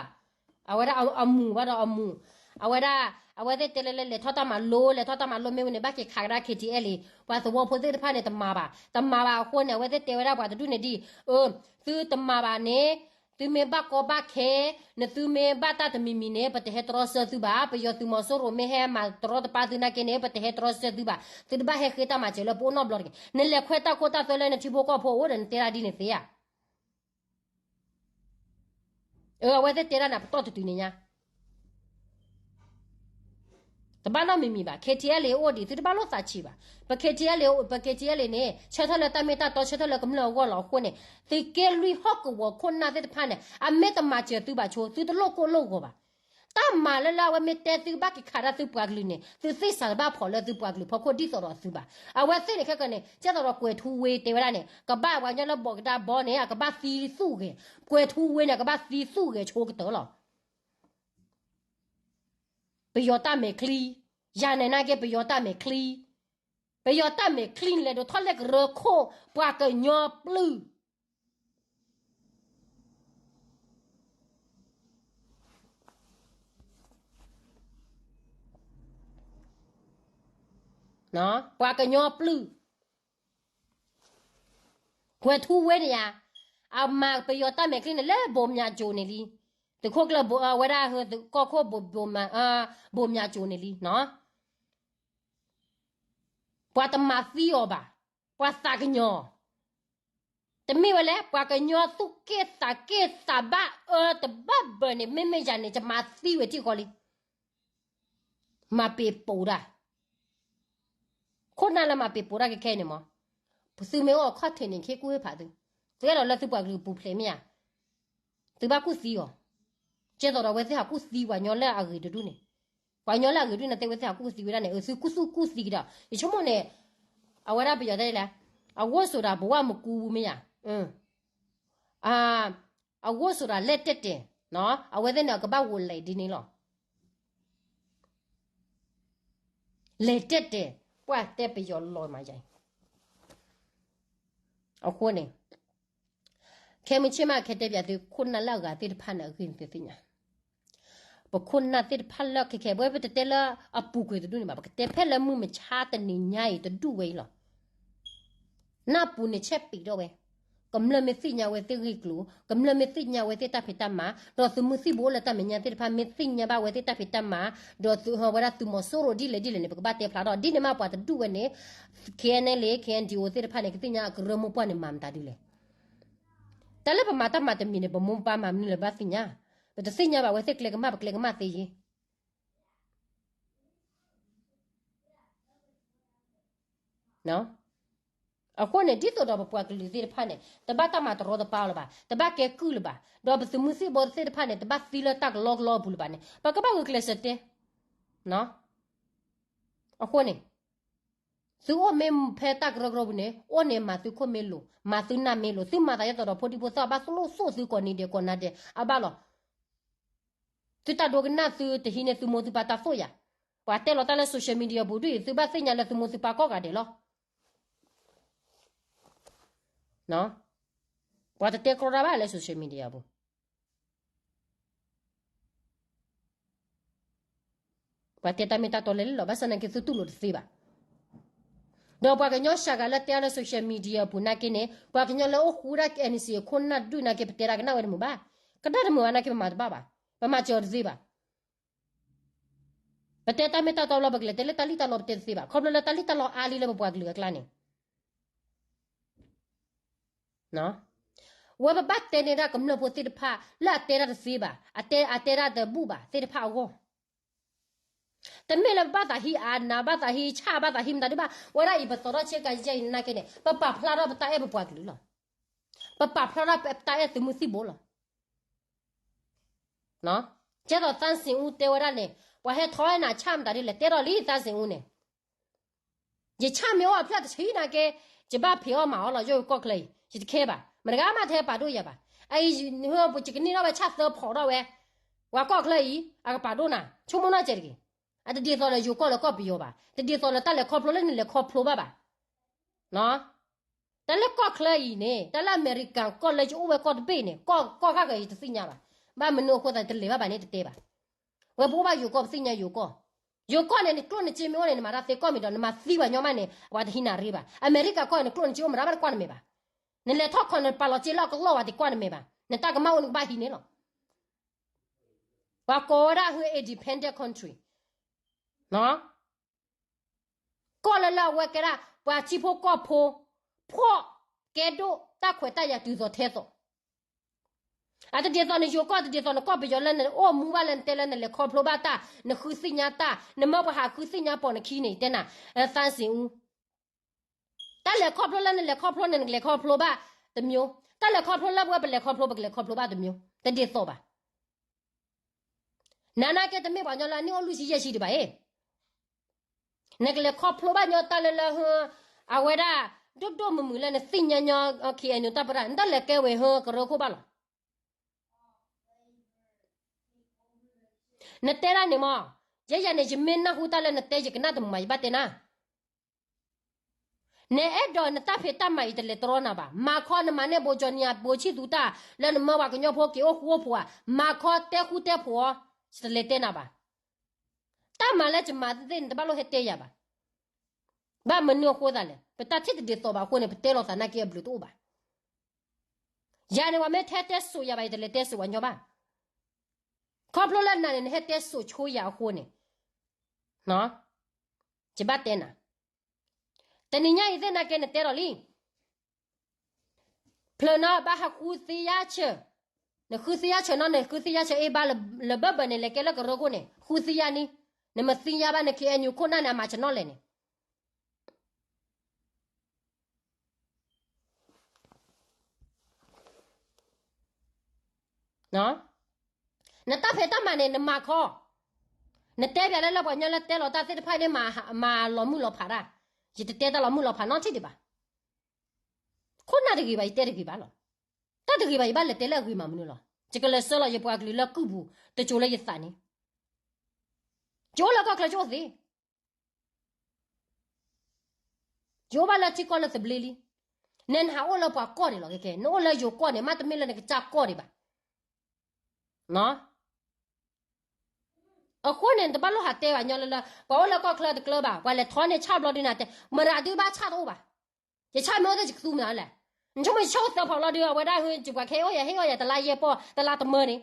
အဝဲဒၣ်အမူၤဘၣ်ဒီးအမူၤ, အဝဲဒၣ် အဝဲသ့ၣ်တဲလၢလဲၤထီၣ်တၢ်မၤလိ လဲၤထီၣ်တၢ်မၤလိမ့ၢ်ဝံၤန့ၣ် ဘၣ်က့ၤခးကဒါ KTLA ပှၤသဝီဖိသ့ၣ်တဖၣ်န့ၣ် တမၤဘၣ် တမၤဘၣ်အဃိန့ၣ် အဝဲသ့ၣ်တဲဝဲဒၣ်ပှၤတဒူၣ်န့ၣ်ဒ်အံၤ, သုတမၤဘၣ်န့ၣ် သုမ့ၢ်ဘၣ်ကီဘၣ်ခဲ နသုမ့ၢ်ဘၣ်တၢ်တမံၤမံၤန့ၣ် ပတဟဲတြီဆၢသုဘၣ်. ပယီၤသုးမီၤစိရိၤမ့ၢ်ဟဲမၤတရီတပါသုနာ်က့န့ၣ် ပတဟဲတြီဆၢသုဘၣ်. သုတဘၣ်ဟဲဃ့တၢ်မၤစၢၤလၢပအိၣ်နီတဘျီတဂ့ၤ. နလဲၤခွဲးတၢ်ခိတၢ်သွဲလၢနထံဖိကီၢ်ဖိအိၣ်ဒီးနတဲဒၣ်ဒ်န့ၣ်သ့ဧါ. အဝဲသ့ၣ်တဲဒၣ်န့ၣ် ပတီၢ်တတုၤန့ၣ်ညါ တဘၣ်နီတမံၤမံၤဘၣ်. KTLA အိၣ်ဒံး သုတဘၣ်လိၣ်သးဆံးဘၣ်. ပ KTLA ပ KTLA န့ၣ် ဆၢထၢၣ်လၢတၢ်မ့ၢ်တၢ်တီ ဆၢထၢၣ်လၢကမျၢၢ်အဂီၢ်လီၤ. အဃိန့ၣ် သုးက့လွံၢ်ဟီၣ်ကဝီၤခိၣ်နၢ်သ့ၣ်တဖၣ်န့ၣ် အမ့ၢ်တမၤစၢၤသုဘၣ်ဆိ သုတလိၣ်ကိၢ်လိၣ်ဂီၤဘၣ်. တၢ်မၤလၢလၢအဝဲမ့ၢ်တဲသုဘၣ်က့ၤခးဒၣ်သုပှၤကလုာ်န့ၣ် သုသ့ၣ်စးတဘၣ်ဖီၣ်လၢသုပှၤကလုာ်ဖီခိၣ်ဒ်သိးဒီးသုဘၣ်. အဝဲသ့ၣ်န့ၣ်ခဲကနံၣ်န့ၣ် ကဲသိးဒီးကွဲၤထူဝ့တဲဝဲဒၣ်န့ၣ် ကဘၣ်ပှၤကညီလၢဘီၣ်ကဒါဘီန့ၣ် အကဘၣ်သံသူၣ်ဂဲၤ, ကွဲၤထူဝ့န့ၣ် အကဘၣ်သံသူၣ်ဂဲၤဆိကတၢၢ်လီၤ. ပယီၤတၢ်မဲာ်ချံ, ယၤနဲၣ်နာ်က့ ပယီၤတၢ်မဲာ်ချံ, ပယီၤတၢ်မဲာ်ချံန့ၣ် လဲၤဒိးထီၣ်လဲကရၢခိၣ် ပှၤကညီပျုၢ် ပှၤကညီပျုၢ်, ကွဲၤထူဝ့န့ၣ်ယါ, အမၤပယီၤတၢ်မဲာ်ချံန့ၣ်လၢဘိးမၠးကၠိၤန့ၣ်လံ. သုးခိၣ်ကျၢၢ်ဝဲဒၣ် ကီၢ်ခိၣ် ဘိးမၠးကၠိၤန့ၣ်လံ. ပှၤတမၤသံအီၤဘၣ်, ပှၤသးကညီၤ, တမ့ၢ်ဝဲလဲၣ် ပှၤကညီသူၣ်က့ၣ်သးက့ၣ်သးဘၣ်အၢတဘၣ်ဘၢန့ၣ် မ့မ့ၢ်ယၤန့ၣ် ယမၤသံဝဲထံၣ်ဃီလံ. မၤပ့ၤပိာ်တၢ်, ခိၣ်နၢ်လၢမၤပ့ၤပိာ်တၢ်ခဲခဲအံၤန့ၣ်မး, သုမ့ၢ်အိၣ်အခီၣ်ထံးန့ၣ် ခ့ကူၣ်ဟ့ၣ်ဖးသု, သုအဲၣ်ဒိးလၢသုပှၤကလုာ်ပူၤဖျဲးမ့ၢ်ဧါ. သုဘၣ်ကူၣ်သံအီၤ, ကဲသိးဒီးအဝဲသ့ၣ်ဟးကူၣ်သံပှၤကညီလၢအဂ့ၤတဒူၣ်န့ၣ်, ပှၤကညီလၢအဂ့ၤဒူၣ်န့ၣ် တဲဝဲသ့ၣ်ဟးကူၣ်သံဝဲဒၣ်န့ၣ် သုကူၣ်သူၣ်ကူၣ်သံကဒီး ယဆိကမိၣ်န့ၣ်, အဝဲဒၣ်ပယီၤတဲလဲၣ်, အဂိၢ်ဆိးဒီးဘဝမကူးမ့ၢ်ဧါ, အဂိၢ်ဆိးဒီးလဲၣ်တဲာ်တဲာ်, အဝဲသ့ၣ်န့ၣ် အကဘၣ်ဝိးလဲၣ်ဒ်န့ၣ်လီၤ. လဲၤတဲာ်တဲာ်, ပှၤတဲပယီၤလီၤမးယၤအံၤ, အဃိန့ၣ်, ခဲမုၢ်ဆ့ၣ်မး ခဲတဲပၠးသု ခိၣ်နၢ်လၢအဂၤသ့ၣ်တဖၣ်န့ၣ် အဂ့ၢ်န့ၣ်သုသ့ၣ်ညါ, ပခိၣ်နၢ်သ့ၣ်တဖၣ်လၢခဲခဲ ပဝဲပတတဲလၢအပူၤကွံာ်တဒူၣ်န့ၣ်ဘၣ်, ပကတဲဖဲလၢမုၢ်မဆါတနံၤညါအံၤတဒူၣ်ဝဲအံၤလီၤ. နၢ်ပူၤန့ၣ် ဆဲးပံးထီၣ်ဝဲ, ကမျၢၢ်မ့ၢ်သ့ၣ်ညါဝဲသ့ၣ်ဂ့ၢ်ကျိၤ, ကမျၢၢ်မ့ၢ်သ့ၣ်ညါဝဲသ့ၣ်တၢ်ဖံးတၢ်မၤ, ဒီးသုးမုၢ်သံၣ်ဘိလၢတၢ်မဲာ်ညါသ့ၣ်တဖၣ် မ့ၢ်သ့ၣ်ညါဘၣ်ဝဲသ့ၣ်တၢ်ဖံးတၢ်မၤ, ဒီးသုးဟီဝဲဒၣ်သုးမီၤစိရိၤဒ်လဲၣ်ဒ်လဲၣ်န့ၣ် ပကဘၣ်တဲဖျါထီၣ်, ဒ်န့ၣ်မးပှၤတဒူၣ်ဝဲန့ၣ်, KNLA KNDO သ့ၣ်တဖၣ်န့ၣ် ကသ့ၣ်ညါအကရၢမိၢ်ပှၢ်န့ၣ် မၤမတၤဒ်လဲၣ်. တၢ်လၢပမၤတၢ်မၤတမံၤန့ၣ် ပမိၢ်ပၢ်မၤမနုၤလဲၣ်ဘၣ်သ့ၣ်ညါ, ပတသ့ၣ်ညါဘၣ်ဝဲသ့ၣ်ကျဲကမၣ် ပကျဲကမၣ်သ့ယ့ၣ် အဃိန့ၣ် ဒ်သိးဒီးပပှၤကလုာ်သ့ၣ်တဖၣ်န့ၣ် တဘၣ်တၢ်မၤတရီတပါလၢၤဘၣ်, တဘၣ်ကဲကုၢ်လၢၤဘၣ်, ဒီးပသုးမုၢ်သံၣ်ဘိသ့ၣ်တဖၣ်န့ၣ် တဘၣ်သံလၢတၢ်ကလီကလီအပူၤလၢၤဘၣ်န့ၣ် ပကဘၣ်ဂုာ်ကျဲးစၢးတဲ. အဃိန့ၣ် သုအိၣ်မ့ၢ်ဖဲတၢ်ကရၢကရိပူၤန့ၣ် အိၣ်န့ၣ်မၤသုခိၣ်မ့ၢ်လိၤ, မၤသုနၢ်မ့ၢ်လိၤ, သုမၤသးဒ်သိးဒီး ဖိဒံဖိသၣ်ဘၣ်သိၣ်လိသုကိးနံၤဒဲးကိးနၤဒဲး အဘၣ်လီၤ. သုတၢ်ဒိကနၣ်သုတဟံးန့ၢ်သုမိၢ်သုပၢ်တၢ်သိၣ်ယၤ, ပှၤတဲလီၤတၢ်လၢ social media ပူၤဒ်အံၤ သုဘၣ်သ့ၣ်ညါလၢသုမိၢ်သုပၢ်ကိးဂၤဒဲးလီၤ. ပှၤတတဲကြီတၢ်ဘၣ်လၢ social media ပူၤ ပှၤတဲတၢ်မ့ၢ်တၢ်တီလဲၣ်လီၤ, ဘၣ်ဆၣ်သနာ်က့သုတူၢ်လိာ်တသ့ဘၣ်. ဒီးပှၤကညီစှၤဂၤလၢတဲအါလၢ social media အပူၤသနာ်က့န့ၣ် ပှၤကညီလၢအိၣ်ဃူဒၣ် K N C အခိၣ်နၢ်ဒုၣ်သနာ်က့ ပတဲဒၣ်ကနၣ်ဝဲတမုာ်ဘၣ်, ကနၣ်တမုာ်ဘၣ်သနာ်က့ ပမၤတဘၣ်ဘၣ်, ပမၤစၢၤအီၤတသ့ဘၣ်. ပတဲတၢ်မ့ၢ်တၢ်တီဘျီ ပကလဲၤတဲလၢတၢ်လံၣ်တၢ်လီပတဲတသ့ဘၣ်, ခီဖျိလၢတၢ်လံၣ်တၢ်လီအါလံလၢပပှၤကလုာ်အကျါန့ၣ် ဝဲပဘၣ်တဲန့ၢ်ဒၣ်ကမျၢၢ်ဖိသ့ၣ်တဖၣ်လၢအတဲတၢ်တသ့ဘၣ်, အတဲအတဲဒၣ်တဘူၣ်ဘၣ်သ့ၣ်တဖၣ်အဂီၢ်, တမ့ၢ်လၢပဘၣ်သးဟံးအါနး ဘၣ်သးဟံးဆၣ် ဘၣ်သးဟံးမတၤဒုးဘၣ်. ဝဲဒၣ်အံၤ ပသီထီၣ်ဆ့ကၤယဲအံၤသနာ်က့န့ၣ် ပပာ်ဖျါထီၣ်ပတၢ်အဲၣ်ပပှၤကလုာ်လီၤ. ပပာ်ဖျါထီၣ်ပတၢ်အဲၣ်သုးမုၢ်သံၣ်ဘိလီၤ. ကဲသိးသၣ်စ့ၣ်အူတဲဝဲဒၣ်န့ၣ် ပှၤဟဲထီၣ်နၤဆၣ်မတၤဒ်လဲၣ် တဲထီၣ်လံသၣ်စ့ၣ်အူန့ၣ်, ယဆၣ်မ့ၢ်အိၣ်အဖျၢၣ်တဆံနာ်က့ ယဘၣ်ဖံးအီၣ်မၤအီၣ်လီၤ ယိၤကီၢ်ချၢအံၤ ယတခဲဘၣ်, မတဂၤမးတဟဲပာ်ဒိၣ်ယၤဘၣ်. အအံၤ ယကနံၣ်ထီၣ်ဝဲဆၣ်သၢဖီးထီၣ်ဝဲ, ပှၤကီၢ်ချၢအံၤ အကပာ်ဒိၣ်နၤ ဆိကမိၣ်နီၢ်ကဲတဂ့ၤ. အတဒ်သိးဒီးယိၤကီၢ်လၢကီၢ်ပယီၤဘၣ်, တဒ်သိးလၢတၢ်လဲၤခီဖျိလၢနလဲၤခီဖျိဘၣ်ဘၣ်. တၢ်လၢကီၢ်ချၢအံၤန့ၣ် တၢ်လၢအမဲရကၤကီၢ်လၢယအိၣ်ဝဲကီၢ်တဘ့ၣ်န့ၣ် ကီၢ်ကီၢ်ဂၤဂၤယတသ့ၣ်ညါဘၣ်. ဘၣ်မနုၤအဃိသတးတလဲၤဘၣ်ဘၣ်န့ၣ်တတဲဘၣ်. ဝဲပအိၣ်ဘၣ်ယိၤကီၢ် ပသ့ၣ်ညါယိၤကီၢ်, ယိၤကီၢ်န့ၣ် နကျိၣ်နစ့မ့ၢ်အိၣ်န့ၣ် နမၤတၢ်သ့ကီၢ်မ့ၢ်ဒီး နမၤသံပှၤညီမးန့ၣ် ပှၤတဟံးနၤရ့ဘၣ်. အမဲရကၤကီၢ်န့ၣ် နကျိၣ်နစ့အိၣ်မတၤဘၣ်တကွၢ်နမဲာ်ဘၣ်. နလဲၤထီၣ်ခီနပာ်လီၤစ့လၢအကလီၢ်ဝဲတကွၢ်နမဲာ်ဘၣ်, နတၢ်ကမၣ်အိၣ်နကဘၣ်ဟံးန့ၣ်လီၤ. ပှၤကိးဝဲဒၣ်ဟု independent country ကီၢ်လၢလၢအဝဲကဲဒၣ် ပှၤထံဖိကီၢ်ဖိ ဖှီၣ်ကဲဒိၣ်တၢ်ခွဲးတၢ်ယာ်တုၤသိးထဲသိး. အတဒ်သိးနယိၤကီၢ် တဒ်သိးနကီၢ်ပယီၤလၢနအိၣ်မူဘၣ်လၢနတဲလၢနလဲၤခီဖျိဘၣ်တၢ် နဃုသ့ၣ်ညါတၢ် နမၢပှၤဟးဃုသ့ၣ်ညါပိာ်နခံန့ၣ် တဲနၤ သၣ်စ့ၣ်အူ တၢ်လဲၤခီဖျိလၢနလဲၤခီဖျိန့ၣ် နကလဲၤခီဖျိဘၣ်တမျိုး, တၢ်လဲၤခီဖျိလၢပဝဲပလဲၤခီဖျိ ပကလဲၤခီဖျိဘၣ်တမျိုး တဒ်သိးဘၣ်. နနာ်က့တမ့ၢ်ပှၤကညီလၢအနံၣ်အိၣ်လွံၢ်ဆံယဲၢ်ဆံဒံးဘၣ်အံၤ, နကလဲၤခီဖျိဘၣ်ညီတၢ်လၢလၢဟၢ အဝဲဒၣ် ဒိၣ်ဒိၣ်မုၢ်မုၢ်လၢနသ့ၣ်ညါညီ ခ့ၣ်အဲၣ်ယူၣ် တၢ်ပရၢ် နတၢ်လဲၤကဲဝဲဟၢကရၢခိၣ်ဘၣ်လီၤ. နတဲဒၣ်န့ၣ်မး, ယဲယၤန့ၣ် ယမ့ၢ်နၢ်ဟူတၢ်လၢနတဲ ယကနၣ်တမုာ်မး ယဘၣ်တဲနၤ နအဲၣ်ဒိးနတၢ်ဖံးတၢ်မၤအံၤတလဲၤတြီနၤဘၣ်. မၤခီနမၤန့ၢ်ဘိကၠီနံၤဧါ ဘိဆံၣ်သူတၢ် လၢနမၢပှၤကညီဖိက့ၤအိၣ်ဃူအိၣ်ဖိးဧါ, မၤခီတဲဃူတဲဖိးအီၤ ယတလဲၤတဲနၤဘၣ်. တၢ်မၤလၢယမၤသ့ၣ်န့ၣ် တဘၣ်လိၣ်ဟဲတဲယၤဘၣ်. ဘၣ်မနုၤအဃိသတးလဲၣ်, ပတၢ်ထံၣ်တဒ်သိးဘၣ်အဃိန့ၣ် ပတဲလိာ်သးနာ်က့အဘျုးတအိၣ်ဘၣ်. ယၤန့ၣ် ပှၤမ့ၢ်ထဲတဲစိာ်ယၤဘၣ် ယတလဲၤတဲစိာ်ပှၤညီဘၣ်. ခီဖျိလၢနၤန့ၣ် နဟဲတဲစိာ်ဆိယၤအဃိန့ၣ် ယဘၣ်တဲနၤ, တနံၤညါအံၤသ့ၣ်နာ်က့နတဲဒီးလံ, ဖျၢၣ်နီၤဘၣ်ဟးဃုသ့ယါဆၢ, နဃုသ့ယါဆၢနီၤ နဃုသ့ယါဆၢအ့ၣ်ဘၣ်လၢဘၢၣ်ဘၢၣ်န့ၣ် လဲၤကဲလၢကရၢခိၣ်န့ၣ် ဃုသ့ယါန့ၣ်, နမ့ၢ်သ့ယါဘၣ်န ခ့ၣ်အဲၣ်ယူၣ် ခိၣ်နၢ်န့ၣ် အမၤဆၢနီၤလဲၣ်န့ၣ် နတၢ်ဖံးတၢ်မၤန့ၣ် နမၤခီ, နတဲပၠးလၢလၢပှၤကညီလၢတဲလီၤတၢ်သ့ၣ်တဖၣ်န့ၣ် မၤလီၤမုၢ်လီၤဖးတၢ်, ယတတဲတၢ်လီၤမုၢ်လီၤဖးနီတထံၣ်ဒံးဘၣ်. ခိၣ်နၢ်တဂ့ၤဘၣ် ယတဲတဂ့ၤဘၣ်လီၤ. တၢ်တဂ့ၤဘၣ် ယဘၣ်လဲၤတဲလၢအဂ့ၤမးမနုၤလီၤ. ယကလဲၤဆှၢလီၤယပှၤကလုာ်လၢကုၢ်ပူၤ တစိၤလၢယသးန့ၣ် ယအိၣ်လၢကီၢ်ချၢယအိၣ်သ့ ယအိၣ်ဘၣ်လၢထံကီၢ်လၢသဘျ့လံ. နဲနဟးအိၣ်လၢပှၤကီၢ်န့ၣ်လီၤ. ခဲခဲ နအိၣ်လၢယိၤကီၢ်န့ၣ် မ့တမ့ၢ်လၢနကစၢ်ကီၢ်ဒံးဘၣ်. အဃိန့ၣ် နတဘၣ်လိၣ်ဟးတဲဘၣ်ညီလၢလၢ ပှၤအိၣ်လၢကီၢ်ချၢတကျၢၤဘၣ်, ပှၤလဲၤထီန့ၢ်ဆၣ်ဘျီဒုးနၤတဲ မရၤဒုးဘၣ်ဆၣ်တအိၣ်ဘၣ်. ယဆၣ်မ့ၢ်အိၣ်သ့ၣ်ယကသူမနုၤလဲၣ်. နဆိကမိၣ်ယဆၣ်အိၣ်သၢဖီးလီၤဒုး အဝဲဒၣ်ဟ့ၣ်ယပှၤခဲအံၤအိၣ်ယၤ ဟ့ၣ်အီၣ်ယၤတလါယဲၢ်ပီၢ် တလါတမၢန့ၣ်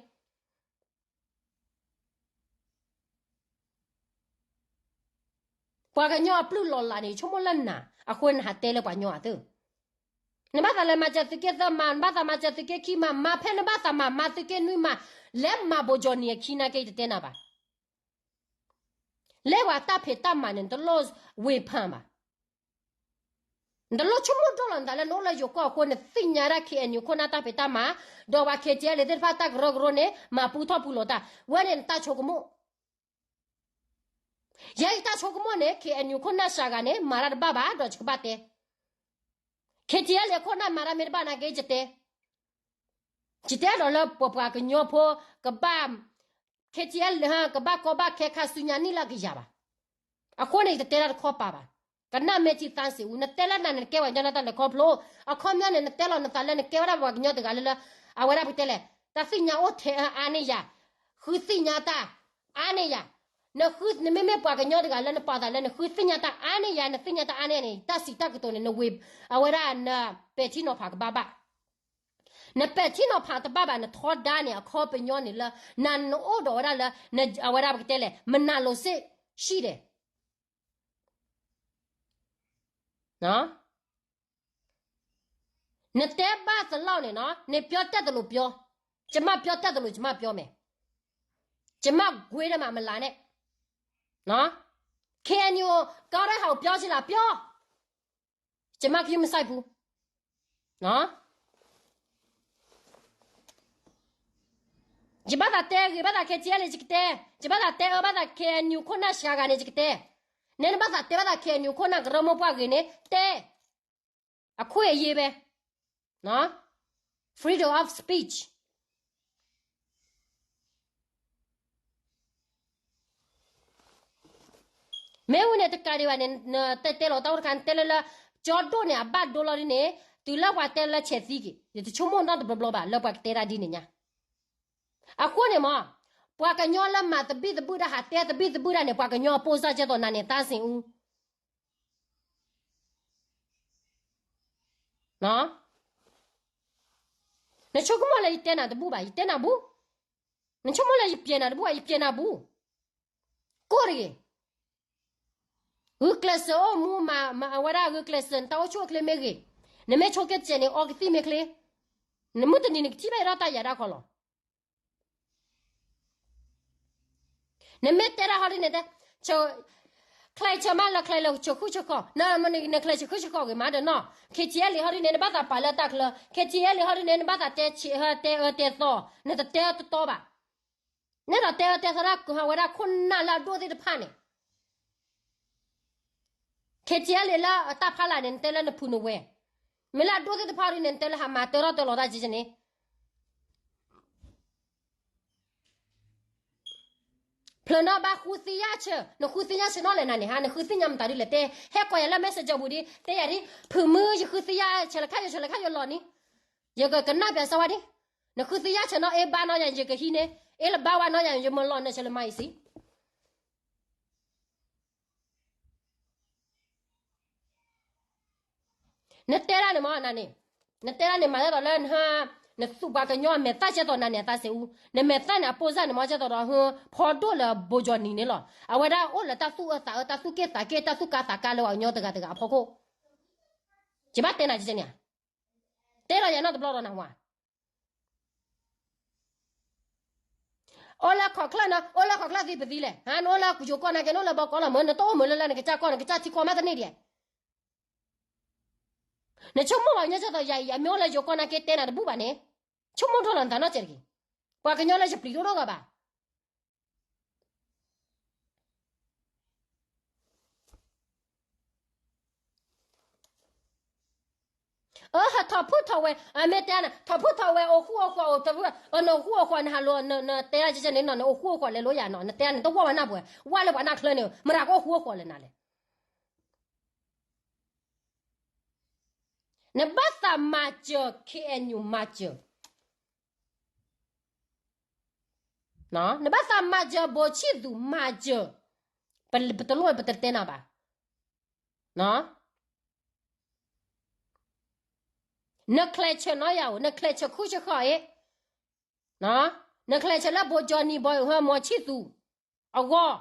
ပှၤကညီအပျုၢ်လီၤလးန့ၣ် ယဆိကမိၣ်လၢနၤ အဃိန့ၣ်နဟးတဲလၢပှၤကညီအသိး, နဘၣ်သးလဲၤမၤစၢၤသုးက့သၢမၤ, နဘၣ်သးမၤစၢၤသုးက့ခံမၤ, မၤဖဲနဘၣ်သးမၤ, မၤသုးက့နွံမၤ, လဲၤမၤဘိးကီၤနံၤအခံနာ်က့ ယတတဲနၤဘၣ်. လဲၤဝဲတၢ်ဖံးတၢ်မၤန့ၣ် နတလိၣ်ဝ့ၤဖးဘၣ်. နတလိၣ်ဆိကမိၣ်ဒိၣ်လီၤနသးလၢနအိၣ်လၢယိၤကီၢ်အဃိ နသ့ၣ်ညါဒၣ် K N U ခိၣ်နၢ်တၢ်ဖံးတၢ်မၤ, ဒီးပှၤ K T L သ့ၣ်တဖၣ်တၢ်ကရၢကရိန့ၣ် မၤပူထီၣ်ပူလီၤတၢ်, ဝဲန့ၣ်နတၢ်ဆိကမိၣ် ယဲယတၢ်ဆိကမိၣ်န့ၣ် K N U ခိၣ်နၢ်စှၤဂၤန့ၣ် မၤတၢ်တဘၣ်ဘၣ် ဒီးယကဘၣ်တဲ, K T L ခိၣ်နၢ်မၤတၢ်မ့ၢ်တဘၣ်နာ်က့ ယတဲ, ယတဲဒီးလၢပပှၤကညီဖိ ကဘၣ် K T L ကဘၣ်ကီဘၣ်ခဲခါဆူညါနံၣ်လၢကယၤဘၣ်. အဃိန့ၣ် ယတတဲတၢ်တခီပၤဘၣ်. ကနၣ်မဲာ်ထံသါစံးအူ နတဲလၢနၤန့ၣ် နကဲပှၤကညီနၢ်တၢ်လဲၤခီဖျိ, အခီပညီန့ၣ် နတဲလီၤနသးလၢနကဲဝဲဒၣ်ပှၤကညီတဂၤလၢလၢ အဝဲဒၣ်ပကတဲလဲၣ် တၢ်သ့ၣ်ညါအိၣ်ထဲအါန့ၢ်ယၤ, ဃုသ့ၣ်ညါတၢ်အါန့ၢ်ယၤ, နဃု နမ့မ့ၢ်ပှၤကညီတဂၤလၢနပာ်သးလၢနဃုသ့ၣ်ညါတၢ်အါန့ၢ်ယၤ နသ့ၣ်ညါတၢ်အါန့ၢ်န့ၣ် တၢ်စံးတၢ်ကတိၤန့ၣ် နဝ့ၤ အဝဲဒၣ်နပဲာ်ထံနီၤဖးကဘၣ်ဘၣ်. နပဲာ်ထံနီၤဖးတဘၣ်ဘၣ် နထီဒါန့ၣ် အခီပညီန့ၣ်လၢ နၤနအိၣ်ဒီးဝဲဒၣ်လၢ အဝဲဒၣ်ပကတဲလဲၣ် မနၤလိၤစ့ၢ်ဆံၣ်ဒဲး နတဲဘၣ်သလောက်န့ၣ်နီၤ နပြောတတ်သလိုပြော, ကျွန်မပြောတတ်သလိုကျွန်မပြောမယ်, ကျွန်မကွဲတယ်မှမလာနဲ့, KNU ကောင်းတဲ့ဟာကိုပြောချင်လားပြော, ကျွန်မဂရုမစိုက်ဘူး. ယဘၣ်သးတဲဂ့ၤဘၣ်သး KTLA န့ၣ် ယကတဲ, ယဘၣ်သးတဲအၢဘၣ်သး KNU ခိၣ်နၢ်စှၤဂၤန့ၣ် ယကတဲ, နဲနဘၣ်သးတဲဘၣ်သး KNU ခိၣ်နၢ်ကရၢမိၢ်ပှၢ်ဂ့ၤန့ၣ် တဲ, အခွင့်အရေးပဲ, freedom of speech. မ့ၢ်ဝံၤန့ၣ် တကးဒံးဘၣ်န့ၣ် နတဲတဲလီၤတၢ်အိၣ်တခါ နတဲလၢလၢ ကၠီဒိၣ်န့ၣ် အဘၣ်ဒိလီၤဒ်န့ၣ် တုၤလၢပှၤတဲလၢဆဲးသံက့ၤ ယတဆိကမိၣ်နီတဘျီဘျီဘၣ် လၢပှၤကတဲတၢ်ဒ်န့ၣ်ညါ. အဃိန့ၣ်မ့ၢ် ပှၤကညီလၢမၤသဘံၣ်သဘုၣ်တၢ် ဟးတဲသဘံၣ်သဘုၣ်တၢ်န့ၣ် ပှၤကညီအပိၢ်စၢ်ကဲသိးနၤန့ၣ် သါစ့ၣ်အူ နဆိကမိၣ်လၢယတဲနၤတဘူၣ်ဘၣ်, ယတဲနၤဘူး. နဆိကမိၣ်လၢယပျဲနၤတဘူၣ်ဘၣ်, ယပျဲနၤဘူး. ကိၢ်တဂ့ၤ. ဂုာ်ကျဲးစၢးအိၣ်မူမၤအဝဲဒၣ် ဂုာ်ကျဲးစၢး နတၢ်အိၣ်ဆူၣ်အိၣ်ချ့မ့ၢ်ဂ့ၤ, နမ့ၢ်ဆိးက့တစဲးန့ၣ် အီကသံၣ်မ့ၢ်ချ့, နမုၢ်တနံၤနကထံၣ်ဘၣ်ယဲဒၣ်တၢ်ယၤတၢ်ခီလီၤ. နမ့ၢ်တဲတၢ်ဟီဒ်န့ၣ်တဲ, ချၢးဆၢမးလၢချၢးလၢဆၢဃုာ်ဆၢဃီၤ, နမ့ၢ်နချၢးဆၢဃုာ်ဆၢဃီၤဂ့ၤမးဒီးနီၤ, KTLA ဟီဒ်န့ၣ် နဘၣ်သးပာ်လၢတၢ်ချၢ, KTLA ဟီဒ်န့ၣ် နဘၣ်သးတဲဆံးဟဲတဲအၢတဲသီ, နတတဲအၢတတီဘၣ်. နဲဒိးတဲအၢတဲသီတၢ်ကဟးဝဲဒၣ်ခိၣ်နၢ်လၢအဒိၣ်သ့ၣ်တဖၣ်န့ၣ် KTLA လၢအတၢ်ဖးလၢ်န့ၣ် နတဲလၢနဖုးနဝဲၤ, မ့ၢ်လၢအဒိၣ်သ့ၣ်တဖၣ်ဒ်န့ၣ် နတဲလၢဟးမၤတၢထီၣ်တၢလီၤတၢ်ကဲကဲန့ၣ် ဖျၢၣ်နီၣ်ဘၣ်ဃုသ့ၣ်ညါဆၢ, နဃုသ့ၣ်ညါဆၢနီၣ်လဲၣ်နၤန့ၣ်ဟါ, နဃုသ့ၣ်ညါမတၤဒ်လဲၣ်တဲ, ဟဲကိးယၤလၢ messenger ပူၤဒ်, တဲယၤဒ်, ဖုမုၢ်ယဃုသ့ၣ်ညါဆၢလၢခါယိၤဆၢလၢခါယိၤလီၤန့ၣ်, ယကကနၣ်ပၠးစၢၤဝဲဒ်, နဃုသ့ၣ်ညါဆၢနီၣ်အ့ဘါနီၣ်ယၤ ယကဟံးန့ၣ်, အ့လၢဘါဝါနီၣ်ယၤ ယမၤလီၤနၢၤဆၢလၢမၤအံၤစံ နတဲဒၣ်န့ၣ်မ့ၢ်နၤန့ၣ်, နတဲဒၣ်န့ၣ် မၤသးဒီးလၢ နသူၣ်ပှၤကညီအမဲာ်သၣ်ကဲသိးနၤန့ၣ် အသးစ့ၢ်အူ, နမဲာ်သၣ်န့ၣ် အပိၢ်စၢ်န့ၣ်မ့ၢ်ကဲသိးဒီး ဖီဒိၣ်လၢ ဘိကၠီနံၤန့ၣ်လီၤ. အဝဲဒၣ်အိၣ်လၢတၢ်သူၣ်အၢသးအၢ တၢ်သူၣ်က့ၣ်သးက့ၣ် တၢ်သူၣ်ကါသးကါလၢပှၤကညီတဂၤတဂၤအဖီခိၣ်, ယဘၣ်တဲနၤကဲန့ၣ်ဧါ, တဲလီၤယၤနီတဘျီဒီးနဝၤ အိၣ်လၢခီၣ်ချၢၣ်နီၤ, အိၣ်လၢခီၣ်ချၢၣ်သံပသံလဲၣ်, နအိၣ်လၢယိၤကီၢ်နာ်က့ နအိၣ်လၢဘီကီၢ်လီၤမ့ၢ် နတအိၣ်မုာ်လၢလၢနကစၢ်ကီၢ် နကစၢ်ထံကီၢ်မးတန့ၢ်ဒံး, နဆိကမိၣ်ဘၣ်ညီကဲသိးယၤအံၤ အမ့ၢ်အိၣ်လၢယိၤကီၢ်နာ်က့တဲနၤတဘူၣ်ဘၣ်န့ၣ်, ဆိကမိၣ်ထီၣ်လီၤနသးနီတစဲးတဂ့ၤ, ပှၤကညီလၢယပျံၤဒိၣ်ဒိၣ်ဂၤဘၣ် အၢ ဟးထီၣ်ဖုၣ်ထီၣ်ဝဲ, အမ့ၢ်တဲနၤ ထီၣ်ဖုၣ်ထီၣ်ဝဲ အိၣ်ဃူအိၣ်ဃီၣ်အိၣ်တဖု, နအိၣ်ဃူအိၣ်ဃီၣ် နဟးလိၤ နတဲဒၣ်ကဲကဲန့ၣ်နီၤ နအိၣ်ဃူအိၣ်ဃီၣ်လဲၤလိၤယၤနီၤ နတဲဒၣ်န့ၣ် တဝီၢ်ဝဲနၢ်ပှဲၤ, ဝဲလၢပှၤနၢ်ချၢန့ၣ် မတၤကအိၣ်ဃူအိၣ်ဃီၣ်လဲၣ်နၤလဲၣ်. နဘၣ်သးမၤစၢၤ KNU မၤစၢၤ နဘၣ်သးမၤစၢၤ ဘိးဆံၣ်သူး မၤစၢၤ, ပတလိၣ်ပတတဲနၤဘၣ်. နချဲးဆၢနီၢ်ယၤဧိၤ နချဲးဆၢဃုဆၢဃီၤအံၤ, နချဲးဆၢလၢဘိးကၠီနံၤဘီ မီၤဆံၣ်သူး အဂီၢ်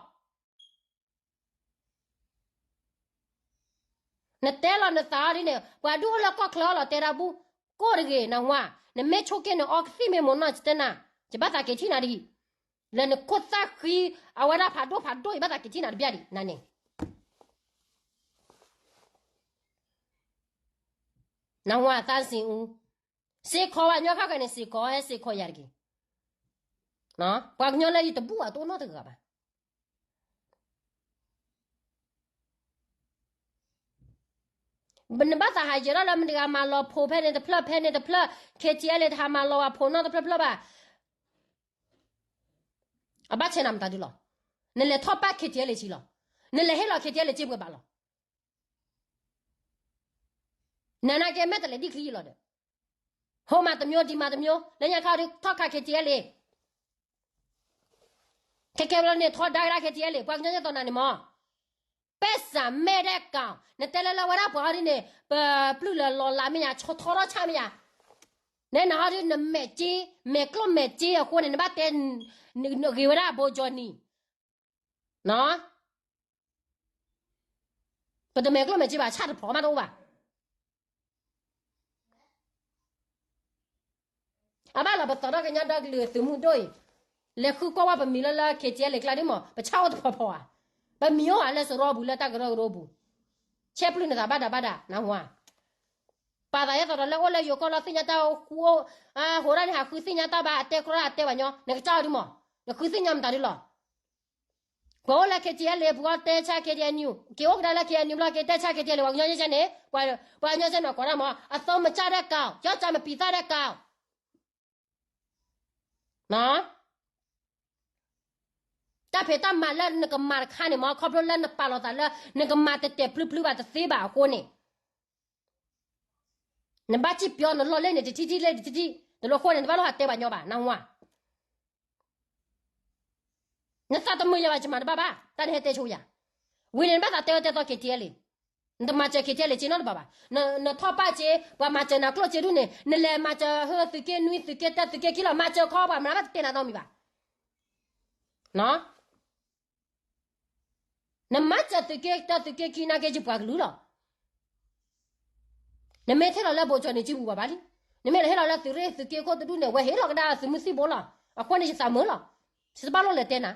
နတဲလီၤနသးအီၤဒ်န့ၣ် ပှၤဒုးအိၣ်လၢကီၢ်ချၢအလီၤတဲတၢ်ဘူၣ်, ကိၢ်တဂ့ၤနဝၤ, နမ့ၢ်ဆိက့န့ၣ်အီကသံၣ်မ့ၢ်မိၢ်နီၢ်စတဲနၤ, ယဘၣ်သးက့ၤထံၣ်နၤဒ်အံၤ, လၢနခိၣ်သၣ်ဃံ အဝဲဒၣ်ဖးဒိၣ်ဖးဒိၣ် ယဘၣ်သးက့ၤထံၣ်နၤတဘျီဒံး နၤန့ၣ် နဝၤသးစ့အူ, စ့ၢ်ကီးဘၣ်ညီခါခါန့ၣ် စ့ၢ်ကီးဟဲစ့ၢ်ကီးယၤတက့ၢ်. ပှၤကညီလၢယတဘူၣ်အတအိၣ်နီတဂၤဘၣ်. နဘၣ်သးဟးယဲၤထီၣ်လၢမတၤတဂၤမၤလီၤဖိဖဲန့ၣ်တဖျၢၣ် ဖဲန့ၣ်တဖျၢၣ် KTLA တဟးမၤလီၤဝဲဖိနီတဖျၢၣ်ဖျၢၣ်ဘၣ်. အဘၣ်ဆဲးနၤမတၤဒုလီၤ. နလဲၤထီၣ်ပာ် KTLA ဆံလီၤ. နလဲၤဟ့ၣ်လီၤ KTLA စ့ပှဲၤဘၣ်လီၤ. နနာ်က့မဲာ်တလဲၤဒံၣ်ချံယံလီၤဒီး, ဟိမၤတမျိုး ဒံးမၤတမျိုး လၢညါခါဒုးထီၣ်ခး KTLA ခဲကဲဘျီန့ၣ် ထီဒါကဒါ KTLA ပှၤကညီယဲၢ်သီနၤန့ၣ်မး, ပဲစးမဲဒဲကီး နတဲလၢလၢဝဲဒၣ်ပှၤဟီဒ်န့ၣ် ပပျုၢ်လၢလီၤလးမ့ၢ်ယါ ဆီထီထီၣ်ဆၣ်မ့ၢ်ယါ, နဲနဟီဒုးနမဲာ်က့, မဲာ်ကျိၣ်မဲာ်က့အဃိန့ၣ် နဘၣ်တဲဂ့ၤဝဲဒၣ်ဘိကၠီနံၤ, ပတမဲာ်ကျိၣ်မဲာ်က့ဘၣ် ဆၣ်တဖျိးမးတအိၣ်ဘၣ်. အဘၣ်လီၤပသီထီၣ်ကညီဒီကလုာ်သုးမုၢ်ဒိၣ်အံၤ, လဲၤဃုကွၢ်ဝဲပမံၤလၢလၢ KTLA ကျါဒ်မး ပဆၣ်အိၣ်တဖီဖီဧါ, ပမံၤအိၣ်ဧါလၢစရီပူၤလၢတၢ်ကရၢကရိပူၤ, ဆဲးပျုၢ်နသးဘၣ်ဒးဘၣ်ဒး နဝၤ ပာ်သးယဲၢ်သီဒီးလၢအိၣ်လၢယိၤကီၢ်လီၤသ့ၣ်ညါတၢ်အိၣ်ဃူအိၣ်, ဟိးဒၣ်န့ၣ် ဟးဃုသ့ၣ်ညါတၢ်ဘၣ် အတဲကြၢးအတဲဘၣ်ညီ နကစၢ်အီၤဒ်မး, နဃုသ့ၣ်ညါမတၤဒ်လီၤ. ပှၤအိၣ်လၢ KTLA ပှၤတဲဆါ KNU, က့ၤအိၣ်ကဒါလၢ KNU ဘျီ က့ၤတဲဆါ KTLA ပှၤကညီယဲၢ်ဆဲန့ၣ်, ပှၤကညီယဲၢ်ဆဲန့ၣ်ကိးဒၣ်မး အသိမစၢ်ဒဲကီး ယီၤစၢ်မပံၤသၣ်ဒဲကီး တၢ်ဖံးတၢ်မၤလၢနကမၤတခါန့ၣ်မး ခီဖျိလၢနပာ်လီၤသးလၢ နကမၤတတဲာ်ဖျုဖျုဘၣ်တသ့ဘၣ်အဃိန့ၣ်, နဘၣ်စံၣ်ပျီနလီၢ်လၢန့ၣ် တထံၣ်ထံၣ်လၢတထံၣ်ထံၣ် တလိၣ်အဃိန့ၣ် နဘၣ်လိၣ်ဟးတဲဘၣ်ညီဘၣ် နဝၤ နသးတမုာ်ယၤဘၣ် ယမၤတဘၣ်ဘၣ် တၢ်နဟဲတဲဆိယၤ, ဝံၤန့ၣ်နဘၣ်သးတဲအၢတဲသီ KTLA, နတမၤစၢၤ KTLA စ့နီတဘၣ်ဘၣ်, နထီၣ်ပာ်စ့ ပှၤမၤစၢၤနၤကျိၣ်စ့ဒူၣ်န့ၣ် နလဲၤမၤစၢၤဟၢသုးက့နွံသုးက့တၢသုးက့ခံလီၤ မၤစၢၤခီပှၤမၤဘၣ်တတဲနၤသီမံၤဘၣ် နမၤစၢၤသုးက့တၢသုးက့ခံနာ်က့ယပှၤကလုာ်လီၤ. နမ့ၢ်ဟ့ၣ်လီၤလၢဘိးကၠီနံၤစုပူၤဘၣ်ဘၣ်လံ, နမ့ၢ်လဲၤဟ့ၣ်လီၤလၢသုးရ့ၣ်သုးက့ခိၣ်တဒူၣ်န့ၣ် ဝဲဟ့ၣ်လီၤကဒါသုးမုၢ်သံၣ်ဘိလီၤ, အဃိန့ၣ်ယသးမုာ်လီၤ, ယတဘၣ်လိၣ်လဲၤတဲနၤ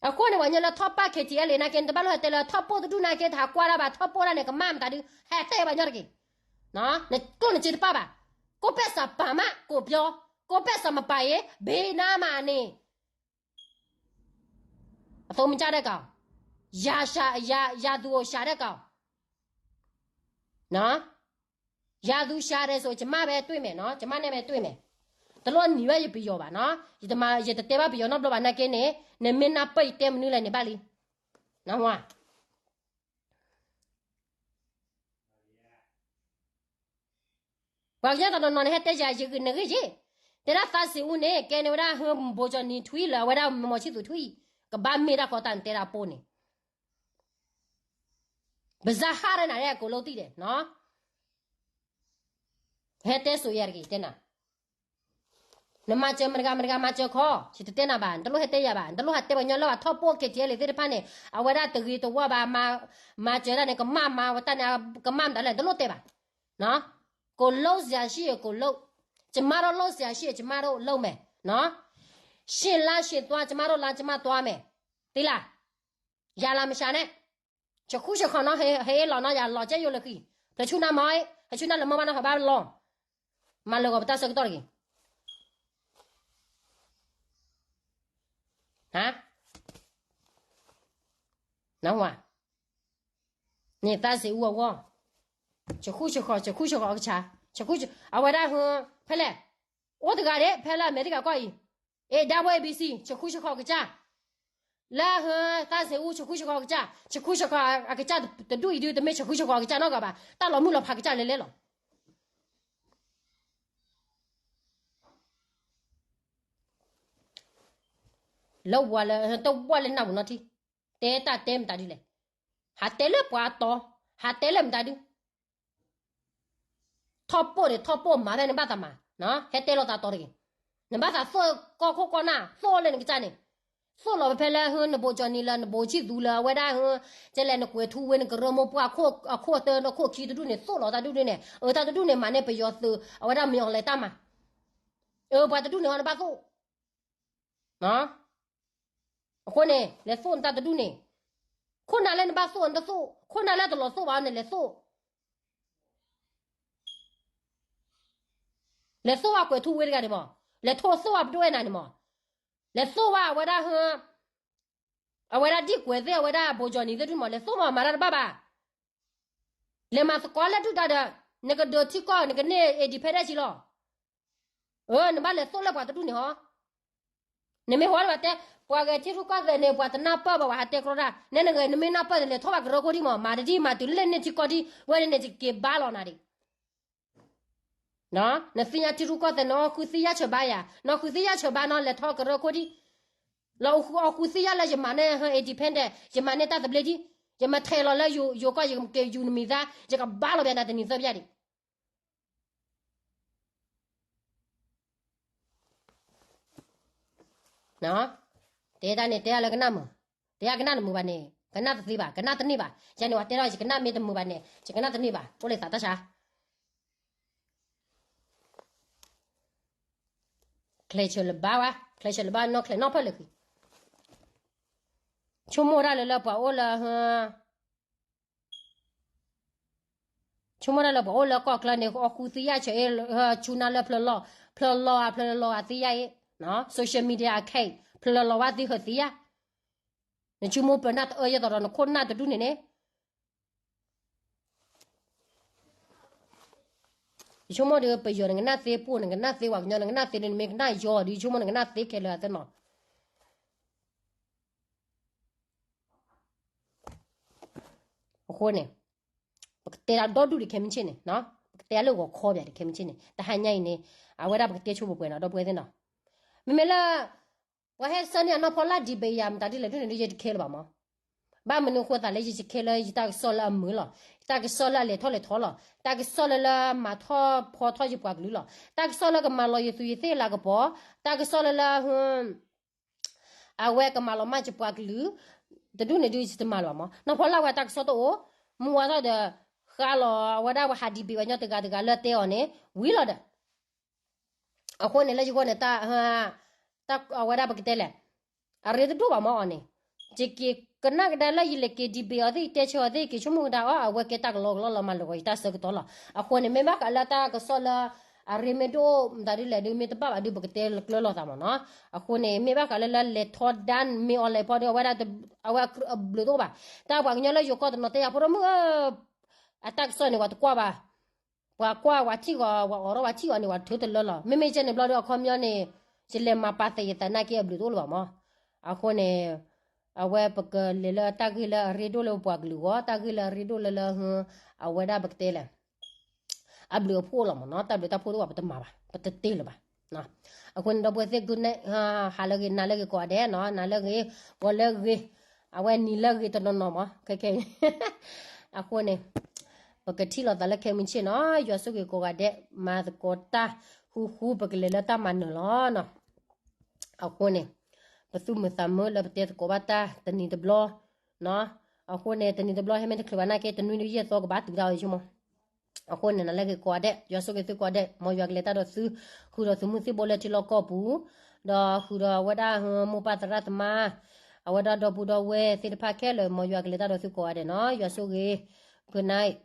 အဃိန့ၣ် ပှၤညီလၢထီၣ်ပာ် KTLA နာ်က့ နတဘၣ်လိၣ်ဟဲတဲလၢထီၣ်ပိၢ်တဒူၣ်နာ်က့ တဟးကွၢ်ဒၣ်ဘၣ် ထီၣ်ပိၢ်ဒၣ်န့ၣ် ကမၣ်မတၤဒု ဟဲတဲပှၤညီတက့ၢ်, နကျိၣ်နစ့တပာ်ဘၣ်, ကိးပဲၢ်စးပာ်မး ကိးပျီ, ကိးပဲၢ်စးမပာ်အံၤ ဘ့နါမးန့ၣ် အသိမစၢ်ဒဲကီး, ယၤသူအီၤစးဒဲကီး, ယၤသူစးဒဲစိ ကမၣ်ဝဲတွ့မဲာ်နီၤ ကမၣ်နဲၣ်ဝဲတွ့မဲာ်, တလိၣ်နံၤဝဲယပယီၤဘၣ်နီၤ, ယတတဲဘၣ်ပယီၤနီတဘျီဘၣ်နာ်က့န့ၣ် နမ့ၢ်နၢ်ပၢၢ်ယတဲမနုၤလဲၣ်န့ၣ်ဘၣ်လံ, နဝၤ ပှၤကညီတနီၤနီၤန့ၣ် ဟဲတဲယၤယဂ့ၢ်နဂ့ၢ်ယ့ၢ်, တဲဒၣ်သးစံးအူန့ၣ် ကဲန့ၢ်ဝဲဒၣ်ဟၢဘိကၠီနံၤထွံၣ်လၢအဝဲဒၣ်မီၤဆံၣ်သူးထွံၣ်, ကဘၣ်မ့ၢ်တၢ်ကီတၢ်နတဲဒၣ်ပိၢ်န့ၣ်, ပစၢ်ဟးရဲၣ်နၤရဲၣ်ကိးလိတံၢ်ဒဲး, ဟဲတဲစိၤယၤတဂ့ၤတဲနၤ, နမၤစၢၤမတဂၤမတဂၤမၤစၢၤခီ, ယတတဲနၤဘၣ် နတလိၣ်ဟဲတဲယၤဘၣ် နတလိၣ်ဟးတဲပှၤကညီလၢဘၣ်ထီၣ်ပိၢ် KTLA သ့ၣ်တဖၣ်န့ၣ် အဝဲဒၣ်တဂ့ၤတဝါဘၣ်, မၤစၢၤတၢ်န့ၣ် ကမၣ်မၤဝဲတၢ်န့ၣ် ကမၣ်မတၤလဲၣ် နတလိၣ်တဲဘၣ်, ကိုယ်လုပ်စရာရှိရင်ကိုယ်လုပ်, ကျမတို့လုပ်စရာရှိရင်ကျမတို့လုပ်မယ်နော်, ရှင်လမ်းရှင်သွား ကျမတို့လမ်းကျမသွားမယ်, သိလား, อย่าลาမရှါနဲ့, ဆခုဆခီနီၤ ဟဲလီၤနီၤ ယၤလီၤကဲယိာ်လၢဃံ, ဖျဲးဆူနၢ်မၤ, ဖျဲးဆူနၢ်လၢမၢ်ဘၣ်နီၤ ဟးဘၣ်လီၤ, မၤလၢဂီၤပတၢ်ဆၢကတီၢ်တဂ့ၤ နဝၤ, န့ၣ်သးစံးအူအဂီၢ်, ဆခုဆခီ ဆခုဆခီအကစၢ်, ဆခု, အဝဲဒၣ်ဟ, ဖဲလဲၣ်, အိၣ်တဂၤဒၣ် ဖဲလၢအမဲာ်တဂၤကီၢ်အံၤ, အ့ ဒါဝဲ A B C ဆခုဆခီအကစၢ်, လၢဟသးစံးအူ ဆခုဆခီအကစၢ်, ဆခုဆခီအကစၢ်တဒူၣ်အံၤဒုး တမ့ၢ်ဆခုဆခီအကစၢ်နီတဂၤဘၣ်, တၢ်လီၤမုၢ်လီၤဖးကစၢ်လဲၤလဲၤလီၤ လၢဝၤလၢတဝၢ်လၢနၢ်ပူၤနီတထံၣ်, တဲတၢ်တဲမတၤဒုလဲၣ်, ဟးတဲလၢပှၤတီၤ, ဟးတဲလၢမတၤဒု, ထီၣ်ပိၢ်န့ၣ် ထီၣ်ပိၢ်မၤဖဲနဘၣ်သးမၤ, ဟဲတဲလီၤသးတီၤတဂ့ၤ, နဘၣ်သးသိၣ်ကီၢ်ခိၣ်ကီၢ်နၢ် သိၣ်လၢနကစၢ်န့ၣ်, သိၣ်လီၤဖဲလၢဟ နဘိးကၠီနံၤလၢ နဘိးဆံၣ်သူလၢ အဝဲဒၣ်ဟ ကဲလဲၣ် နကွဲးထူဝ့ နကရၢမိၢ်ပှၢ်အခိၣ်သၢ နခိၣ်ခံတဒူၣ်န့ၣ် သိၣ်လီၤတၢ်တဒူၣ်န့ၣ်, အတၢ်တဒူၣ်န့ၣ် မၤန့ၢ်ပယီၤသုး အဝဲဒၣ်မယီၤလဲၤတၢ်မၤ, အပှၤတဒူၣ်န့ၣ်ဝဲနဘၣ်သိၣ် အဃိန့ၣ် လဲၤသိၣ်နတၢ်တဒူၣ်န့ၣ်, ခိၣ်နၢ်လၢနဘၣ်သိၣ်နတသိၣ်, ခိၣ်နၢ်လၢတလီၤသိၣ်ဘၣ်န့ၣ် လဲၤသိၣ်, လဲၤသိၣ်ဝဲကွဲးထူဝ့တဂၤန့ၣ်မး, လဲၤထိၣ်သိၣ်ဝဲပဒိၣ်ဝဲၢ်နၤန့ၣ်မး, လဲၤသိၣ်ဝဲအဝဲဒၣ် အဝဲဒၣ်ဒံၣ်ကွဲးသ့ၣ် အဝဲဒၣ်ဘိကၠီနံၤသ့ၣ်ဒုမး လဲၤသိၣ်မး မၤတၢ်တဘၣ်ဘၣ်. လဲၤမၤသကိးလၢဒုၣ်ဒါဒီး နကဒုးထံကီၢ် နကန့ၢ် independent လီၤ. နဘၣ်လဲၤသိၣ်လၢပှၤတဒူၣ်န့ၣ်ဟီ. နမ့ၢ်ဟီလၢဘၣ်တဲ ပှၤဂဲၤထံရူၢ်ကီၢ်သဲးန့ၣ် ပှၤတနၢ်ပၢၢ်ဘၣ် ပှၤဟးတဲကြီတၢ် နဲနဂဲၤ နမ့ၢ်နၢ်ပၢၢ်န့ၣ် လဲၤထီၣ်ဘၣ်ကရၢခိၣ်ဒံးမး မၤတဒံၣ်မၤတုၤလၢန့ၢ်ထံကီၢ်ဒံး ဝဲန့ၣ်န့ၣ် ယက့ၤဘါလီၤနၤဒံး နသ့ၣ်ညါထံရူၢ်ကီၢ်သဲး နအီၣ်ဃုသ့ၣ်ညါဆၢဘါယၤ နအီၣ်ဃုသ့ၣ်ညါဆၢဘါ နလဲၤထီၣ်ကရၢခိၣ်ဒံး လၢအီၣ်ဃုသ့ၣ်ညါလၢယမၤန့ၢ် independent ယမၤန့ၢ်တၢ်သဘျ့ဒံး ယမၤထဲးလီၤလၢယိၤကီၢ် ယကယူၤနမံၤသါ ယကဘါလီၤဘၣ်နၤတနံၤသၢဘျဲၣ်ဒံး တဲတၢ်န့ၣ် တဲအါလၢကနၣ်မုာ်, တဲအါကနၣ်တမုာ်ဘၣ်န့ၣ် ကနၣ်တသ့ဘၣ် ကနၣ်တန့ၢ်ဘၣ်. ယၤန့ၣ် ပှၤတဲထီၣ်ယကနၣ်မ့ၢ်တမုာ်ဘၣ်န့ၣ် ယကနၣ်တန့ၢ်ဘၣ် အိၣ်လၢသးတၢ်ဆါ ချဲးဆၢလၢၤဘၣ်ဝဲ ချဲးဆၢလၢၤဘၣ် နီၢ်ချဲးနီၢ်ဖၢၣ်လၢာ်ဃံ ဆိကမိၣ်ဒၣ်လၢလၢပှၤအိၣ်လၢ ဆိကမိၣ်ဒၣ်လၢပှၤအိၣ်လၢကီၢ်ချၢန့ၣ် အီၣ်ဃုသ့ၣ်ညါဆၢအ့ၣ် ဆူနၤလၢဖျၢၣ်လီၤ ဖျၢၣ်လီၤဧါ ဖျၢၣ်လီၤဧါသ့ၣ်ညါအ့ၣ် social media အခါအံၤ ဖျၢၣ်လီၤဝဲသ့ၣ်ဟၢသ့ၣ်ညါ နဆိကမိၣ်ပနၢ်တအၢယဲၢ်သီဒီးနခိၣ်နၢ်တဒူၣ်န့ၣ်န့ၣ် ယဆိကမိၣ်ဒီး ပယီၤနကနၣ်သ့ ပှၤနကနၣ်သ့ ပှၤကညီနကနၣ်သ့ နမ့ၢ်ကနၣ်ယီၤဒီး ယဆိကမိၣ်နကနၣ်သ့ခဲလၢာ်သ့နီၤ အဃိန့ၣ် ပကတဲဒၣ်ဒီဒူၣ်ဒံးခဲမုၢ်ဆ့ၣ်န့ၣ် ပကတဲလၢဂီၤခီပၠးဒံးခဲမုၢ်ဆ့ၣ်န့ၣ် တဟါညါအံၤန့ၣ် အဝဲဒၣ်ပကတဲဆိပှဲၤပှဲၤနီၤ ဒီပုၢ်ဝဲၢ်သ့ၣ်နီၤ မ့မ့ၢ်လၢ ပှၤဟဲဆၢန့ၢ်အနီၢ်ဖီလၢ်ဒံးဘ့ၣ်ယၤ မတၤဒ်လဲၣ်ဒ်န့ၣ်ဒ်ယတခဲလၢၤဘၣ်မး ဘၣ်မနုၤအဃိသးလၢယတခဲလၢယတၢ်ကစီၣ်လၢအမုာ်လီၤ တၢ်ကစီၣ်လၢအလဲၤထီၣ်လဲၤထီလီၤ တၢ်ကစီၣ်လၢလၢမၤထီၣ်ဖီထီၣ်ယပှၤကလုာ်လီၤ တၢ်ကစီၣ်လၢကမၤလီၤယသူးယသ့ၣ်လၤကပီၤ တၢ်ကစီၣ်လၢလၢ အဝဲကမၤလီၤမၢ်ယပှၤကလုာ် တဒူၣ်န့ၣ်ဒ်ယတမၤလၢၤဘၣ်မး နီၢ်ဖီလၢ်ဝဲတၢ်ကစီၣ်တအိၣ် မုၢ်ဝါထီၣ်ဒီး ဃါလီၤအဝဲဒၣ်ပှၤဟးဒံးဘ့ၣ်ပှၤညီတဂၤတဂၤလၢတဲအီၤန့ၣ် ဝံၤလီၤဒီး အဃိန့ၣ်လၢယဂီၢ်န့ၣ် တၢ် အဝဲဒၣ်ပကတဲလဲၣ် အရ့တဒိၣ်ဘၣ်မးအီၤန့ၣ် ယက့ၤကနၣ်ကဒါလၢယလဲၤက့ၤဒံးဘ့ၣ်အီၤသ့ၣ် ယတဲဆၢအီၤသ့ၣ် က့ၤဆိကမိၣ်ကဒါအီၤ အဝဲကဲတၢ်ကလီကလီလီၤမၤလၢာ်ဂီၤယတၢ်ဆၢကတီၢ်လီၤ အဃိန့ၣ် မ့ၢ်ဘၣ်ဃးလၢတၢ်ကစီၣ်လၢ အရ့မ့ၢ်ဒိၣ်မတၤဒ်လဲၣ်ဒုး မ့ၢ်တဘၣ်ဘၣ်ဒုး ပကတဲကျၢလီၤသးမးနီၤ အဃိန့ၣ် မ့ၢ်ဘၣ်ဃးလၢလၢလဲၤထီဒါမ့ၢ်အီၤလဲၤဖီဒီး အဝဲဒၣ် အဝဲအဘျုးတအိၣ်ဘၣ် တၢ်ပှၤကညီလၢယိၤကီၢ်တနီၤတဲယၤဖိဒိၣ်မုၣ်ဧၢ အတၢ်ကစီၣ်န့ၣ် ပှၤတကွၢ်ဘၣ် ပှၤကွၢ်ပှၤထံၣ်ဂီၤ ပှၤအိးထီၣ်ပှၤထံၣ်ဂီၤန့ၣ် ပှၤထုတလၢလီၤ မ့မ့ၢ်ကဲန့ၣ်ဘျီဒီးအခီပညီန့ၣ် ယလဲၤမၤပာ်သးယသးနာ်က့အဘျုးတအိၣ်လၢၤဘၣ်မး အဃိန့ၣ် အဝဲပကလဲၤလၢတၢ်ဂ့ၢ်လၢအရ့ဒိၣ်လၢပပှၤကလုာ်ဂီၢ် တၢ်ဂ့ၢ်လၢအရ့ဒိၣ်လၢလၢ အဝဲဒၣ်ပကတဲလဲၣ် အဘျုးအဖှိၣ်လီၤမးနီၤ တၢ်ဘျုးတၢ်ဖှိၣ်တအိၣ်ဘၣ် ပတမၤဘၣ် ပတတဲလၢၤဘၣ် အဃိန့ၣ် ဒီပုၢ်ဝဲၢ်သ့ၣ် good night ဟါလၢအဂ့ၤ နၤလၢအဂ့ၤကိးဂၤဒဲးနီၤ နၤလၢအဂ့ၤ ဂီၤလၢအဂ့ၤ အဝဲနံၤလၢအဂ့ၤတနီၤနီၤမး ခဲခဲအံၤ အဃိန့ၣ် ပကထံၣ်လိာ်သးလၢခဲမုၢ်ဆ့ၣ်နီၤ ယွၤဆိၣ်ဂ့ၤကိးဂၤဒဲး မၤသကိးတၢ်ဃူဃူ ပကလဲၤလၢတၢ်မၤနၢၤလီၤနီၤ အဃိန့ၣ် ပသူၣ်မုာ်သးမုာ်လၢပတဲသကိးဘၣ်တၢ်တနံၤတဘျီ အဃိန့ၣ် တနံၤတဘျီဟဲမ့ၢ်တချုးဘၣ်နာ်က့ တနွံဒုးယဲၢ်သီကဘၣ်တုၤဒၣ်အီၤဆိကမိၣ် အဃိန့ၣ် နၤလၢအဂ့ၤကိးဂၤဒဲး ယွၤဆိၣ်ဂ့ၤသုကိးဂၤဒဲး မ်ယွၤကလဲၤတၢ်ဒီးသု ဃုာ်ဒီးသုးမုၢ်သံၣ်ဘိလၢထံလီၢ်ကီၢ်ပူၤ ဒီးဃုာ်ဒီးအဝဲဒၣ်မိၢ်ပၢ်သရၣ်သမါ အဝဲဒၣ်ဒီပုၢ်ဒီဝဲၢ်သ့ၣ်တဖၣ်ခဲလၢာ် မ်ယွၤကလဲၤတၢ်ဒီးသုကိးဂၤဒဲးနီၤ ယွၤဆိၣ်ဂ့ၤ good night